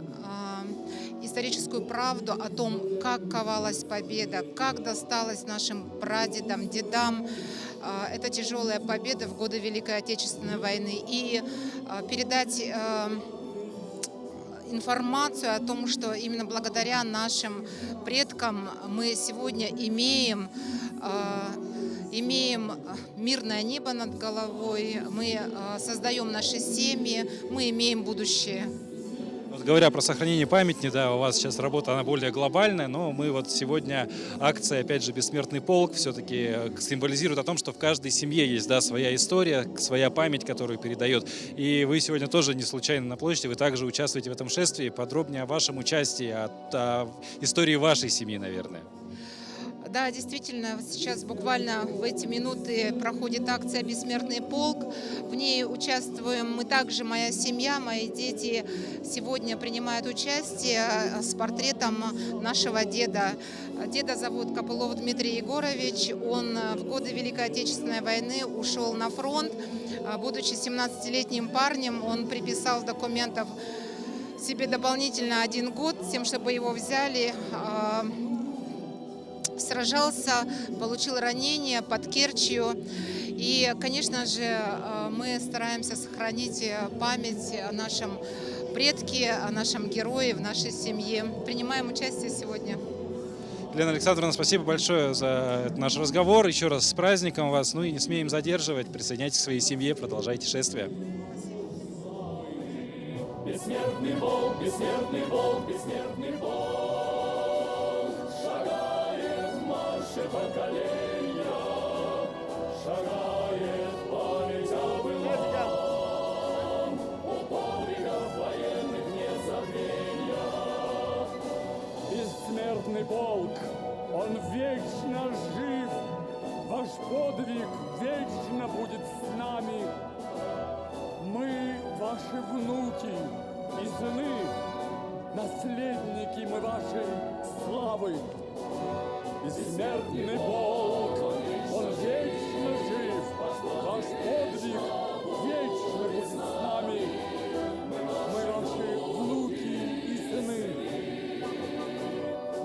историческую правду о том, как ковалась победа, как досталась нашим прадедам, дедам эта тяжелая победа в годы Великой Отечественной войны. И передать информацию о том, что именно благодаря нашим предкам мы сегодня имеем, имеем мирное небо над головой, мы создаем наши семьи, мы имеем будущее. Вот говоря про сохранение памяти, да, у вас сейчас работа, она более глобальная, но мы вот сегодня акция, опять же, «Бессмертный полк» все-таки символизирует о том, что в каждой семье есть, да, своя история, своя память, которую передает. И вы сегодня тоже не случайно на площади, вы также участвуете в этом шествии. Подробнее о вашем участии, о, о истории вашей семьи, наверное. Да, действительно, сейчас буквально в эти минуты проходит акция «Бессмертный полк». В ней участвуем мы также, моя семья, мои дети сегодня принимают участие с портретом нашего деда. Деда зовут Копылов Дмитрий Егорович. Он в годы Великой Отечественной войны ушел на фронт. Будучи 17-летним парнем, он приписал документов себе дополнительно один год, с тем, чтобы его взяли. Сражался, получил ранение под Керчью. И, конечно же, э, мы стараемся сохранить э, память о нашем предке, о нашем герое в нашей семье. Принимаем участие сегодня. Лена Александровна, спасибо большое за этот наш разговор. Еще раз с праздником вас. Ну и не смеем задерживать. Присоединяйтесь к своей семье, продолжайте шествие. Бессмертный полк, бессмертный полк, бессмертный полк, Шагает в марше поколения, Шагает память о былом, О подвигах военных нет забвенья. Бессмертный полк, он вечно жив, Ваш подвиг вечно будет с нами. Мы ваши внуки и сыны, наследники мы вашей славы. Бессмертный полк, он вечно жив, ваш подвиг вечно будет с нами. Мы ваши внуки и сыны,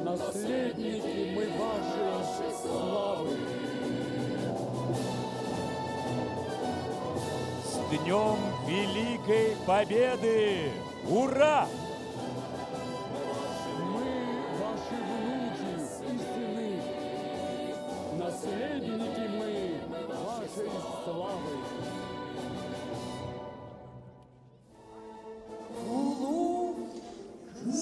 наследники мы вашей славы. С Днем Великой Победы! Ура! Мы ваши внуки и сыны, наследники мы вашей славы.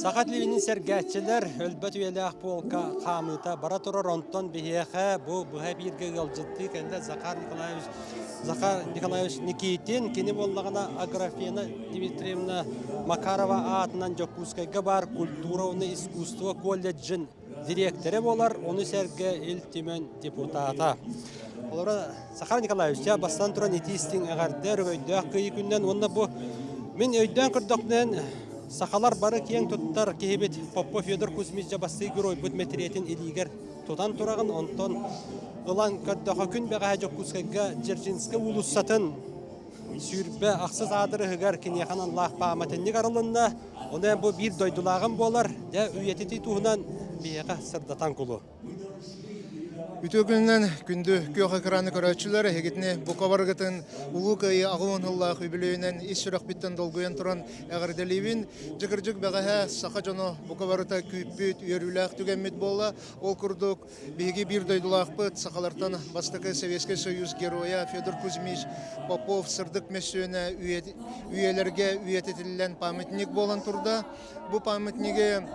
Саха телевидениетин сэргээччилэр өлбөт үйэлээх полка хаамыыта бара турар онтон биһиэхэ бу быһа бииргэ ыалдьыттыы кэллэ Захар Николаевич Захар Николаевич Никитин кини буоллаҕына Аграфена Дмитриевна Макарова аатынан Дьокуускайга баар культура уонна искусство колледжын дириэктэрэ буолар, ону сэргэ Ил Түмэн депутата. Олора Захар Николаевич, дьэ бастан туран итии истиҥ эҕэрдэ өрөгөйдөөх кыайыы күнүнэн уонна бу мин өйдөөн көрдөхпүнэн сахалар бары киэҥ туттар киһибит Поппо Федор Кузьмич дьэ бастыы геройбут мэтириэтин илиигэр тутан тураҕын, онтон ылан көрдөхө күн бэҕэһээ Дьокуускайга Дзержинскэй уулуссатын 28 аадырыһыгар киниэхэ аналлаах пааматынньык арылынна. Онон бу биир дойдулааҕым буолар. Дьэ, үйэтитии туһунан биһиэхэ сырдатан кулу. Үтүө күнүнэн күндү күөх экраны көрөөччүлэр, эһигитини бука барыгытын Улуу Кыайыы 80 сыллаах үбүлүөйүнэн ис сүрэхпиттэн долгуйан туран эҕэрдэлиибин. Дьэ кырдьык бэҕэһээ саха дьоно бука барыта күүппүт, үөрүүлээх түгэммит буолла. Ол курдук Биһиги биир дойдулаахпыт, сахалартан бастакы Советскай Союз геройа Федор Кузьмич Попов сырдык мөссүөнэ үйэлэргэ үйэтитиллэн памятник буолан турда. Бу памятнигы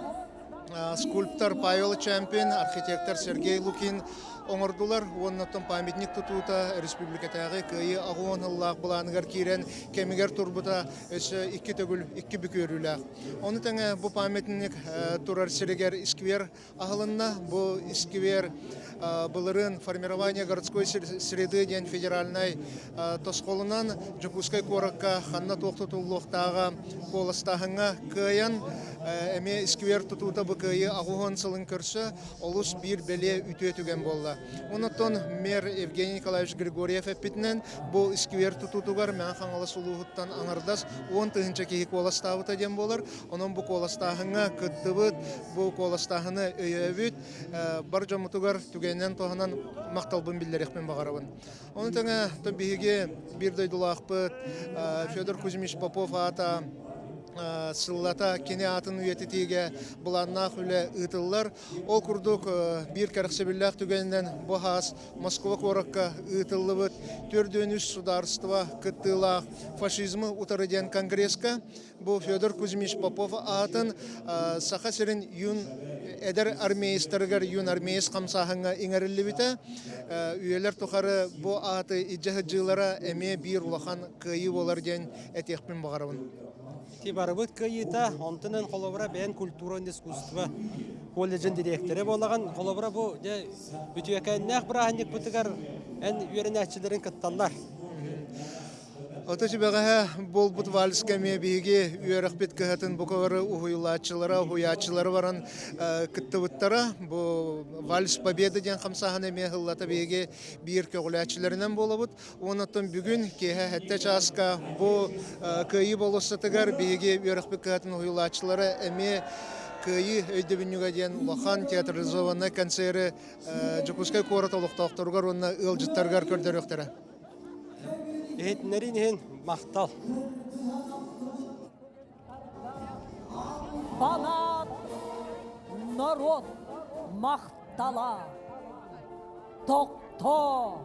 скульптор Павел Чампин, архитектор Сергей Лукин оҥордулар уонна оттон памятник тутуута республикатааҕы Кыайыы 80 сыллаах былааныгар киирэн кэмигэр турбута өссө икки төгүл икки бүк үөрүүлээх. Ону тэҥэ бу памятник турар сиригэр сквер аһылынна. Бу искибиэр былырыын формирование городской среды диэн федеральнай тосхолунан Дьокуускай куоракка ханна туох тутуллуохтааҕа куоластааһыҥҥа кыайан эмиэ искибиэр тутуута бу кыайыы 80 сылын көрсө олус биир бэлиэ үтүө түгэн буолла. Онон мэр Евгений Николаевич Григорьев эппитинэн бу искибиэр тутуутугар Мэҥэ Хаҥалас улууһуттан аҥардас 10 тыһыынча киһи куоластаабыта диэн буолар. Онон бу куоластааһыҥҥа кыттыбыт Бу куоластааһыны өйөөбүт бар дьоммутугар түгэнинэн туһанан махталбын биллэриэхпин баҕарабын. Ону тэҥэ биһиги биир дойдулаахпыт Федор Кузьмич Попов аата сыллата кини аатын үйэтитиигэ былааннаах үлэ ыытыллар. Ол курдук биир кэрэхсэбиллээх түгэнинэн бу хаас Москва куоракка ыытыллыбыт 43 судаарыстыба кыттыылаах фашизмы утары диэн конгресска Бу Федор Кузьмич Попов аатын Саха сирин юн эдэр армеецтарыгар юн армеец хамсааһыҥҥа иҥэриллибитэ. Үйэлэр тухары бу ааты илдьэ сылдьыылара эмиэ биир улахан кыайыы буолар диэн этиэхпин баҕарабын. Ити барыбыт кыайыыта, онтон эн холобура бэйэн культура уонна искусство колледжын дириэктэрэ буолаҕын. Холобура бу дьэ үтүөкээннээх бырааһынньыкпытыгар эн үөрэнээччилэрин кытталлар. Ото сүбэҕэһэ буолбут вальска эмиэ биһиги үөрэхпит кыһатын бука уһуйулааччылара, уһуйааччылара баран кыттыбыттара. Бу Вальс Победы диэн хамсааһын эмиэ сыллата биһиги биир көҕүлээччилэринэн буолабыт. Уонна бүгүн киэһэ сэттэ чааска бу Кыайыы болуоссатыгар биһиги үөрэхпит кыһатын уһуйулааччылара эмиэ. Кыайыы өйдөбүнньүгэ диэн улахан театрализованнай концеры Дьокуускай куорат олохтоохторугар уонна ыалдьыттарыгар көрдөрүөхтэрэ. Иһитиннэриин иһин махтал. Банат народ махтала тохтоо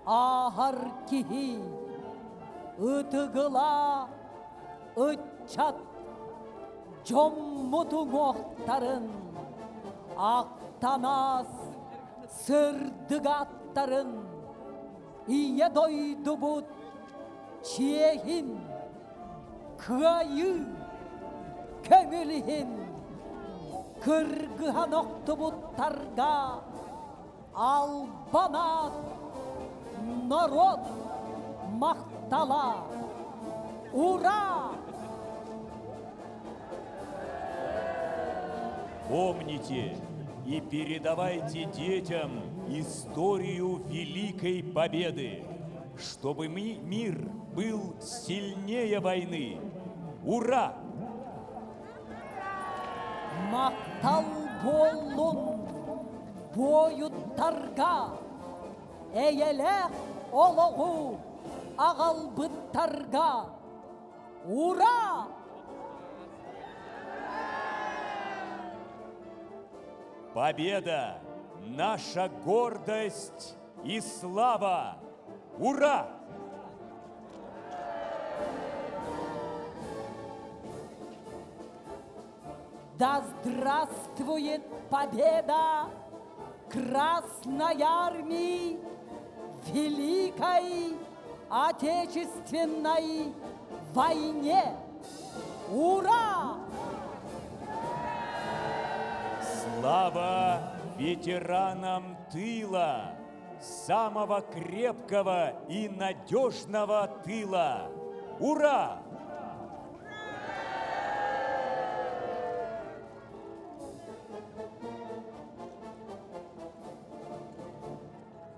ааһар киһи ытыгыла ыччат дьоммут уҥуохтарын Актанаас сырдык аттарын Ийэ дойдубут чиэһин Кыайыы көҥүл иһин кыргыһан охтубуттарга албан аат норуот махтала! Ура! Помните и передавайте детям историю Великой Победы, чтобы мир был сильнее войны. Ура! Махтал буоллун буойуттарга, эйэлээх олоҕу аҕалбыттарга! Ура! Победа – наша гордость и слава! Ура! Да здравствует победа Красной Армии Великой Отечественной войне! Ура! Слава ветеранам тыла, самого крепкого и надежного тыла! Ура!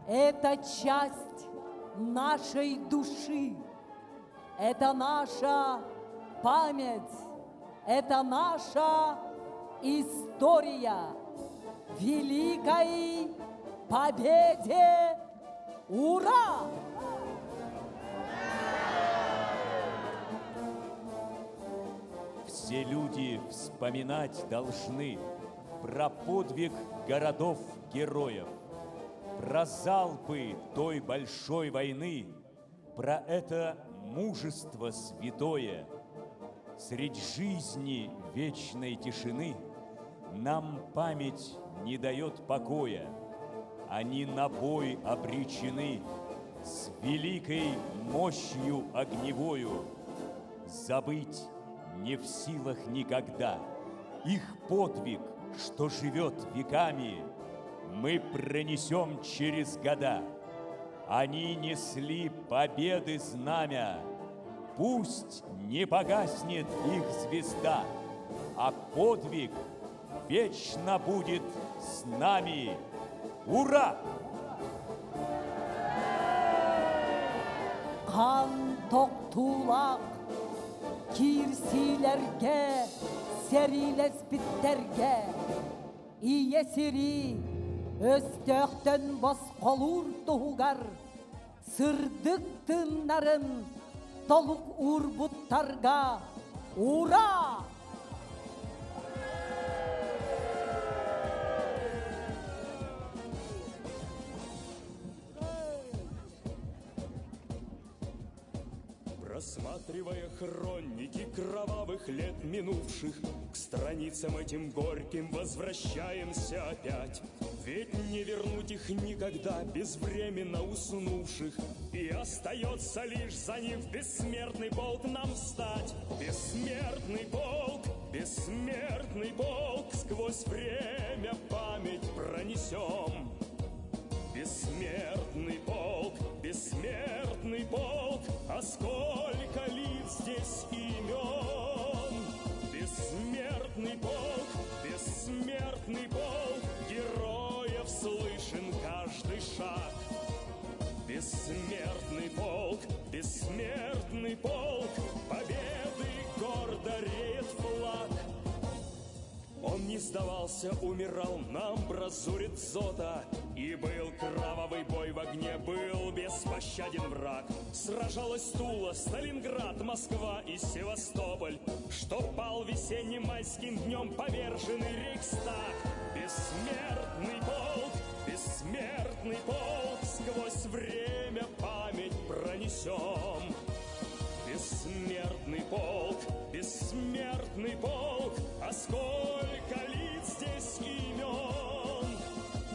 Это часть нашей души, это наша память, это наша история. Великой Победе! Ура! Все люди вспоминать должны про подвиг городов-героев, про залпы той большой войны, про это мужество святое. Средь жизни вечной тишины нам память не дает покоя. Они на бой обречены с великой мощью огневою. Забыть не в силах никогда. Их подвиг, что живет веками, мы пронесем через года. Они несли победы знамя, пусть не погаснет их звезда, а подвиг вечно будет с нами. Ура! Қан тоқтулақ киирсиилэргэ, сэриилэспиттэргэ, ийэ сири өстөөхтөн босхолуур туһугар сырдык тыыннарын толук уурбуттарга ура! Просматривая хроники кровавых лет минувших, К страницам этим горьким возвращаемся опять. Ведь не вернуть их никогда, безвременно уснувших, И остается лишь за них в бессмертный полк нам встать. Бессмертный полк, бессмертный полк, Сквозь время память пронесем. Бессмертный полк, бессмертный полк, А сколько лиц здесь имен! Бессмертный полк, бессмертный полк, Героев слышен каждый шаг. Бессмертный полк, бессмертный полк, Победы гордо реет флаг. Не сдавался, умирал на амбразуре дзота. И был кровавый бой в огне, был беспощаден враг. Сражалась Тула, Сталинград, Москва и Севастополь. Что пал весенним майским днем поверженный Рейхстаг. Бессмертный полк, бессмертный полк, сквозь время память пронесем. Бессмертный полк, бессмертный полк, а сколько лиц здесь имен!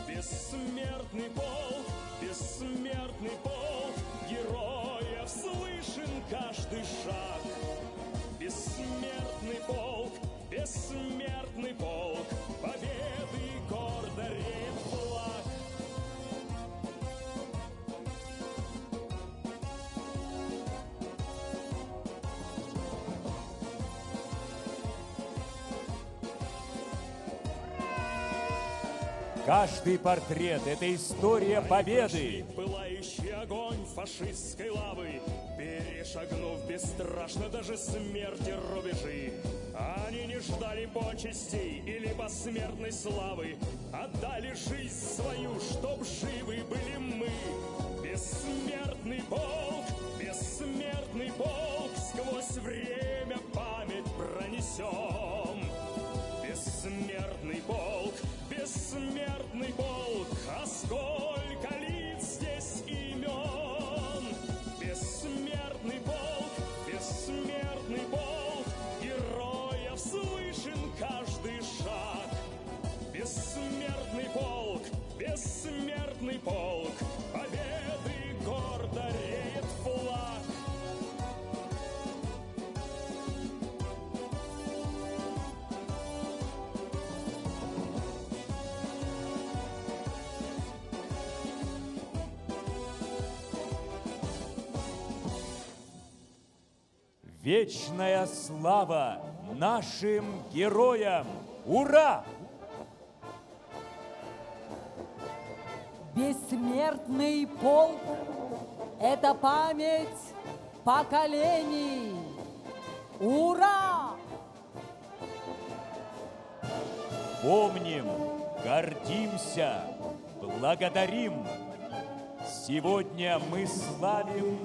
Бессмертный полк, бессмертный полк, героев слышен каждый шаг. Бессмертный полк, бессмертный полк, победы гордо реет флаг. Каждый портрет – это история победы. Пылающий огонь фашистской лавы, перешагнув бесстрашно даже смерти рубежи. Они не ждали почестей или посмертной славы, Отдали жизнь свою, чтоб живы были мы. Бессмертный полк, бессмертный полк, Сквозь время память пронесем. Бессмертный полк, бессмертный полк, А сколько лиц здесь имен! Бессмертный полк, бессмертный полк, Героев слышен каждый шаг. Бессмертный полк, бессмертный полк, Победы гордо реет флаг. Вечная слава нашим героям! Ура! Бессмертный полк – это память поколений. Ура! Помним, гордимся, благодарим. Сегодня мы славим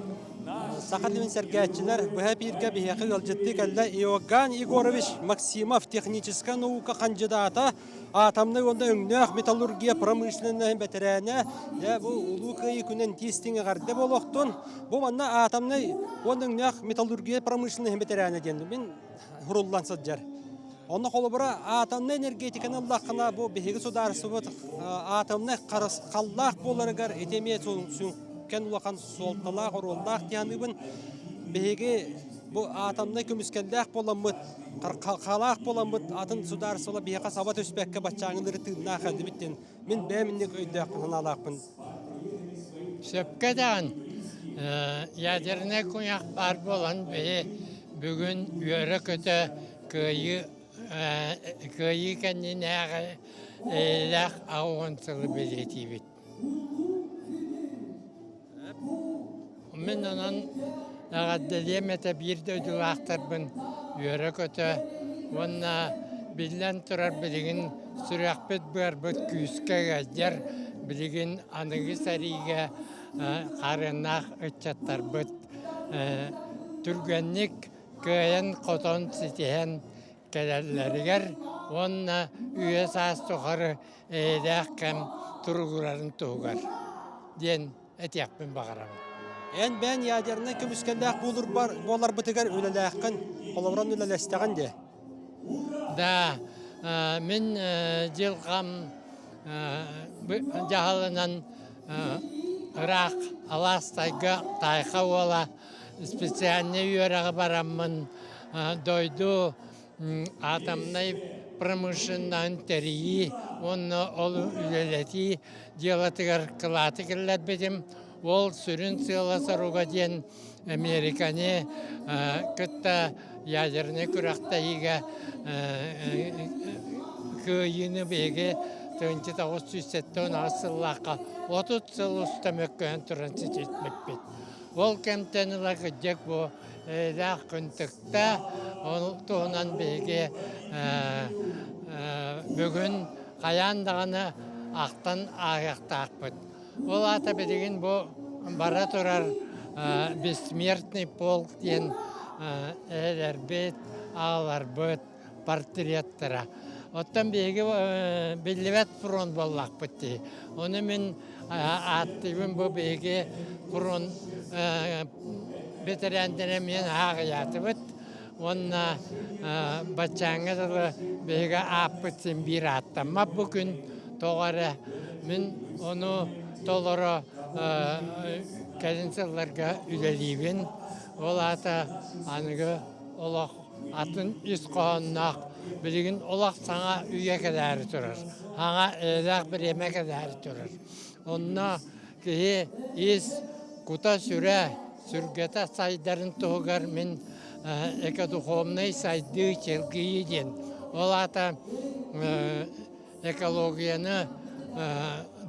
Саха тилин сэргээччилэр быһа бииргэ биһиэхэ ыалдьыттыы кэллэ Иоганн Егорович Максимов техническай наука хандьыдаата, атомнай уонна өҥнөөх металлургия промышленноһын бэтэрээнэ. Дьэ, бу Улуу Кыайыы күнүн тиистиҥ эҕэрдэ буолуохтун. Бу манна атомнай уонна өҥнөөх металлургия промышленноһын бэтэрээнэ диэн мин суруллан сылдьар. Онно холобура атомнай энергетиканы ыллаххына бу биһиги судаарыстыбабыт атомнай харысхаллаах буоларыгар ити эмиэ сүҥкэн улахан суолталаах оруоллаах дии саныыбын. Биһиги бу атомнай көмүскэллээх буоламмыт, халаах буоламмыт атын судаарыстыбалар биһиэхэ саба түспэккэ баччааҥҥылары тыыннаах элдибит диэн мин бэйэм инник өйдөөхпүн санаалаахпын. Сөпкө даҕан ядернай куйах баар буолан биһи бүгүн үөрэ-көтө кыайыы кыайыы кэннинээҕи эйэлээх 80 сылы бэлиэтиибит. Мин онон эҕэрдэлиэм этэ биир дойдулаахтарбын үөрэ-көтө уонна биллэн турар билигин сүрэхпит-быарбыт күүскэ ыалдьар, билигин аныгы сэриигэ хаарыаннаах ыччаттарбыт түргэнник кыайан-хотон ситиһэн кэлэллэригэр уонна үйэ-саас тухары эйэлээх кэм туругурарын туһугар диэн этиэхпин баҕарабын. Эн бэйэн ядернай көмүскэллээх буолурбар буоларбытыгар үлэлээххин, холобуран үлэлэстэҕин дии. Да, мин дьылҕам дьаһалынан ыраах алаас тайга Тайха уола специальнай үөрэҕи бараммын дойду атомнай промышленноһын тэрийии уонна ол үлэлэтии дьыалатыгар кылааты киллэрбитим. Ол сүрүн сыала-соруга диэн Американы кытта ядернай күрэхтэһиигэ кыайыыны биһиги 1978 сыллаахха 30 сыл уста мөккүһэн туран ситиспиппит. Ол кэмтэн ыла кырдьык бу эйэлээх күн тыкта, ол туһунан биһиги Бүгүн хайаан даҕаны ахтан ааһыахтаахпыт. Ол аата билигин бу бара турар Бессмертный полк диэн эһэлэрбит, аҕаларбыт портреттара. Оттон биһиги биллибэт фронт буоллахпыт дии. Ону мин ааттыыбын бу биһиги фронт бэтэрээннэрэ эмиэ ааҕыйаатыбыт. Уонна баччааҥҥа дылы биһиги ааппыт син биир ааттаммат бу күн тоҕо эрэ мин ону толоро кэлин сылларга үлэлиибин. Ол аата аныгы олох атын ис хоһоонноох билигин олох саҥа үйэ кэлээри турар. Саҥа эйэлээх бириэмэ кэлээри турар. Онно киһи ис кута-сүрэ, сүргэтэ сайдарын туһугар мин экодуховнай сайдыы чэлгийии диэн. Ол аата экологияны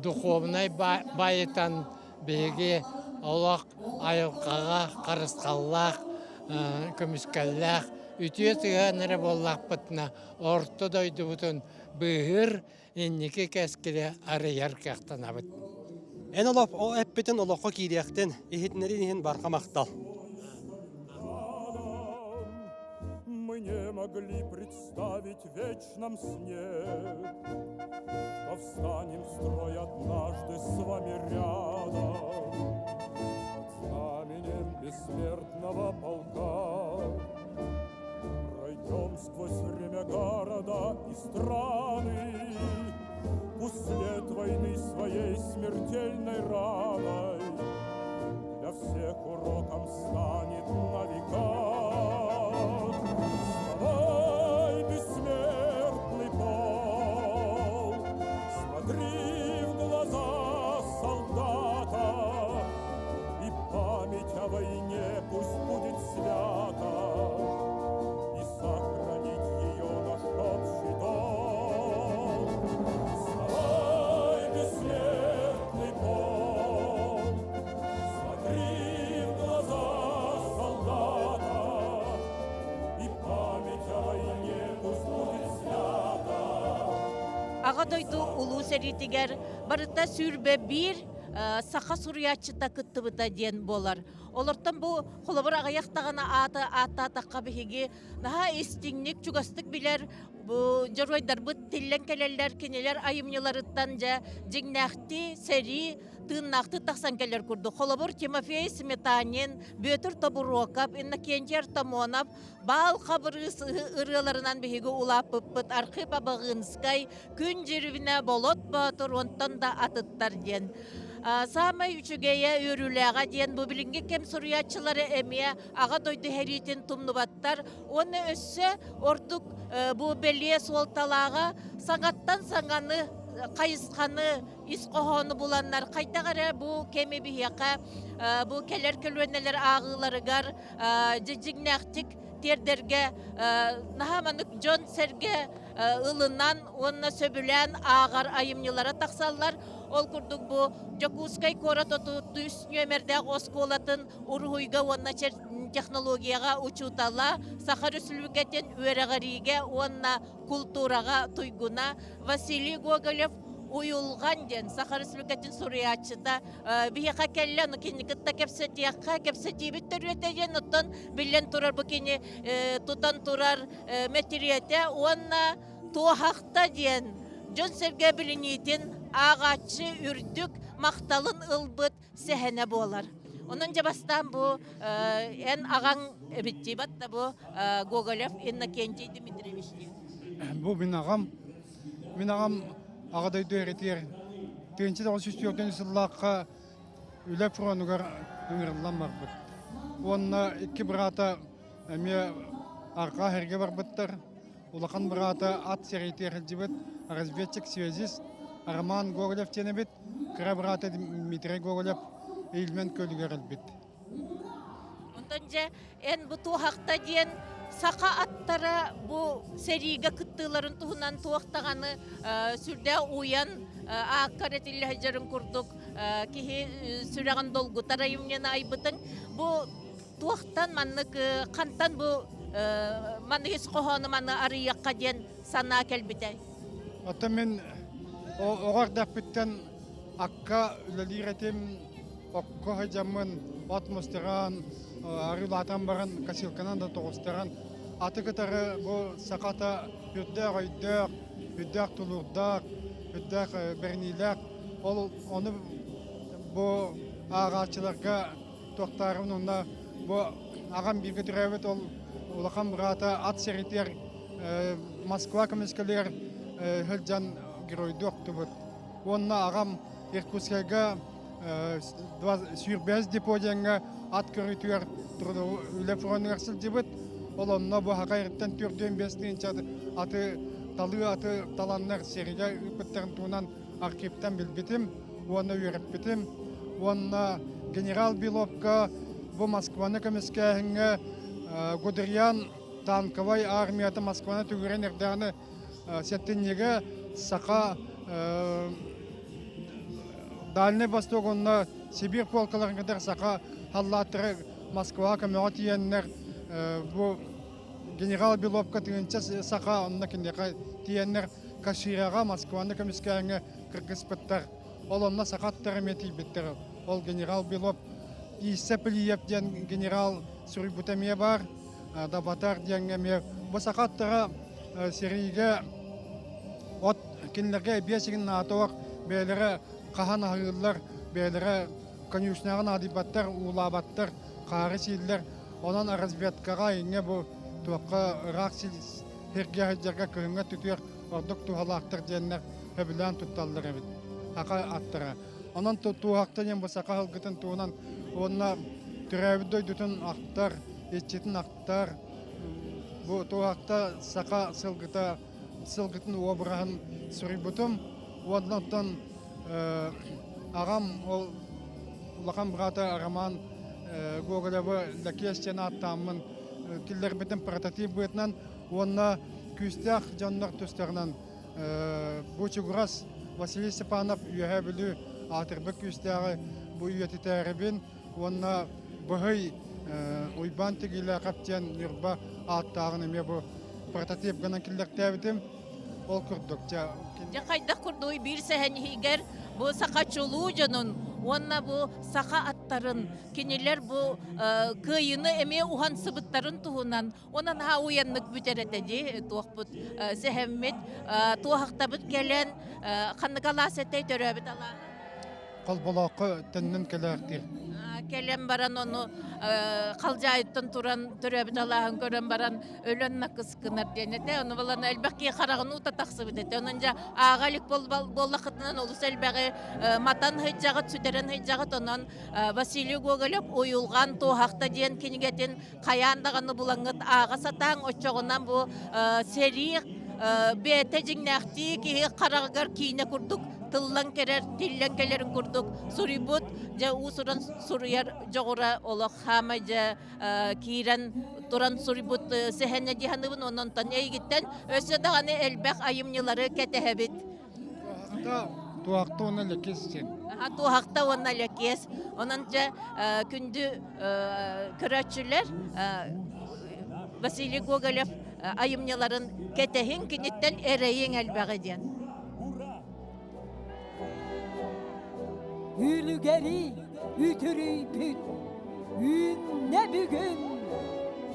духовнай байытан биһиги олох айылҕаҕа харысхаллаах, көмүскэллээх үтүө сыһыан эрэ буоллахпытына орто дойдубутун быыһыыр инники кэскили арыйар кыахтанабыт. Эн олох о эппитин олоххо киириэхтин, иһитинэрин иһин барҕа махтал. Мы не могли представить в вечном сне, Что встанем в строй однажды с вами рядом Под знаменем бессмертного полка. Пройдем сквозь время города и страны, Пусть след войны своей смертельной раной Для всех уроком станет на века. Вставай, бессмертный полк, Смотри в глаза солдата, И память о войне пусть будет свята, И сохранить ее наш общий долг. Вставай, бессмертный полк, Смотри в глаза солдата, И память о войне пусть будет свята. Аҕа дойду улуу сэриитигэр барыта 21 саха суруйааччыта кыттыбыта диэн буолар. Олортон бу холобур аҕыйах даҕаны ааты ааттаатахха биһиги наһаа истиҥник, чугастык билэр бу дьоруойдарбыт тиллэн кэлэллэр, кинилэр айымньыларыттан дьэ дьиҥнээхтии сэрии тыыннаахтыы тахсан кэлэр курдук. Холобур, Тимофей Сметанин, Бүөтүр Тобуруокап, Иннокентий Артамонов Баал Хабырыыс ырыаларынан биһиги улааппыппыт Архип Абаҕыынскай, Күн Дьирибинэ, Болот Боотур онтон да атыттар диэн. Саамай үчүгэйэ, үөрүүлээҕэ диэн бу билиҥҥи кэм суруйааччылары эмиэ Аҕа дойду сэриитин тумнубаттар уонна өссө ордук бу бэлиэ суолталааҕа саҥаттан саҥаны хайысханы ис хоһоону буланнар хайдах эрэ бу кэми биһиэхэ бу кэлэр көлүөнэлэр ааҕыыларыгар дьиҥнээхтик тиэрдэргэ наһаа маннык дьон-сэргэ ылынан уонна сөбүлээн ааҕар айымньылара тахсаллар. Ол курдук бу Дьокуускай куорат 33 нүөмэрдээх оскуолатын уруһуйга уонна технологияҕа учуутала, Саха Өрөспүүбүлүкэтин үөрэҕириигэ уонна култуураҕа туйгуна Василий Гоголев Уйулҕан диэн Саха Республикатын суруйааччыта биһиэхэ кэллэ, ону кини кытта кэпсэтиэххэ, кэпсэтиибит төрүөтэ диэн оттон биллэн турар бу кини тутан турар мэтириэтэ уонна Туоһахта диэн дьон-сэргэ билиниитин ааҕааччы үрдүк махталын ылбыт сэһэнэ буолар. Онон дьэ бастаан бу эн аҕаҥ эбит дии батта бу Гоголев Иннокентий Дмитриевич диэн. Бу мин аҕам. Мин аҕам Аҕа дойду эритигэр 1904 сыллаахха үлэ фронугар ыҥырыллан барбыт. Уонна икки быраата эмиэ арҕаа сиргэ барбыттар. Улахан быраата ат сэриитигэр сылдьыбыт разведчик-связист Роман Гоголев диэн эбит. Кыра быраата Дмитрий Гоголев Ильмен көлүгэр өлбүт. Онтон дьэ эн бу туоһахта диэн саха аттара бу сэриигэ кыттыыларын туһунан туох даҕаны сүрдээх уйан ааккар этиллэ сылдьарын курдук киһи сүрэҕин долгутар айымньыны айбытыҥ. Бу туохтан маннык хантан бу Маннык ис хоһоону маны арыйыахха диэн санаа кэлбитэй? Оттон мин оҕо эрдэхпиттэн акка үлэлиир этим, окко сылдьаммын от мустаран, арыылаатан баран косилканан да тоҕустаран аты кытары бу сахата үрдээх өйдөөх, үрдээх тулуурдаах, үрдээх бэриниилээх. Ол ону бу ааҕааччыларга туохтаарыбын уонна бу аҕам бииргэ төрөөбүт ол улахан быраата ат сэритигэр Москва көмүскэлигэр сылдьан геройдуу охтубут. Уонна аҕам Иркутскайга 25 депо диэҥҥэ ат көрүүтүгэр үлэ фронугар сылдьыбыт. Ол онно бу Хакайрыттан 45 тыһыынча аты талыы аты таланнар сэриигэ ыыппыттарын туһунан архивтан билбитим уонна үөрэппитим. Уонна генерал Беловка бу Москваны көмүскээһиҥҥэ Гудериан танковай армията Москваны түгүрэн эрдэҕинэ сэттинньигэ саха Дальнай Восток уонна Сибиир полкаларын кытары саха халлааттара Москваҕа көмөҕө тиийэннэр бу генерал Беловка тыһыынча саха онно киниэхэ тиийэннэр Кашираҕа Москваны көмүскээҥҥэ кыргыспыттар. Ол онно саха аттара эмиэ тиийбиттэр. Ол генерал Белов Иисса Плиев диэн генерал суруйбута эмиэ баар. Дабатар диэҥҥэ эмиэ бу саха аттара сэриигэ от кинилэргэ эбиэс игин наатоох бэйэлэрэ хаһан аһыыллар, бэйэлэрэ конюшняҕа наадыйбаттар, уулаабаттар, хаары сииллэр. Онон разведкаҕа иҥҥэ бу туохха ыраах сиргэ сылдьарга кыһыҥҥа түтүөх ордук туһалаахтар диэннэр сөбүлээн тутталлар эбит саха аттара. Онон туһахта диэн бу саха сылгытын туһунан уонна төрөөбүт дойдутун ахтар, иччитин ахтар, бу туһахта саха сылгыта сылгытын уобараһын суруйбутум. Уонна оттон аҕам ол улахан быраата Роман Гоголевы Лэкиэс диэн ааттааммын киллэрбитим прототип быһыытынан уонна күүстээх дьоннор тустарынан бу Чугурас Василий Степанов Үөһээ Бүлүү аатырбыт күүстээҕи бу үйэтитээрибин уонна Быһый Уйбаан Тигиилээхэп диэн Ньурба ааттааҕын эмиэ бу прототип гынан киллэртээбитим. Ол курдук дьэ Дьэ хайдах курдугуй биир сэһэн иһигэр бу саха чулуу дьонун уонна бу саха аттарын кинилэр бу кыайыыны эмиэ уһансыбыттарын туһунан Онон наһаа уйаннык бүтэр этэ дии туохпут сэһэммит туоһахтабыт кэлэн ханнык алаас этэй төрөөбүт алааһа Холболооххо төннөн кэлээхтиир. Кэлэн баран ону халдьаайыттан туран төрөөбүт алааһын көрөн баран өлөн накыс гынар диэн этэ. Ону балан элбэх киһи хараҕын уута тахсыбыт этэ. Онон дьэ ааҕа илик буоллаххытынан олус элбэҕи матан сылдьаҕыт, сүтэрэн сылдьаҕыт. Онон Василий Гоголев Уйулҕан туоһахта диэн кинигэтин хайаан даҕаны булаҥҥыт ааҕа сатааҥ, оччоҕуна бу сэрии бэйэтэ дьиҥнээхтии киһи хараҕыгар киинэ курдук тыллан кэлэр, тиллэн кэлэрин курдук суруйбут, дьэ уус-уран суруйар дьоҕура олох хаамай дьэ киирэн туран суруйбут сэһэнэ дии саныыбын, онон эйигиттэн өссө даҕаны элбэх айымньылары кэтэһэбит. Туохта уонна Лэкиэс диэн. Туохта уонна Лэкиэс. Онон дьэ күндү көрөөччүлэр Василий Гоголев айымньыларын кэтэһиҥ, киниттэн эрэйиҥ элбэҕи диэн. Үлүгэри үтүрүйбүт үүннэ бүгүн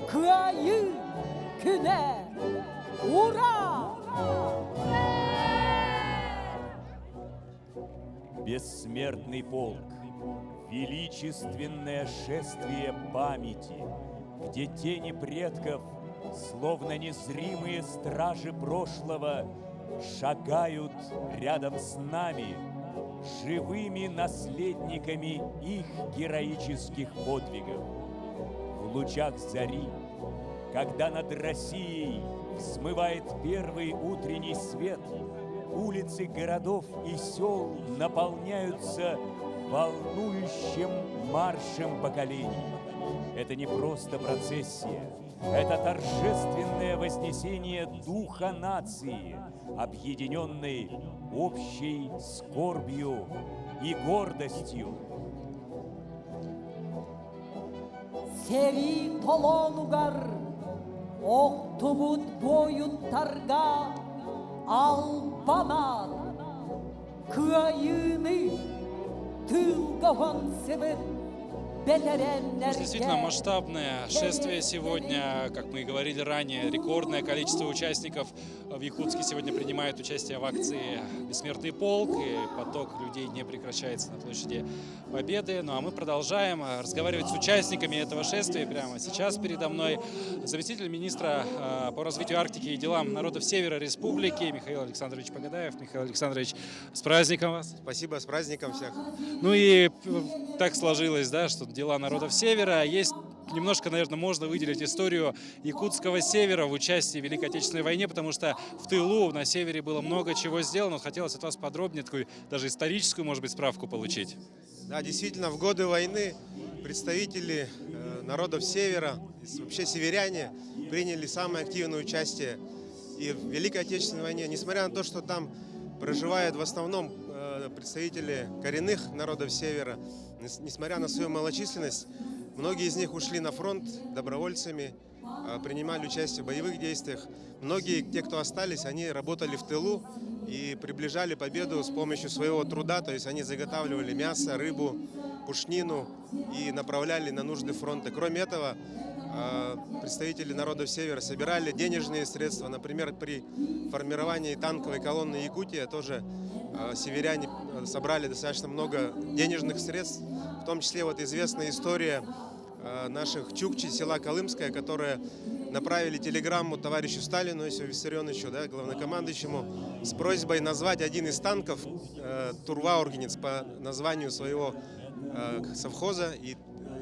Кыайыы күнэ! Ура! Бессмертный полк, величественное шествие памяти, где тени предков, словно незримые стражи прошлого, шагают рядом с нами, живыми наследниками их героических подвигов. В лучах зари, когда над Россией взмывает первый утренний свет, улицы городов и сел наполняются волнующим маршем поколений. Это не просто процессия, это торжественное вознесение духа нации, объединенной общей скорбью и гордостью. Сэрии толоонугар Охтубут буойуттарга албан аат, кыайыыны тыылга уһансыбыт Действительно масштабное шествие сегодня, как мы и говорили ранее, рекордное количество участников в Якутске сегодня принимает участие в акции «Бессмертный полк», и поток людей не прекращается на площади Победы. Ну а мы продолжаем разговаривать с участниками этого шествия. Прямо сейчас передо мной заместитель министра по развитию Арктики и делам народов Севера Республики Михаил Александрович Погодаев. Михаил Александрович, с праздником вас! Спасибо, с праздником всех! Ну и так сложилось, да, что дела народов Севера. Есть немножко, наверное, можно выделить историю Якутского севера в участии в Великой Отечественной войне, потому что в тылу на севере было много чего сделано. Хотелось от вас подробнее такую даже историческую, может быть, справку получить. Да, действительно, в годы войны представители народов Севера, вообще северяне, приняли самое активное участие и в Великой Отечественной войне, несмотря на то, что там проживают в основном представители коренных народов Севера, несмотря на свою малочисленность, многие из них ушли на фронт добровольцами, принимали участие в боевых действиях. Многие, те, кто остались, они работали в тылу и приближали победу с помощью своего труда, то есть они заготавливали мясо, рыбу, пушнину и направляли на нужды фронта. Кроме этого, представители народов Севера собирали денежные средства. Например, при формировании танковой колонны «Якутия» тоже северяне собрали достаточно много денежных средств, в том числе вот известная история наших чукчи села Колымское, которые направили телеграмму товарищу Сталину, Иосифу Виссарионовичу, да, главнокомандующему, с просьбой назвать один из танков Турваургенец по названию своего совхоза.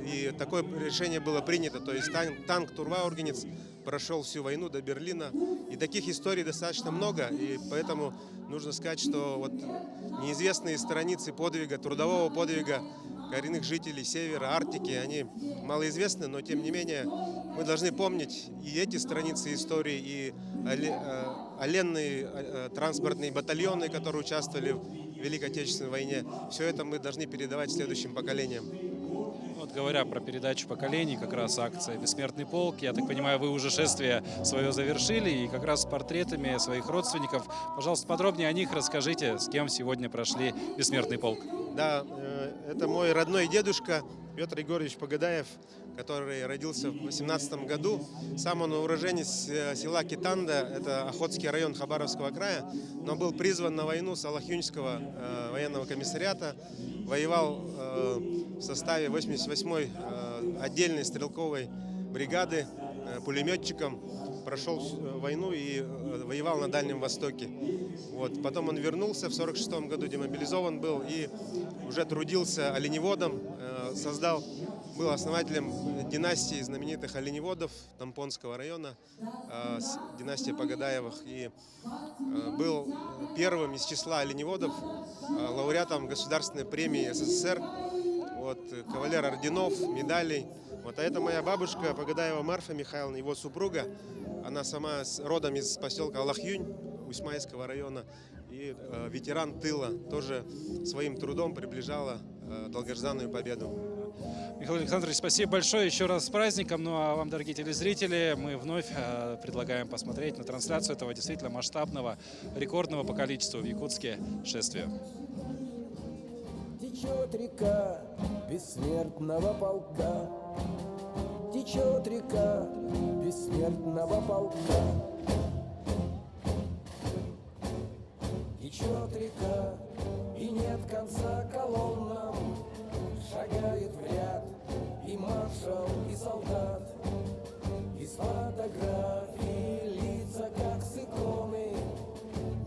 И такое решение было принято. То есть танк Турваургенец прошел всю войну до Берлина. И таких историй достаточно много. И поэтому нужно сказать, что вот неизвестные страницы подвига, трудового подвига коренных жителей Севера, Арктики, они малоизвестны, но тем не менее мы должны помнить и эти страницы истории, и оленные транспортные батальоны, которые участвовали в Великой Отечественной войне. Все это мы должны передавать следующим поколениям. Вот говоря про передачу поколений, как раз акция «Бессмертный полк», я так понимаю, вы уже шествие свое завершили, и как раз с портретами своих родственников. Пожалуйста, подробнее о них расскажите, с кем сегодня прошли «Бессмертный полк». Да, это мой родной дедушка Петр Егорович Погодаев, который родился в 18 году. Сам он уроженец села Китанда, это Охотский район Хабаровского края, но был призван на войну с Алахюнского военного комиссариата, воевал в составе 88-й отдельной стрелковой бригады пулеметчиком, прошел войну и воевал на Дальнем Востоке. Вот. Потом он вернулся в 1946 году, демобилизован был и уже трудился оленеводом, создал, был основателем династии знаменитых оленеводов Тампонского района, династия Погодаевых, и был первым из числа оленеводов, лауреатом Государственной премии СССР, вот, кавалер орденов, медалей. Вот, а это моя бабушка Погодаева Марфа Михайловна, его супруга. Она сама родом из поселка Алахюнь Усьмайского района и ветеран тыла, тоже своим трудом приближала долгожданную победу. Михаил Александрович, спасибо большое. Еще раз с праздником. Ну а вам, дорогие телезрители, мы вновь предлагаем посмотреть на трансляцию этого действительно масштабного, рекордного по количеству в Якутске шествия. Течет река бессмертного полка, Течет река бессмертного полка. Течет река, и нет конца колоннам, Шагает в ряд и маршал, и солдат. Из фотографий лица, как с иконы,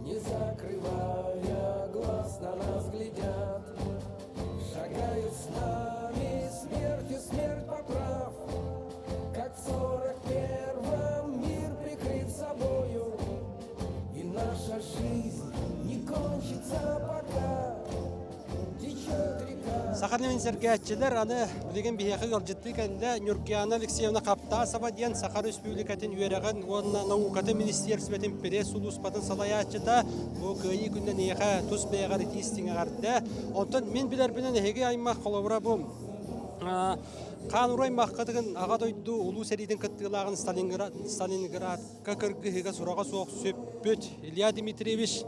Не закрывая глаз, на нас глядят. Шагают с нами смертью смерть поправ, Как в 41-м мир прикрыт собою, И наша жизнь не кончится пока. Течет река. Сахалин сэргээччилэр аны билигин биһиэхэ ыалдьыттыы кэллэ Нюркияна Алексеевна Хаптасова диэн Саха Республикатын үөрэҕин уонна наукатын министиэристибэтин пресс-сулууспатын салайааччыта бу Кыайыы күнүнэн эйиэхэ тус бэйэҕэр итии истиҥ эҕэрдэ. Онтон мин билэрбинэн эһиги аймах холобура бу. Хаан урай маххытыгын Аҕа дойду Улуу сэриитин кыттыылааҕын Сталинградка кыргыһыыга сураҕа суох сүппүт Илья Дмитриевич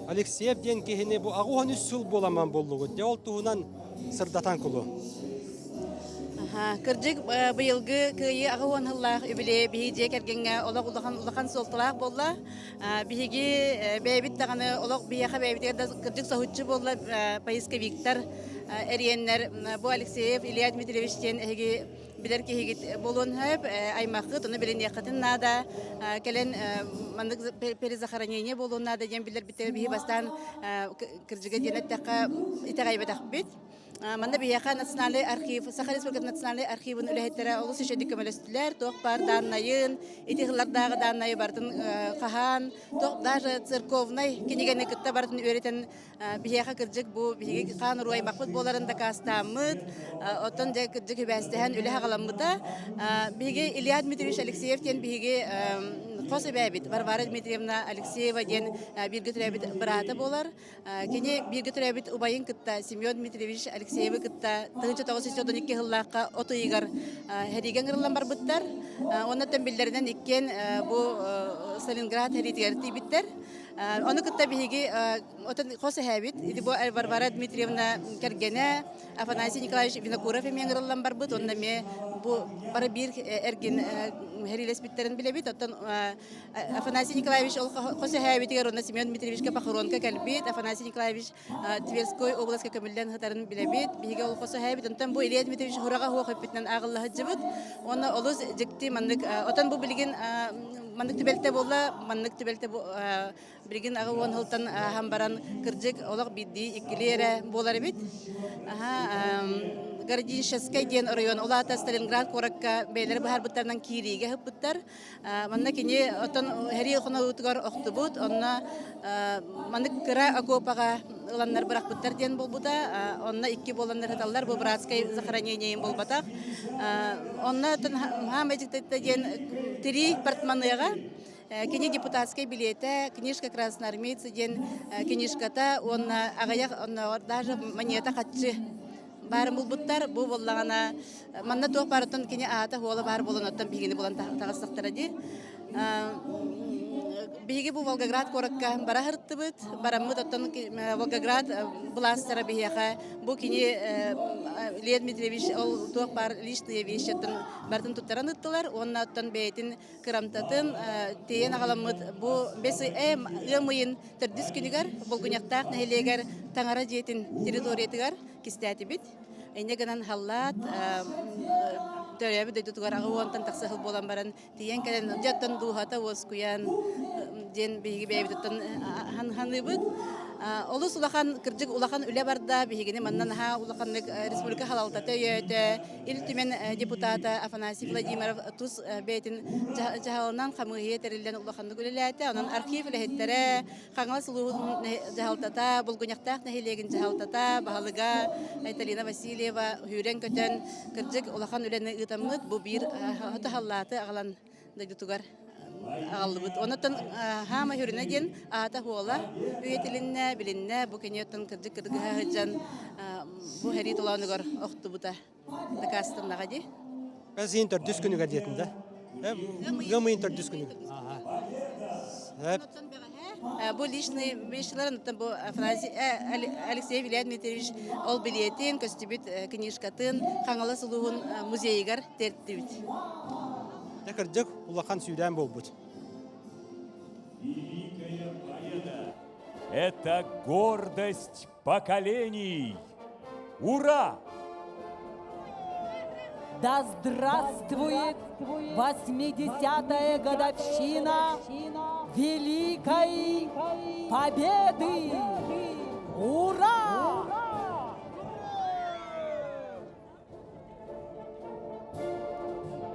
Алексеев диэн киһини бу 83 сыл буоламман буллугут. Дьэ ол туһунан сырдатан кулу. Кырдьык быйылгы Кыайыы 80 сыллаах үбүлүөйэ биһиги дьиэ кэргэҥҥэ олох улахан улахан суолталаах буолла. Биһиги бэйэбит даҕаны олох биһиэхэ бэйэбитигэр да кырдьык соһуччу буолла поисковиктар эриэннэр бу Алексеев Илья Дмитриевич диэн эһиги билэр киһигит буолуон сөп аймаххыт ону билиниэххитин наада кэлэн маннык перезахоронение буолуон наада диэн билэрбиттэр биһи бастаан кырдьыга диэн эттэххэ итэҕэйбэтэхпит Манна биһиэхэ национальный архив, Саха Республикатын национальный архивын үлэһиттэрэ олус үчүгэйдик көмөлөстүлэр. Туох баар дааннайын, ити сыллардааҕы дааннайы барытын хаһаан, туох даже церковнай кинигэни кытта барытын үөрэтэн биһиэхэ кырдьык бу биһиги хаан уруу аймахпыт буоларын дакаастааммыт, оттон дьэ кырдьык үбээстэһэн үлэ хаҕаламмыта. Биһиги Илья Дмитриевич Алексеев диэн биһиги хос эбээбит Варвара Дмитриевна Алексеева диэн бииргэ төрөөбүт быраата буолар. Кини бииргэ төрөөбүт убайын кытта Семен Дмитриевич Алексеевы кытта 1992 сыллаахха от ыйыгар сэриигэ ыҥырыллан барбыттар. Оннуттан биллэринэн иккиэн бу Сталинград сэриитигэр тиийбиттэр. Ону кытта биһиги отон хос эһээбит, ити бу Варвара Дмитриевна кэргэнэ Афанасий Николаевич Винокуров эмиэ ыҥырыллан барбыт. Онно эмиэ бу бары биир эргин сэриилэспиттэрин билэбит. Оттон Афанасий Николаевич ол хос эһээбитигэр уонна Семен Дмитриевичка похоронка кэлбит. Афанасий Николаевич Тверской областка көмүллэн сытарын билэбит. Биһиги ол хос эһээбит. Онтон бу Илья Дмитриевич хураҕа суох эппитинэн ааҕылла сылдьыбыт. Уонна олус дьикти маннык отон бу билигин маннык түбэлтэ буолла, маннык түбэлтэ билигин аҕа уон сылтан ааһан баран кырдьык олох биирдии иккилии эрэ буолар эбит. Аха Городищескай диэн оройуон ол аата Сталинград куоракка бэйэлэрэ быһаарбыттарынан киириигэ ыппыттар. Манна кини оттон сэрии хонуутугар охтубут, онно маннык кыра окуопаҕа ыланнар бырахпыттар диэн буолбута. Онно икки буоланнар сыталлар, бу братскай захоронение буолбатах. Онно хаамай дьиктитэ диэн тирии портмоныаҕа кини депутатскай билиэтэ, книжка красноармейца диэн книжката уонна аҕыйах оннооҕор даже монета хаччы баарын булбуттар. Бу буоллаҕына манна туох баарыттан кини аата хуола баар буолан оттон биһигини булан таҕыстахтара дии. Биһиги бу Волгоград куоракка бара сырыттыбыт. Бараммыт оттон Волгоград былаастара биһиэхэ бу кини Илья Дмитриевич ол туох баар личные вещи оттон барытын туттаран ыттылар уонна оттон бэйэтин кырамтатын тиэйэн аҕаламмыт бу бэс ыам ыйын төрдүс күнүгэр Булгунньахтаах нэһилиэгэр Таҥара дьиэтин территориятыгар кистээтибит. Инньэ гынан халлаат төрөөбүт дойдутугар аҕа уонтан тахса сыл буолан баран тиийэн кэлэн дьэ оттон дууһата уоскуйан диэн биһиги бэйэбититтэн ханыыбыт. Олус улахан, кырдьык улахан үлэ барда. Биһигини манна наһаа улаханнык республика халалтата өйөөтө. Ил Түмэн депутата Афанасий Владимиров тус бэйэтин дьаһалынан хамыыһыйа тэриллэн улаханнык үлэлээтэ. Онон архив үлэһиттэрэ, Хаҥалас улууһун дьаһалтата, Булгунньахтаах нэһилиэгин дьаһалтата, баһылыга Айталина Васильева сүүрэн-көтөн, кырдьык улахан үлэни ыытаммыт бу биир хото халлааты аҕалан дойдутугар аҕаллыбыт. Онон хаама хүрүнэ диэн аата хуола үйэтилиннэ, билиннэ, бу кини оттон кырдьык кыргыһа сылдьан бу сэрии толоонугар охтубута дакаастаннаҕа дии. Бэсиин төрдүс күнүгэр диэтин да? Ыам ыйын төрдүс күнүгэр. Бу личный вещиларын бу Алексей Илья Дмитриевич ол билиэтин, көстүбүт книжкатын Хаҥалас улууһун музейыгар тиэртибит. Дьэ кырдьык улахан сүүрээн буолбут. Это гордость поколений! Ура! Да здравствует 80-я годовщина Великой Победы! Ура!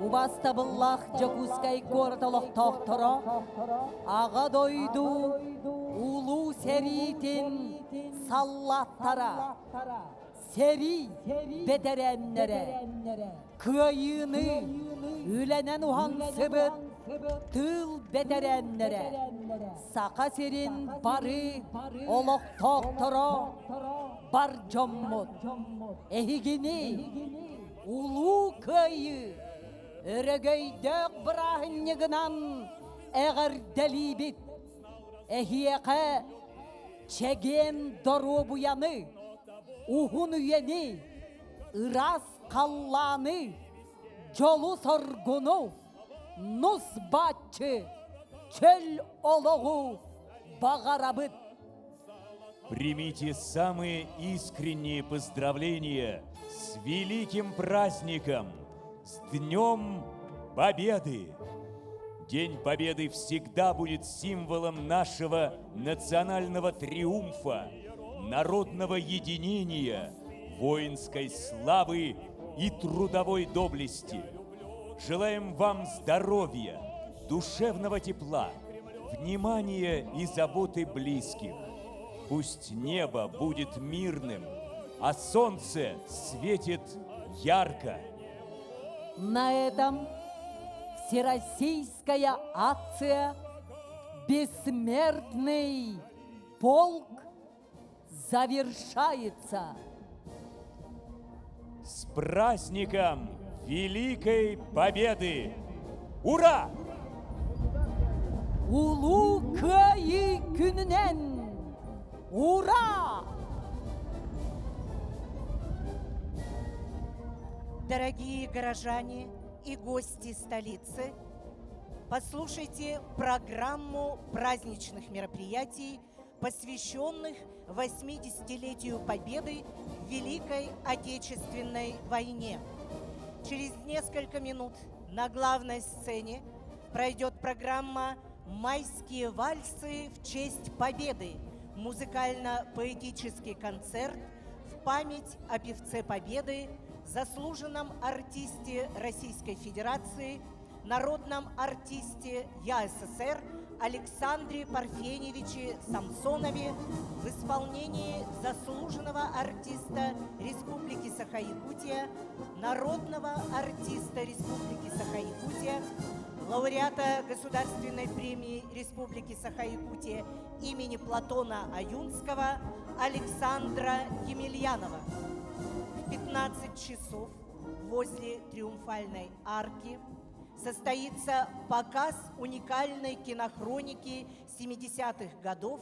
Убастабыллаах Дьокуускай куорат олохтоохторо Аҕа дойду Улуу сэриитин саллааттара, сэрии бэтэрээннэрэ, кыайыыны үлэнэн уһансыбыт тыыл бэтэрээннэрэ, Саха сирин бары олохтоохторо бар дьоммут, эһигини! Улуу Кыайыы өрөгөйдөөх бырааһынньыгынан эҕэрдэлиибит! Эһиэхэ чэгиэн доруобуйаны, уһун үйэни, ыраас халлааны, дьолу-соргуну, нус бааччы, чөл олоҕу баҕарабыт! Примите самые искренние поздравления с великим праздником, с Днем Победы! День Победы всегда будет символом нашего национального триумфа, народного единения, воинской славы и трудовой доблести. Желаем вам здоровья, душевного тепла, внимания и заботы близких. Пусть небо будет мирным, а солнце светит ярко. На этом всероссийская акция «Бессмертный полк» завершается. С праздником Великой Победы! Ура! Улуу Кыайыы күнүнэн! Ура! Дорогие горожане и гости столицы, послушайте программу праздничных мероприятий, посвященных 80-летию Победы в Великой Отечественной войне. Через несколько минут на главной сцене пройдет программа «Майские вальсы в честь Победы» музыкально-поэтический концерт в память о певце Победы, заслуженном артисте Российской Федерации, народном артисте ЯССР Александре Парфеньевиче Самсонове в исполнении заслуженного артиста Республики Саха-Якутия, народного артиста Республики Саха-Якутия, лауреата Государственной премии Республики Саха-Якутия имени Платона Аюнского Александра Емельянова. В 15 часов возле Триумфальной арки состоится показ уникальной кинохроники 70-х годов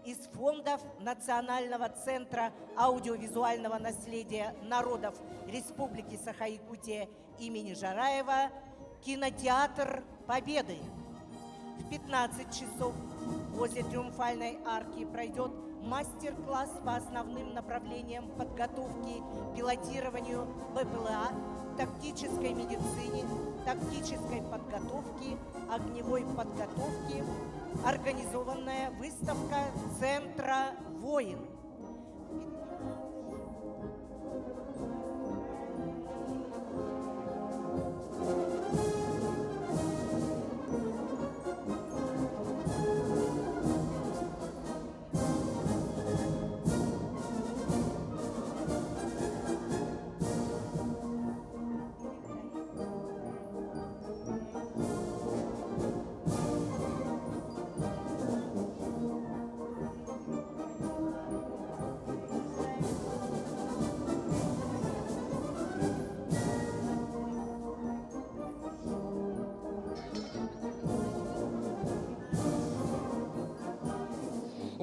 из фондов Национального центра аудиовизуального наследия народов Республики Саха-Якутия имени Жараева «Кинотеатр Победы». В 15 часов возле Триумфальной арки пройдет мастер-класс по основным направлениям подготовки пилотированию БПЛА, тактической медицине, тактической подготовке, огневой подготовке, организованная выставка Центра «Воин».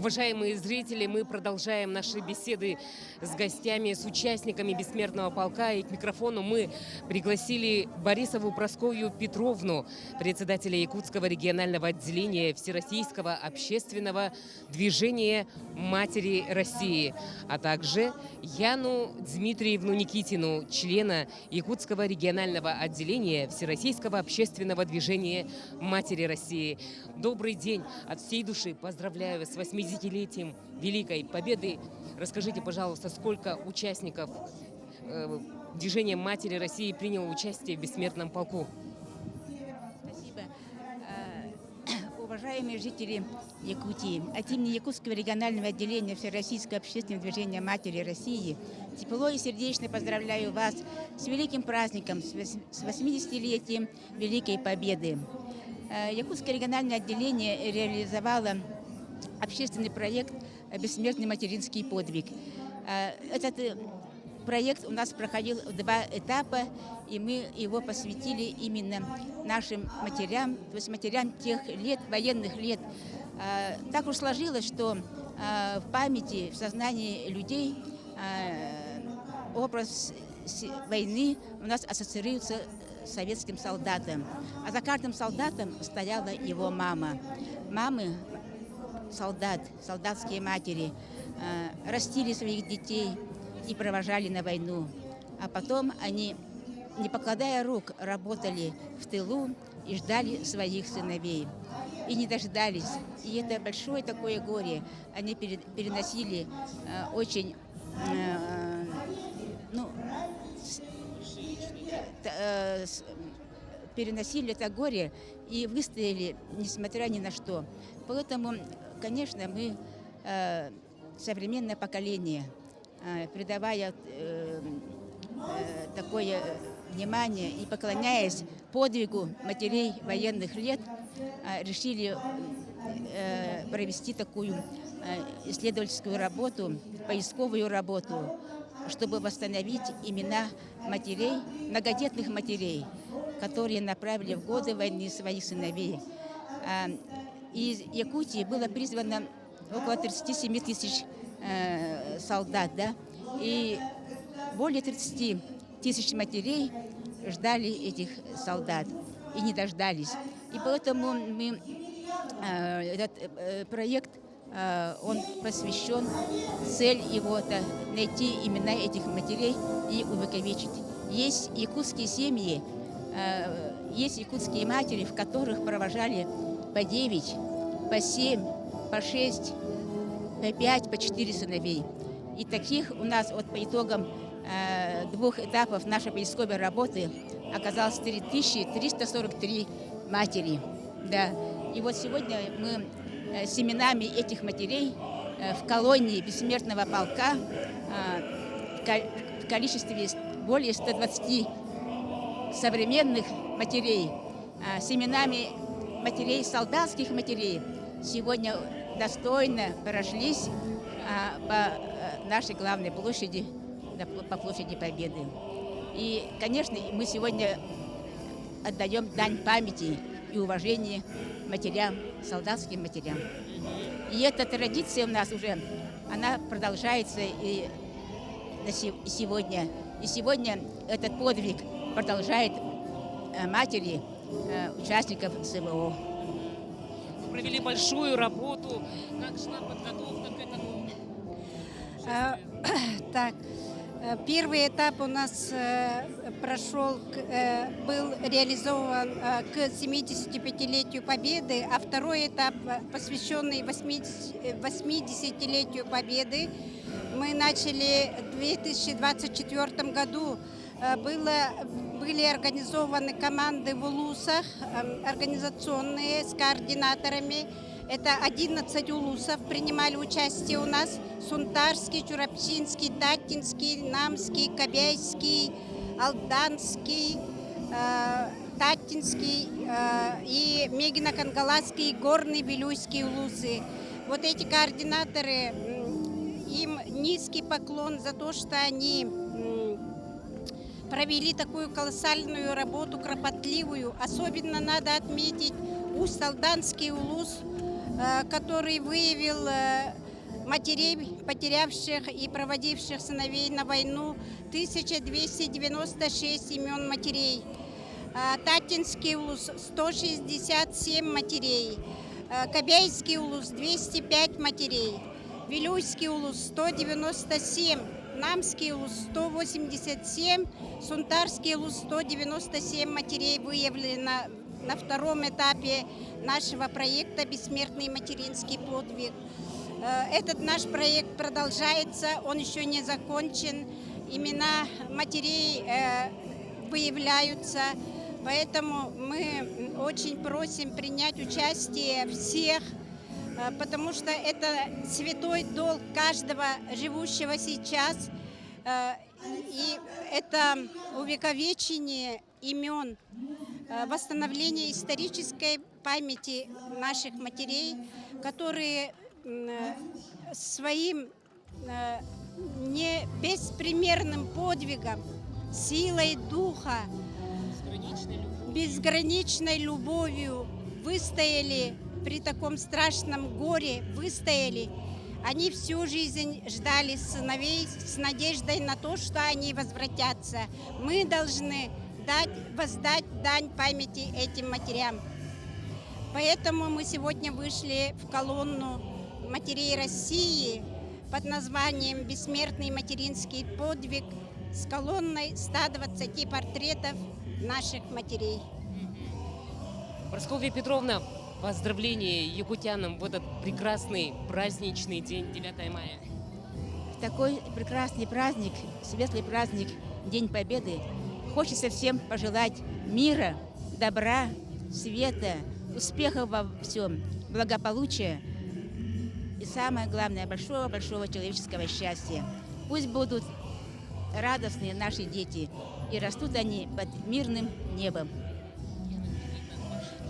Уважаемые зрители, мы продолжаем наши беседы с гостями, с участниками Бессмертного полка. И к микрофону мы пригласили Борисову Прасковью Петровну, председателя Якутского регионального отделения Всероссийского общественного движения «Матери России», а также Яну Дмитриевну Никитину, члена Якутского регионального отделения Всероссийского общественного движения «Матери России». Добрый день! От всей души поздравляю с 80-летием Великой Победы. Расскажите, пожалуйста, сколько участников э, движения «Матери России» приняло участие в Бессмертном полку? Спасибо. Э, уважаемые жители Якутии, от имени Якутского регионального отделения Всероссийского общественного движения «Матери России» тепло и сердечно поздравляю вас с великим праздником, с 80-летием Великой Победы. Э, Якутское региональное отделение реализовало общественный проект «Бессмертный материнский подвиг». Э, этот э, Проект у нас проходил в два этапа, и мы его посвятили именно нашим матерям, то есть матерям тех лет, военных лет. Так уж сложилось, что в памяти, в сознании людей образ войны у нас ассоциируется с советским солдатом. А за каждым солдатом стояла его мама. Мамы солдат, солдатские матери растили своих детей и провожали на войну. А потом они, не покладая рук, работали в тылу и ждали своих сыновей. И не дождались. И это большое такое горе. Они переносили очень ну, переносили это горе и выстояли, несмотря ни на что. Поэтому, конечно, мы, современное поколение, придавая такое внимание и поклоняясь подвигу матерей военных лет, решили провести такую исследовательскую работу, поисковую работу, чтобы восстановить имена матерей, многодетных матерей, которые направили в годы войны своих сыновей. Из Якутии было призвано около 37 тысяч солдат, да, и более 30 тысяч матерей ждали этих солдат и не дождались. И поэтому мы, этот проект, он посвящен, цель его это найти имена этих матерей и увековечить. Есть якутские семьи, есть якутские матери, в которых провожали по 9, по 7, по 6, по 5, по 4 сыновей. И таких у нас вот по итогам двух этапов нашей поисковой работы оказалось 3343 матери. Да. И вот сегодня мы с именами этих матерей в колонии Бессмертного полка в количестве более 120 современных матерей с именами матерей, солдатских матерей, сегодня достойно прошлись по нашей главной площади, по площади Победы. И, конечно, мы сегодня отдаем дань памяти и уважения матерям, солдатским матерям. И эта традиция у нас уже, она продолжается и сегодня. И сегодня этот подвиг продолжает матери участников СВО. Вы провели большую работу. Как шла подготовка к этому? Так, первый этап у нас прошел, был реализован к 75-летию Победы, а второй этап, посвященный 80-летию Победы, мы начали в 2024 году. Были организованы команды в улусах, организационные, с координаторами. Это 11 улусов принимали участие у нас. Сунтарский, Чурапчинский, Таттинский, Намский, Кобяйский, Алданский, Таттинский и Мегино-Кангаласский, Горный, Вилюйский улусы. Вот эти координаторы, им низкий поклон за то, что они провели такую колоссальную работу, кропотливую. Особенно надо отметить Усть-Алданский улус, который выявил матерей, потерявших и проводивших сыновей на войну, 1296 имен матерей. Таттинский улус 167 матерей, Кобяйский улус 205 матерей, Вилюйский улус 197, Намский улус 187, Сунтарский улус 197 матерей выявлено на втором этапе нашего проекта «Бессмертный материнский подвиг». Этот наш проект продолжается, он еще не закончен. Имена матерей выявляются, поэтому мы очень просим принять участие всех, потому что это святой долг каждого живущего сейчас. И это увековечение имен, восстановление исторической памяти наших матерей, которые своим не беспримерным подвигом, силой духа, безграничной любовью выстояли при таком страшном горе, выстояли. Они всю жизнь ждали сыновей с надеждой на то, что они возвратятся. Мы должны дать, воздать дань памяти этим матерям. Поэтому мы сегодня вышли в колонну матерей России под названием «Бессмертный материнский подвиг» с колонной 120 портретов наших матерей. Прасковья Петровна, поздравления якутянам в этот прекрасный праздничный день, 9 мая. В такой прекрасный праздник, светлый праздник, День Победы, хочется всем пожелать мира, добра, света, успехов во всем, благополучия и самое главное, большого-большого человеческого счастья. Пусть будут радостные наши дети, и растут они под мирным небом.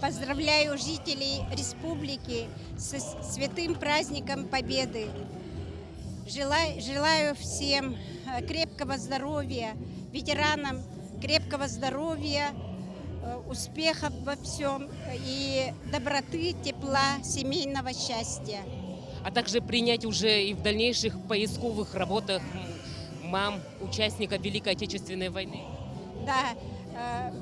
Поздравляю жителей республики с святым праздником Победы. Желаю, желаю всем э, крепкого здоровья, ветеранам крепкого здоровья, э, успехов во всем и доброты, тепла, семейного счастья. А также принять уже и в дальнейших поисковых работах мам участников Великой Отечественной войны. Да, э,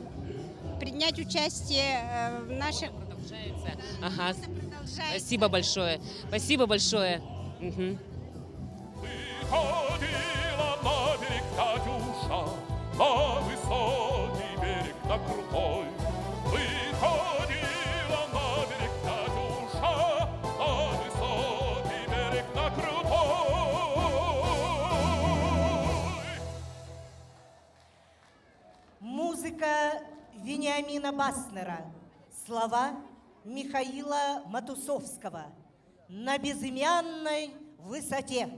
принять участие в наших... Продолжается. Ага. Спасибо большое. Спасибо большое. Угу. Выходила на берег Катюша, на высокий берег, на крутой. Выходила на берег Катюша, на высокий берег, на крутой. Музыка Вениамина Баснера. Слова Михаила Матусовского. На безымянной высоте.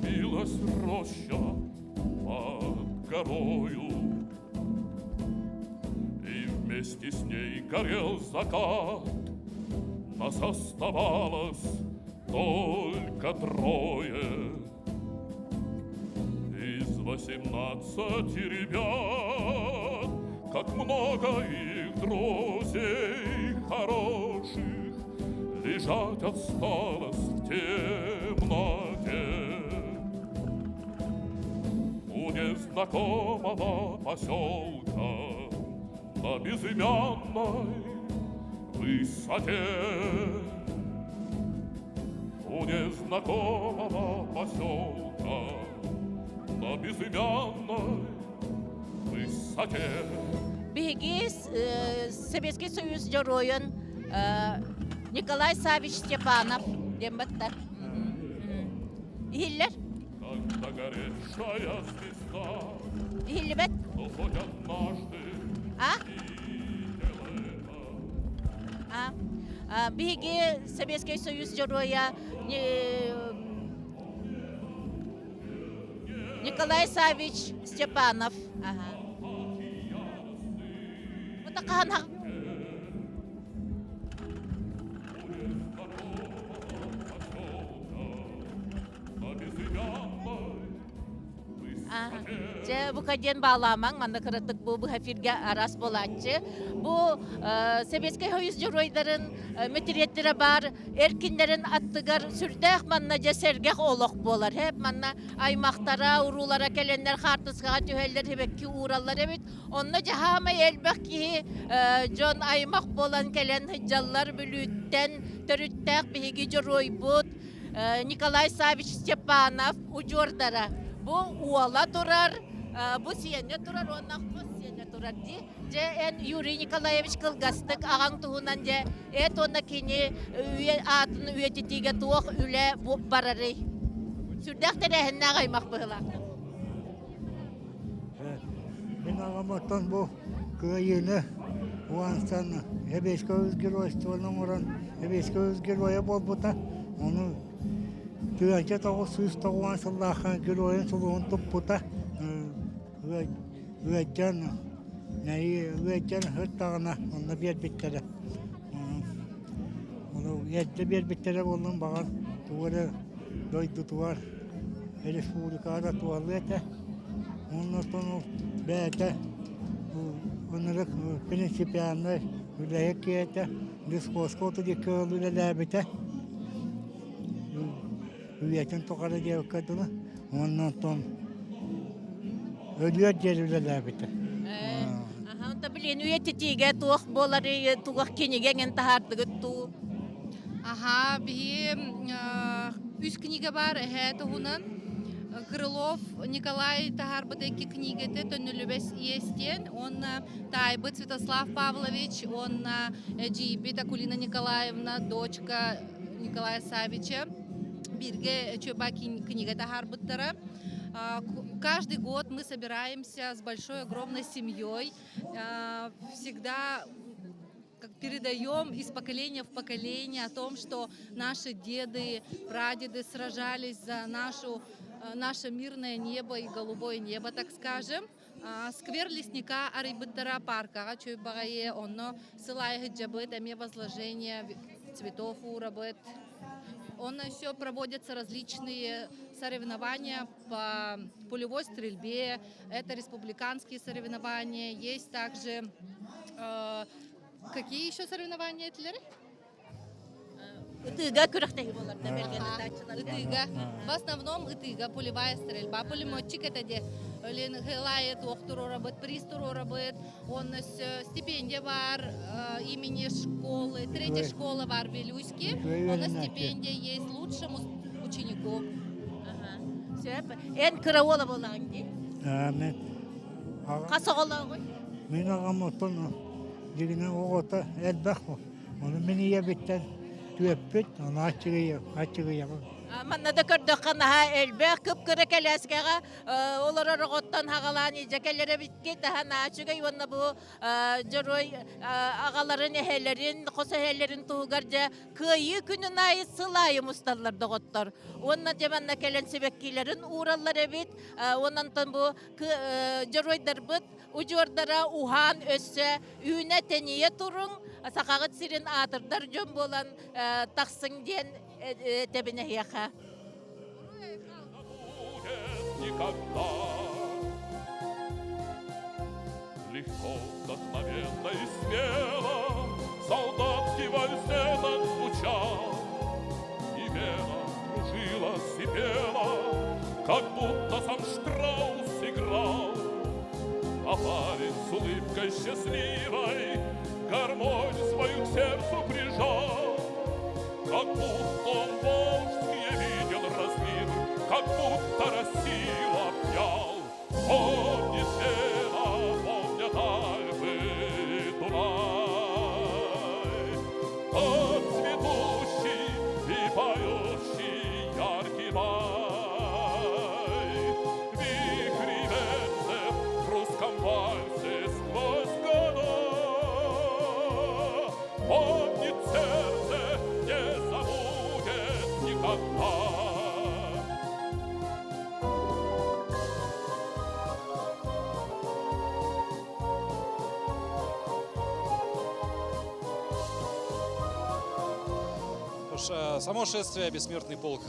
Дымилась роща под горою, И вместе с ней горел закат. Нас оставалось только трое Из восемнадцати ребят, Как много их друзей хороших Лежать осталось в темноте. У незнакомого поселка На безымянной высоте. У незнакомого поселка На безымянной высоте. Биһиги Советский Союз дьоруойун Николай Савич Степанов диэн баттар. Иһиллэр? Когда горевшая звезда Иһиллибэт? Но хоть однажды А? А? Биһиги Советский Союз дьоруойа Николай Савич Степанов. Ага. Бутакахан Дьэ, бука диэн баалаамаҥ, манна кыратык бу быһа эфиргэ арас буолааччы. Бу Советскай Союз дьоруойдарын мэтириэттэрэ баар эркиннэрин аттыгар сүрдээх манна дьэ сэргэх олох буолар. Хэп манна аймахтара, уруулара кэлэннэр хаартыскаҕа түһэллэр, сибэкки уураллар эбит. Онно дьэ хаамай элбэх киһи дьон аймах буолан кэлэн сылдьаллар Бүлүүттэн төрүттээх биһиги дьоруойбут Николай Савич Степанов удьуордара. Бу уола турар, бу сиэнэ турар уонна хос сиэнэ турар дии. Дьэ, эн Юрий Николаевич кылгастык аҕаҥ туһунан дьэ эт уонна кини үйэ аатын үйэтитиигэ туох үлэ барарый? Сүрдээх тэрээһиннээх аймах быһыылаах. Мин аҕам оттон бу кыайыыны уһансан Сэбиэскэй геройствоны оҥорон Сэбиэскэй геройа буолбута. Ону 1990 сыллаахха геройун сулуһун туппута. Ыалдьан. Ыалдьан сыттаҕына онно биэрбиттэрэ. Ону эрдэ биэрбиттэрэ буоллун баҕар тугу эрэ дойдутугар республикаҕа да туһалыа этэ. Уонна оттон ол бэйэтэ ынырык принципиальнай үлэһит киһи этэ. Лесхозка 32 сыл үлэлээбитэ. Үйэтин тухары диэбиккэ дылы. Уонна оттон өлүөр диэри үлэлээбитэ. Аха, билин үйэтитиигэ туох буоларый, туох кинигэ эҥин таһаардыгыт дуу? Аха, биһи үс книга бар эһээ туһунан. Крылов Николай таһаарбыт икки книгэтэ Төннүлүбэс иэс диэн уонна таайбыт Святослав Павлович уонна эдьиийбит Акулина Николаевна дочка Николая Савича бииргэ Чуба книга таһаарбыттара. Каждый год мы собираемся с большой огромной семьей. Всегда как передаем из поколения в поколение о том, что наши деды, прадеды сражались за нашу, наше мирное небо и голубое небо, так скажем. Сквер лесника арыйбыттара паркаҕа чуйбаҕайы онно сыл аайы сылдьабыт эмиэ возложение цветов уурабыт. Онно еще проводятся различные соревнования по пулевой стрельбе, это республиканские соревнования, есть также какие еще соревнования этилери? Ытыыга күрэхтэһии буолар да бэргэн ытааччыларга. Ытыыга. В основном ытыыга пулевая стрельба. Пулеметчик это де Өлен хылайы туох туруорабыт, приз туруорабыт, он стипендия бар имени школы, третья школа бар в Вилюйске, у нас стипендия есть лучшему ученику. Сөп. Эн кыра уола буолаҕын дии? Мен Хас оҕолооҕуй? Мин аҕам оттон дигинэ оҕото элбэх Ону мин ийэбиттэн түөппүт, ону аччыгыйабын. Манна да көрдөххө наһаа элбэх кып-кыра кэлээскэҕэ олорор оҕоттон хаҕалаан илдьэ кэлэр эбиккит. Наһаа үчүгэй уонна бу дьоруой аҕаларын, эһэлэрин, хос эһэлэрин туһугар дьэ кыайыы күнүн аайы сыл аайы мусталлар доҕоттор. Уонна дьэ манна кэлэн сибэккилэрин уураллар эбит. Уонна онтон бу дьоруойдарбыт удьуордара уһаан өссө үүнэ-тэнийэ туруҥ, сахаҕыт сирин аатырдар дьон буолан тахсыҥ диэн этэбин эһиэхэ. Никогда Легко, вдохновенно и смело Солдатский вальс этот звучал, И вена кружилась и пела, Как будто сам Штраус играл. А парень с улыбкой счастливой Гармонь свою к сердцу прижал. Как будто он волжские видел разливы, Как будто Россию обнял. Помнит Вена, помнят Альпы и Дунай. Тот цветущий и поющий яркий май. Вихри ветер в русском вальсе сквозь года. Помнит сердце, не забудет никогда. Уж само шествие «Бессмертный полк»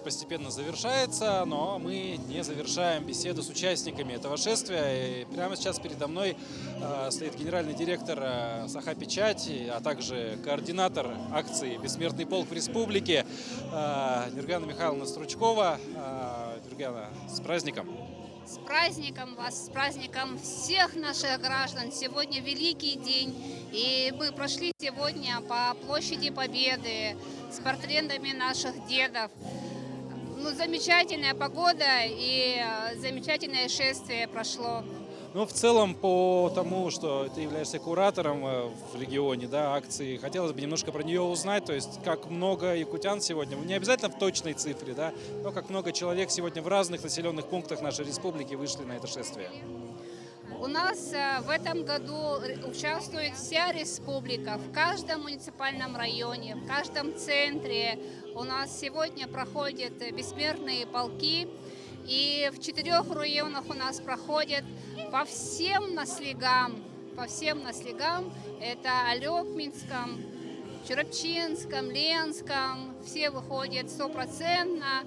постепенно завершается, но мы не завершаем беседу с участниками этого шествия. И прямо сейчас передо мной стоит генеральный директор Саха Печати, а также координатор акции «Бессмертный полк» в республике Нюргана Михайловна Стручкова. Нюргана, с праздником! С праздником вас, с праздником всех наших граждан. Сегодня великий день, и мы прошли сегодня по площади Победы с портретами наших дедов. Ну, замечательная погода и замечательное шествие прошло. Ну, в целом, по тому, что ты являешься куратором в регионе, да, акции, хотелось бы немножко про нее узнать, то есть как много якутян сегодня, не обязательно в точной цифре, да, но как много человек сегодня в разных населенных пунктах нашей республики вышли на это шествие. У нас в этом году участвует вся республика, в каждом муниципальном районе, в каждом центре. У нас сегодня проходят бессмертные полки, и в четырех районах у нас проходят по всем наслегам. по всем наслегам. Это Алекминском, Чурапчинском, Ленском. Все выходят стопроцентно.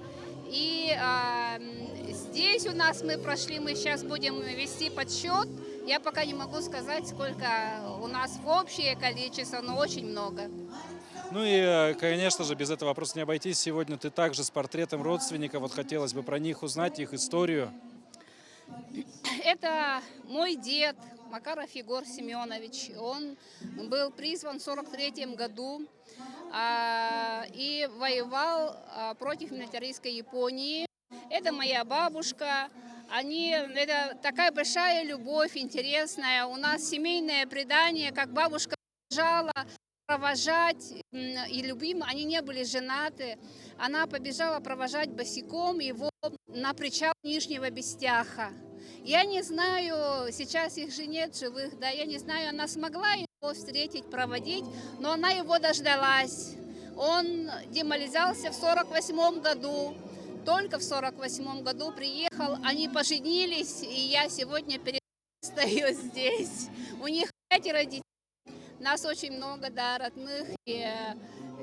И э, здесь у нас мы прошли, мы сейчас будем вести подсчет. Я пока не могу сказать, сколько у нас в общее количество, но очень много. Ну и, конечно же, без этого вопроса не обойтись. Сегодня ты также с портретом родственника. Вот хотелось бы про них узнать, их историю. Это мой дед Макаров Егор Семенович. Он был призван в 43 году и воевал против милитаристской Японии. Это моя бабушка. Они, это такая большая любовь, интересная. У нас семейное предание, как бабушка бежала провожать и любим, они не были женаты. Она побежала провожать босиком его на причал Нижнего Бестяха. Я не знаю, сейчас их же нет живых, да, я не знаю, она смогла его встретить, проводить, но она его дождалась. Он демобилизовался в 48 году, только в 48 году приехал, они поженились, и я сегодня перед стою здесь. У них пятеро детей. Нас очень много, да, родных, и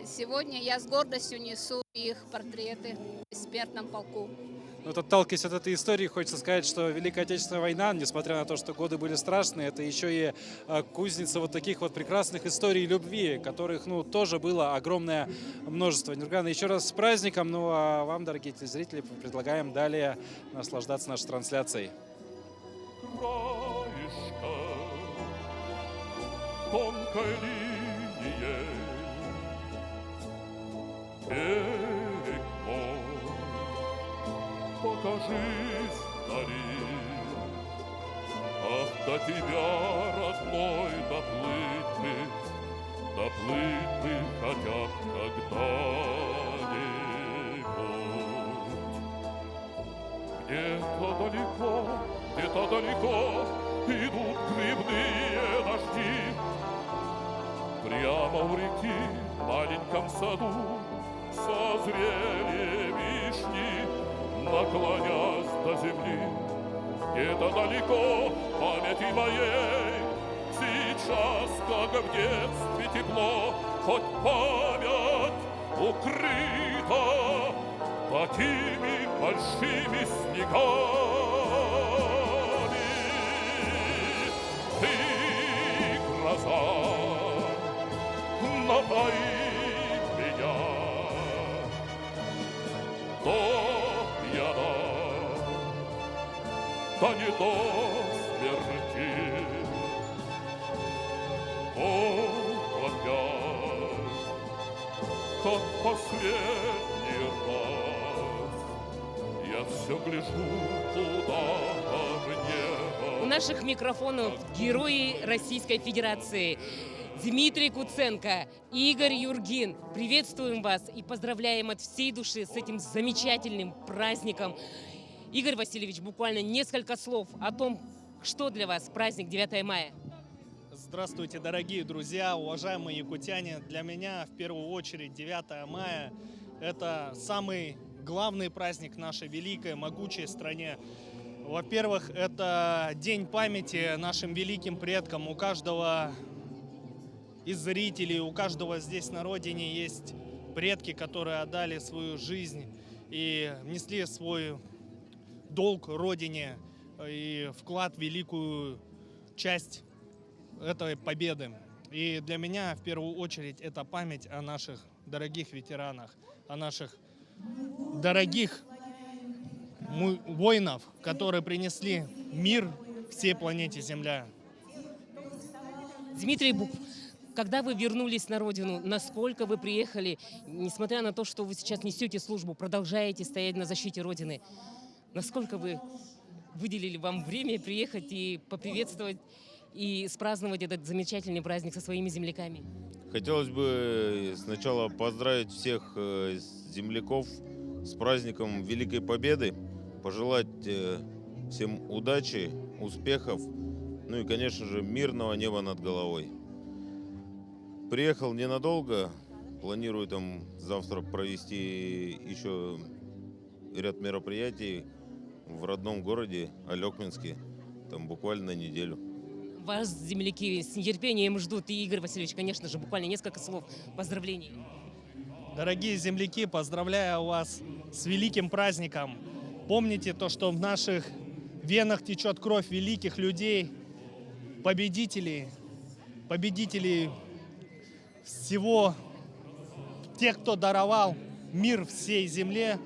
сегодня я с гордостью несу их портреты в бессмертном полку. Ну, вот отталкиваясь от этой истории, хочется сказать, что Великая Отечественная война, несмотря на то, что годы были страшные, это еще и кузница вот таких вот прекрасных историй любви, которых, ну, тоже было огромное множество. Нюргана, еще раз с праздником, ну, а вам, дорогие телезрители, предлагаем далее наслаждаться нашей трансляцией. Краешка тонкой линией берег мой, покажись вдали. Ах, до тебя, родной, доплыть бы, доплыть бы хотя б когда-нибудь. Где-то далеко, где-то далеко идут грибные дожди. Прямо у реки в маленьком саду созрели вишни, наклонясь до земли. Где-то далеко в памяти моей сейчас, как в детстве, тепло, хоть память укрыта такими большими снегами. Ты, гроза, напои меня до пьяна, да не до смерти. Вот опять, как последний раз, я все гляжу куда-то в небо. У наших микрофонов герои Российской Федерации Дмитрий Куценко, Игорь Юргин. Приветствуем вас и поздравляем от всей души с этим замечательным праздником. Игорь Васильевич, буквально несколько слов о том, что для вас праздник 9 мая. Здравствуйте, дорогие друзья, уважаемые якутяне. Для меня в первую очередь 9 мая – это самый главный праздник нашей великой, могучей стране. Во-первых, это день памяти нашим великим предкам. У каждого из зрителей, у каждого здесь на родине есть предки, которые отдали свою жизнь и внесли свой долг родине и вклад в великую часть этой победы. И для меня в первую очередь это память о наших дорогих ветеранах, о наших дорогих воинов, которые принесли мир всей планете Земля. Дмитрий Бук, когда вы вернулись на родину, насколько вы приехали, несмотря на то, что вы сейчас несете службу, продолжаете стоять на защите Родины, насколько вы выделили вам время приехать и поприветствовать и спраздновать этот замечательный праздник со своими земляками? Хотелось бы сначала поздравить всех земляков с праздником Великой Победы, пожелать всем удачи, успехов, ну и, конечно же, мирного неба над головой. Приехал ненадолго, планирую там завтра провести еще ряд мероприятий в родном городе Олекминске, там буквально на неделю. Вас, земляки, с нетерпением ждут. И, Игорь Васильевич, конечно же, буквально несколько слов поздравлений. Дорогие земляки, поздравляю вас с великим праздником. Помните то, что в наших венах течет кровь великих людей, победителей, победителей всего, тех, кто даровал мир всей земле.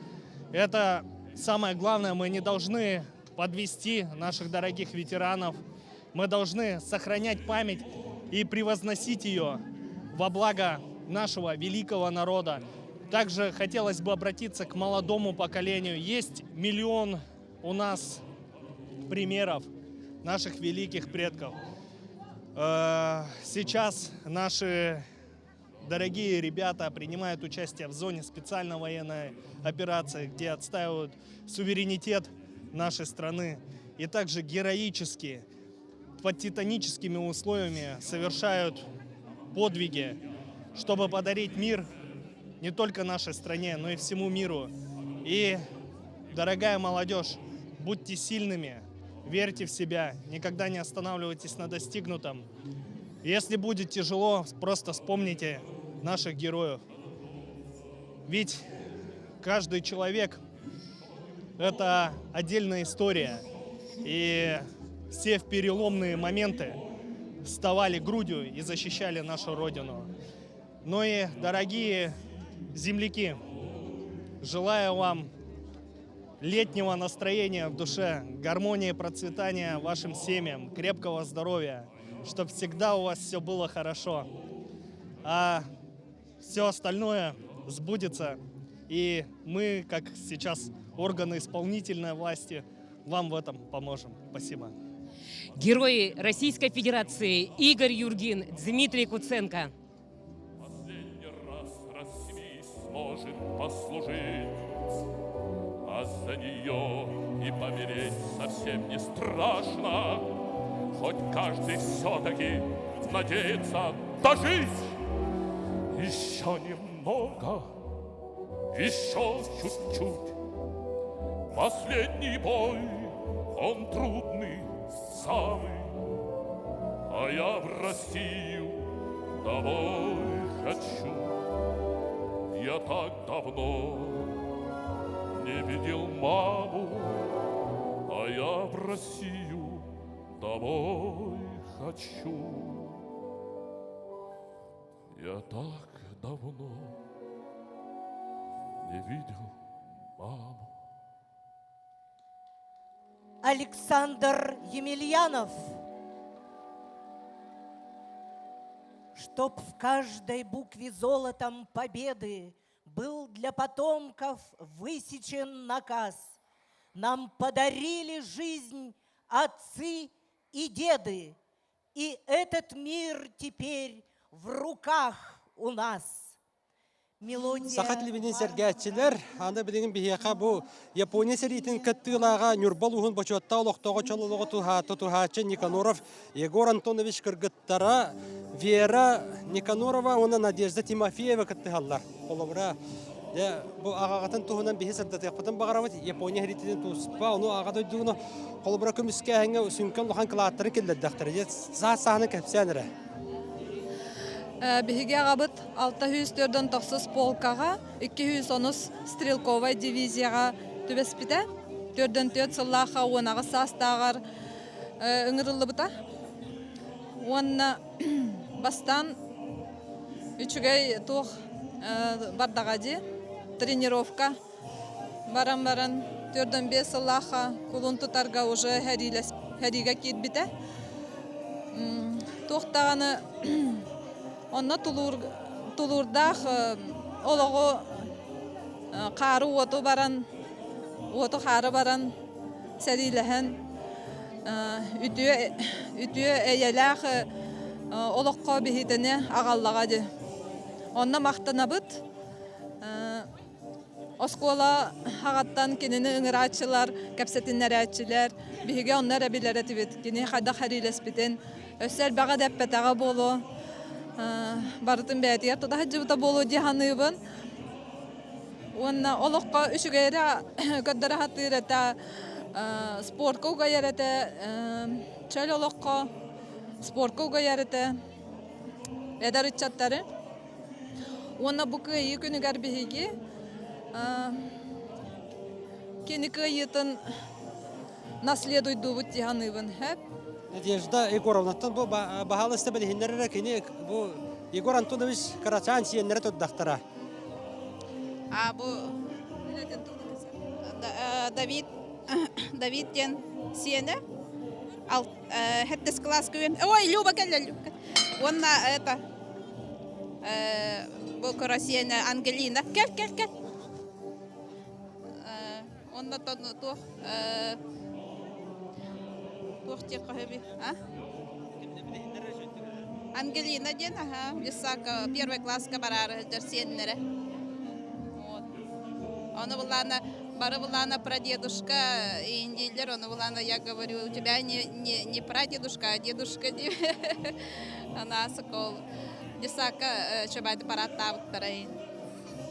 Это самое главное, мы не должны подвести наших дорогих ветеранов. Мы должны сохранять память и превозносить ее во благо нашего великого народа. Также хотелось бы обратиться к молодому поколению. Есть миллион у нас примеров наших великих предков. Сейчас наши дорогие ребята принимают участие в зоне специальной военной операции, где отстаивают суверенитет нашей страны. И также героически, под титаническими условиями совершают подвиги, чтобы подарить мир не только нашей стране, но и всему миру. И, дорогая молодежь, будьте сильными, верьте в себя, никогда не останавливайтесь на достигнутом. Если будет тяжело, просто вспомните наших героев. Ведь каждый человек – это отдельная история. И все в переломные моменты вставали грудью и защищали нашу Родину. Ну и, дорогие земляки, желаю вам летнего настроения в душе, гармонии, процветания вашим семьям, крепкого здоровья, чтобы всегда у вас все было хорошо. А все остальное сбудется. И мы, как сейчас органы исполнительной власти, вам в этом поможем. Спасибо. Герои Российской Федерации Игорь Юргин, Дмитрий Куценко. Последний раз России сможет послужить, а за нее и помереть совсем не страшно. Хоть каждый все-таки надеется дожить. Еще немного, еще чуть-чуть. Последний бой, он трудный самый, А я в Россию домой хочу. Я так давно не видел маму, А я в Россию домой хочу. Я так давно не видел маму. Александр Емельянов. Чтоб в каждой букве золотом победы Был для потомков высечен наказ. Нам подарили жизнь отцы и деды, И этот мир теперь в руках у нас. Саха телевидение сэргээччилэр, аны билигин биһиэхэ бу Япония сэриитин кыттыылааҕа Ньурба улууһун бочуоттаах олохтооҕо чололоҕу тутуһааччы Никаноров Егор Антонович кыргыттара Вера Никанорова уонна Надежда Тимофеева кыттыһаллар. Холобура, дьэ, бу аҕаҕытын туһунан биһи сырдатыахпытын баҕарабыт. Япония сэриитин туспа, ону аҕа дойдуну холобура көмүскээһиҥҥэ сүҥкэн улахан кылааттарын киллэрдэхтэрэ. Дьэ, саас-сааһынан кэпсээн эрэ. Биһиги аҕабыт 649 полкаҕа 210 стрелковай дивизияҕа түбэспитэ. 44 сыллаахха 18 саастааҕар ыҥырыллыбыта. Уонна бастаан үчүгэй туох бардаҕа дии тренировка баран баран 45 сыллаахха кулун тутарга уже сэриигэ киирбитэ. Туох даҕаны онно тулуурдаах олоҕу хаары уоту баран уоту хаары баран сэриилэһэн үтүө үтүө эйэлээх олоххо биһитэни аҕаллаҕа дии. Онно махтанабыт. Оскуола аҕаттан кинини ыҥырааччылар, кэпсэтиннэрээччилэр, биһиги онно эрэ билэр этибит, кини хайдах сэриилэспитин. Өссө элбэҕи да эппэтэҕэ буолуо, барытын бэйэтигэр тута сылдьыбыта буолуо дии саныыбын. Уонна олоххо үчүгэй эрэ көрдөрө сатыыр этэ, спортка угайар этэ, чөл олоххо. Спортка угайар этэ эдэр ыччаттары. Уонна бу кыайыы күнүгэр биһиги кини кыайыытын наследуйдуубут дии саныыбын. Надежда Егоровнаттан бу баһаалыста билиһиннэр эрэ кини бу Егор Антонович Карачаан сиэннэрэ турдахтара. А бу Давид Давид диэн сиэнэ Хэттис класс күн. Ой, Люба кэллэ, Люба. Уонна это бу кыра сиэнэ Ангелина. Кэл, кэл, кэл. Онно туох туох диэххэ сөбүй а Ангелина диэн аха Исака первый класска бараары сылдьар сиэннэрэ вот ону былаана бары былаана прадедушка индийлер ону былаана я говорю у тебя не не не прадедушка а дедушка дип анаасык ол Исака чөбайды парааттаабыттара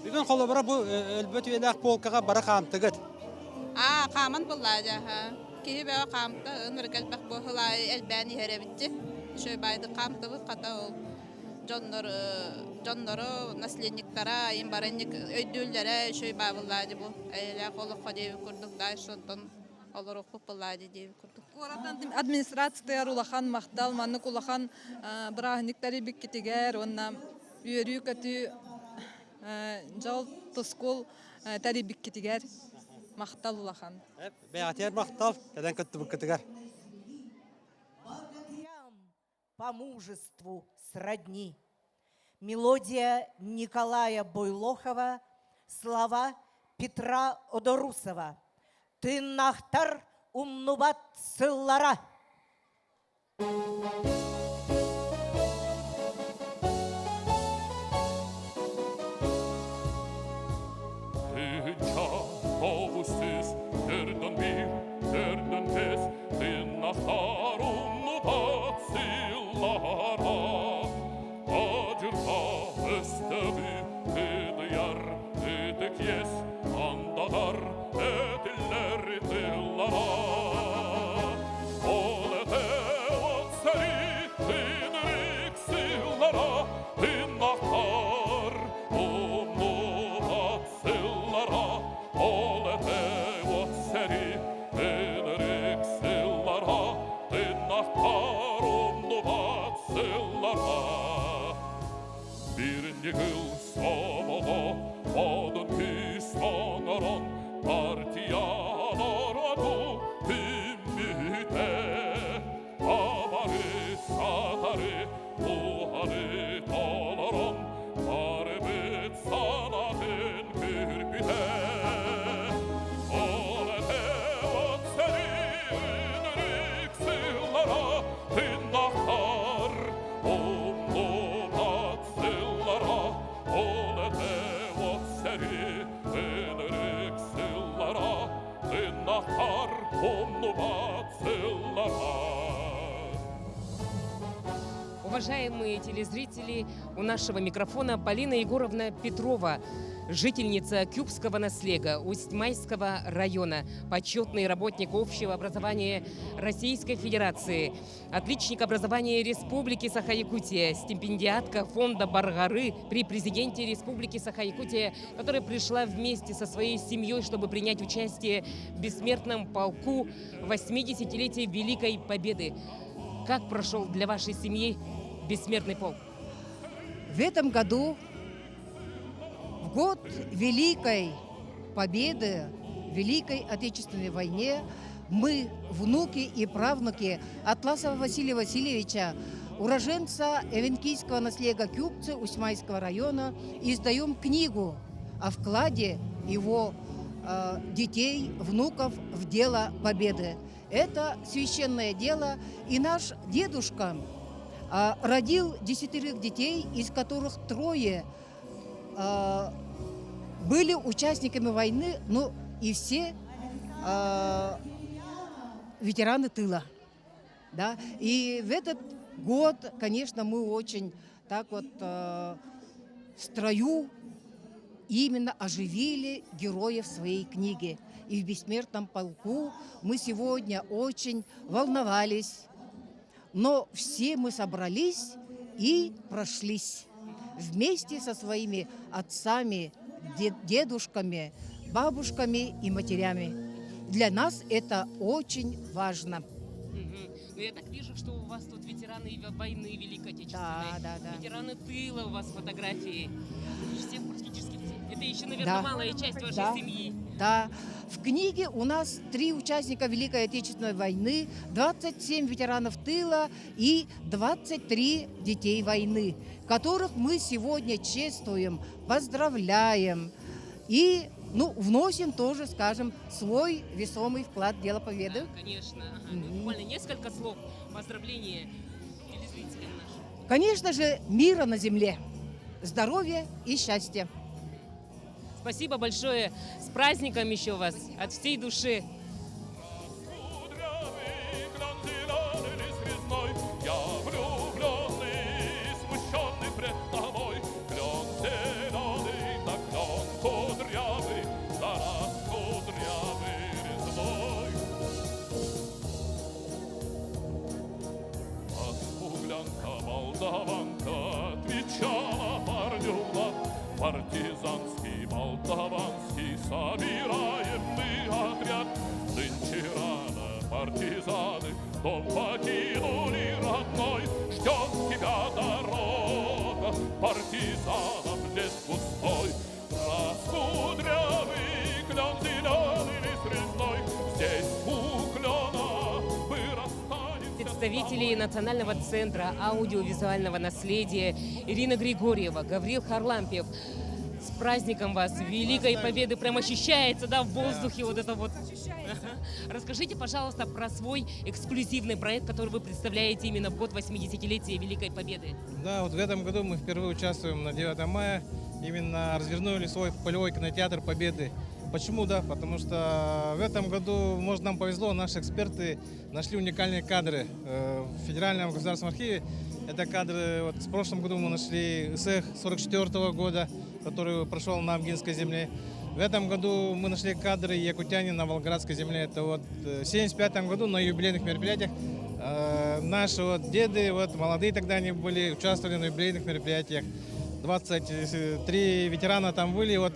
Бүгүн холобура бу өлбөт үйэлээх полкаҕа бары хаамтыгыт. Аа, хааман буллаа дьэ, Киһи бөҕө хаамта, ынырык элбэх буоллаа элбээн иһэр эбитчи. Үчүгэй баайдык хаамтыбыт, хата ол дьоннор дьоннору, наследниктара айын баранньык өйдүүллэрэ үчүгэй баа буллаа дии бу. Эйэлээх олоххо диэбит курдук дальше онтон олоруохпут буллаа дии диэбит курдук. Администрациятыгар улахан махтал, маннык улахан бырааһынньыктары биккитигэр уонна үөрүү-көтүү дьол тускул тэрийбиккитигэр махтал улахан. Бэйэҕитигэр махтал, кэлэн кыттыбыккытыгар. По мужеству сродни. Мелодия Николая Бойлохова, слова Петра Одорусова. Тыыннаахтар умнубат сыллара. Тыынча тоҕус төрдөн биир, төрдөн бэс, тыыннахтар умнубат сыллара. Адьырҕа өстөбү кыдыйар ытык иэс, андатар этиллэр тыллара. Ол этэ от сэрии тынырык сыллара, тыыннахтар умнубат сыллара. Ол этэ от сэрии тынырык сыллара, тыыннахтар умнубат сыллара. Бир ньыгыл сомоҕо одун күүс оҥорон партия норуоту түммүтэ. Абары сатары туһаны толорон барыбыт санаатын күүрпүтэ. Ол этэ от сэрии ынырык сыллара тыыннахтар умнубат сыллара ол этэ от сэрии ынырык сыллара тыыннахтар умнубат сыллара. Уважаемые телезрители, у нашего микрофона Полина Егоровна Петрова, жительница Кюбского наслега Усть-Майского района, почетный работник общего образования Российской Федерации, отличник образования Республики Саха-Якутия, стипендиатка фонда Баргары при президенте Республики Саха-Якутия, которая пришла вместе со своей семьей, чтобы принять участие в бессмертном полку 80-летия Великой Победы. Как прошел для вашей семьи бессмертный полк? В этом году, в год Великой Победы, Великой Отечественной войне, мы, внуки и правнуки Атласова Василия Васильевича, уроженца Эвенкийского наслега Кюбцы Усьмайского района, издаем книгу о вкладе его э, детей, внуков в дело победы. Это священное дело. И наш дедушка э, родил десятерых детей, из которых трое э, были участниками войны, но и все э, ветераны тыла. Да? И в этот год, конечно, мы очень так вот э, в строю именно оживили героев своей книги. И в «Бессмертном полку» мы сегодня очень волновались. Но все мы собрались и прошлись вместе со своими отцами, дедушками, бабушками и матерями. Для нас это очень важно. Ну, я так вижу, что у вас тут ветераны войны Великой Отечественной, Да. ветераны тыла у вас фотографии. Все практически все. Это еще, наверное, малая часть вашей семьи. Да. В книге у нас три участника Великой Отечественной войны, 27 ветеранов тыла и 23 детей войны, которых мы сегодня чествуем, поздравляем и, ну, вносим тоже, скажем, свой весомый вклад в дело победы. Да, конечно. Ага. Ну, буквально несколько слов поздравления телезрителям нашим. Конечно же, мира на земле, здоровья и счастья. Спасибо большое. С праздником еще вас. От всей души. Зеленый лист резной, я влюбленный, смущенный пред тобой. Клен зеленый, да клен кудрявый, да раскудрявый резной. А смуглянка молдаванка отвечала парню в лад: Партизанский, молдаванский, собираем мы отряд. Нынче рано партизаны дом покинули родной. Ждет тебя дорога, партизанам лес густой. Раскудрявый клен зеленый лист резной, здесь у клена вырастает. Представители Национального центра аудиовизуального наследия Ирина Григорьева, Гаврил Харлампиев. С праздником вас! Великой Победы! Прям ощущается, да, в воздухе вот это вот. Расскажите, пожалуйста, про свой эксклюзивный проект, который вы представляете именно в год 80-летия Великой Победы. Да, вот в этом году мы впервые участвуем на 9 мая. Именно развернули свой полевой кинотеатр Победы. Почему, да? Потому что в этом году, может, нам повезло, наши эксперты нашли уникальные кадры в Федеральном государственном архиве. Это кадры, вот в прошлом году мы нашли СЭХ 44 года, который прошел на Амгинской земле. В этом году мы нашли кадры якутяне на Волгоградской земле. Это вот в 75 году на юбилейных мероприятиях наши вот деды, вот молодые тогда они были, участвовали на юбилейных мероприятиях. 23 ветерана там были. Вот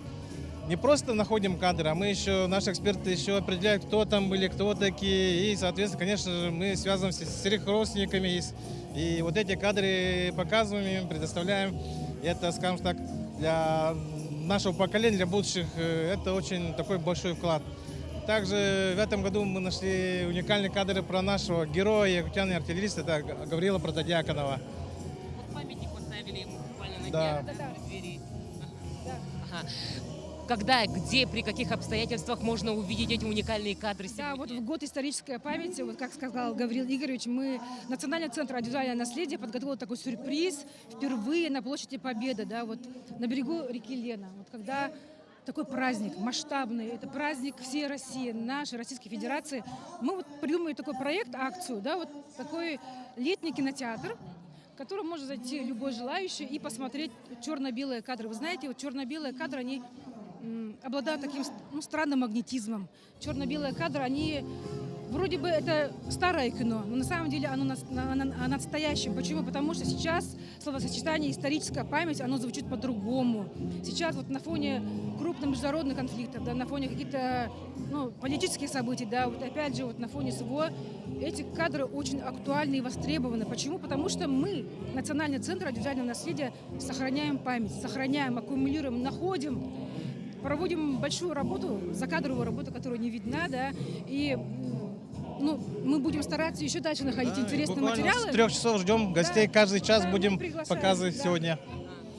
не просто находим кадры, а мы еще, наши эксперты еще определяют, кто там были, кто такие. И, соответственно, конечно же, мы связываемся с их родственниками. И вот эти кадры показываем им, предоставляем. И это, скажем так, для нашего поколения, для будущих, это очень такой большой вклад. Также в этом году мы нашли уникальные кадры про нашего героя, якутяна и артиллериста, это Гаврила Протодьяконова. Вот памятник поставили ему буквально на днях, да, в преддверии. Ага. Когда, где, при каких обстоятельствах можно увидеть эти уникальные кадры сегодня? Да, вот в год исторической памяти, вот как сказал Гаврил Игоревич, мы, Национальный центр аудиовизуального наследия подготовил такой сюрприз впервые на площади Победы, да, вот на берегу реки Лена. Вот когда такой праздник масштабный, это праздник всей России, нашей Российской Федерации, мы вот придумали такой проект, акцию, да, вот такой летний кинотеатр, в который может зайти любой желающий и посмотреть черно-белые кадры. Вы знаете, вот черно-белые кадры, они обладают таким, ну, странным магнетизмом. Черно-белые кадры, они вроде бы это старое кино, но на самом деле оно настоящее. Почему? Потому что сейчас словосочетание «историческая память», оно звучит по-другому. Сейчас вот на фоне крупных международных конфликтов, да, на фоне каких-то, ну, политических событий, да, вот опять же вот на фоне СВО, эти кадры очень актуальны и востребованы. Почему? Потому что мы, Национальный центр аудиовизуального наследия, сохраняем память, сохраняем, аккумулируем, находим, проводим большую работу, закадровую работу, которая не видна, да, и ну, мы будем стараться еще дальше находить интересные Буквально материалы. с 3 часов ждем гостей, каждый час Да, мы будем приглашаем, показывать да. сегодня.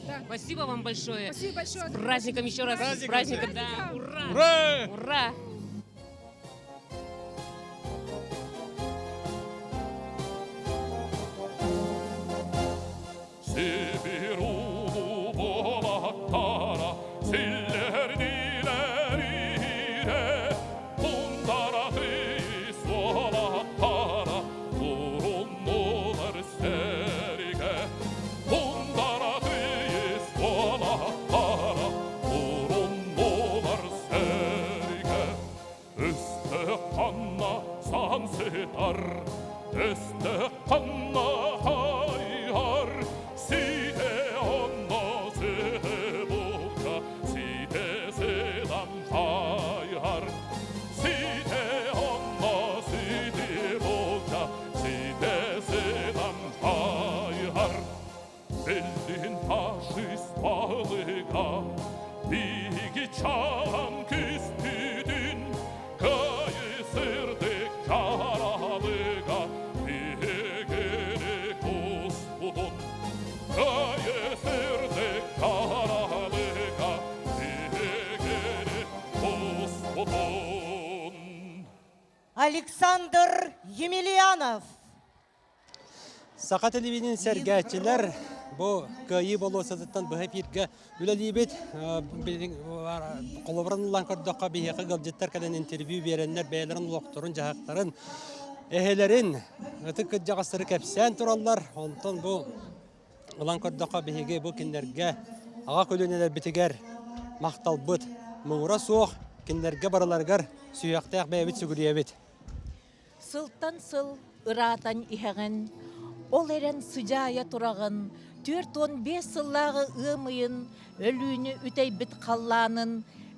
Да. Спасибо вам большое. Спасибо большое. С праздником еще раз. С Праздником праздником, да. Ура! Ура! Ура! Сибиир улуу буолаттара силлиэрдилэр иирэ, Туундара тыйыс уолаттара туруннулар сэриигэ. Туундара тыйыс уолаттара туруннулар сэриигэ. Александр Емельянов. Саха телевидение сэргээччилэр бу Кыайыы болуоссатыттан быһа эфиргэ үлэлиибит. Холобурун ылан көрдөххө, биһиэхэ ыалдьыттар кэлэн интервью биэрэннэр бэйэлэрин олохторун-дьаһахтарын, эһэлэрин, ытык кырдьаҕастары кэпсээн тураллар. Онтон бу ылан көрдөххө, биһиги бу кинилэргэ аҕа көлүөнэлэрбитигэр махталбыт муҥура суох, кинилэргэ барыларыгар сүһүөхтээх бэйэбит сүгүрүйэбит. Сылтан сыл ыраатан иһэҕин, ол эрэн сыдьаайа тураҕын, 45 сыллааҕы ыам ыйын өлүүнү үтэйбит халлаанын,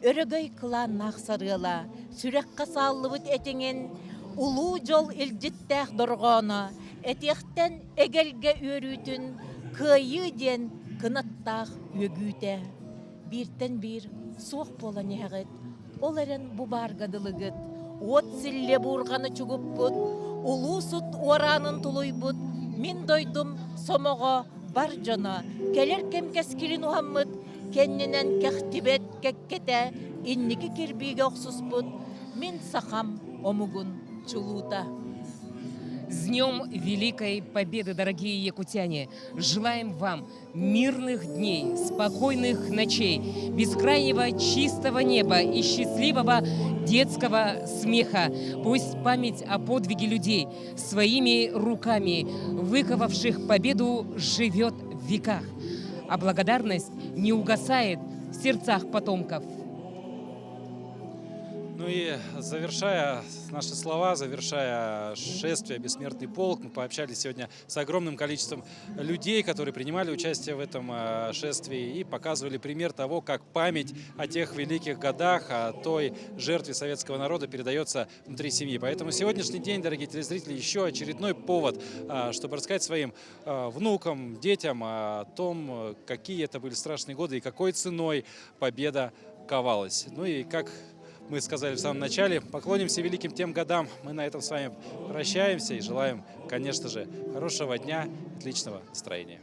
өрөгөй кылааннаах сарыала, сүрэххэ сааллыбыт этиҥин, улуу дьол илдьиттээх дорҕооно, этиэхтэн эгэлгэ үөрүүтүн, кыайыы диэн кынаттаах үөгүүтэ. Бииртэн биир суох буолан иһэҕит, Ол эрэн бу баарга дылыгыт, уот силлиэ буурҕаны чугуппут, улуу сут уораанын тулуйбут, мин дойдум сомоҕо бар дьоно, кэлэр кэм кэскилин уһаммыт, кэннинэн кэхтибэт кэккэтэ, инники кирбиигэ охсуспут, мин сахам омугун чулуута. С Днем Великой Победы, дорогие якутяне! Желаем вам мирных дней, спокойных ночей, бескрайнего чистого неба и счастливого детского смеха. Пусть память о подвиге людей своими руками, выковавших победу, живет в веках, а благодарность не угасает в сердцах потомков. Ну и завершая наши слова, завершая шествие «Бессмертный полк», мы пообщались сегодня с огромным количеством людей, которые принимали участие в этом э, шествии и показывали пример того, как память о тех великих годах, о той жертве советского народа передается внутри семьи. Поэтому сегодняшний день, дорогие телезрители, еще очередной повод, э, чтобы рассказать своим э, внукам, детям о том, какие это были страшные годы и какой ценой победа ковалась. Ну и как мы сказали в самом начале, поклонимся великим тем годам. Мы на этом с вами прощаемся и желаем, конечно же, хорошего дня, отличного настроения.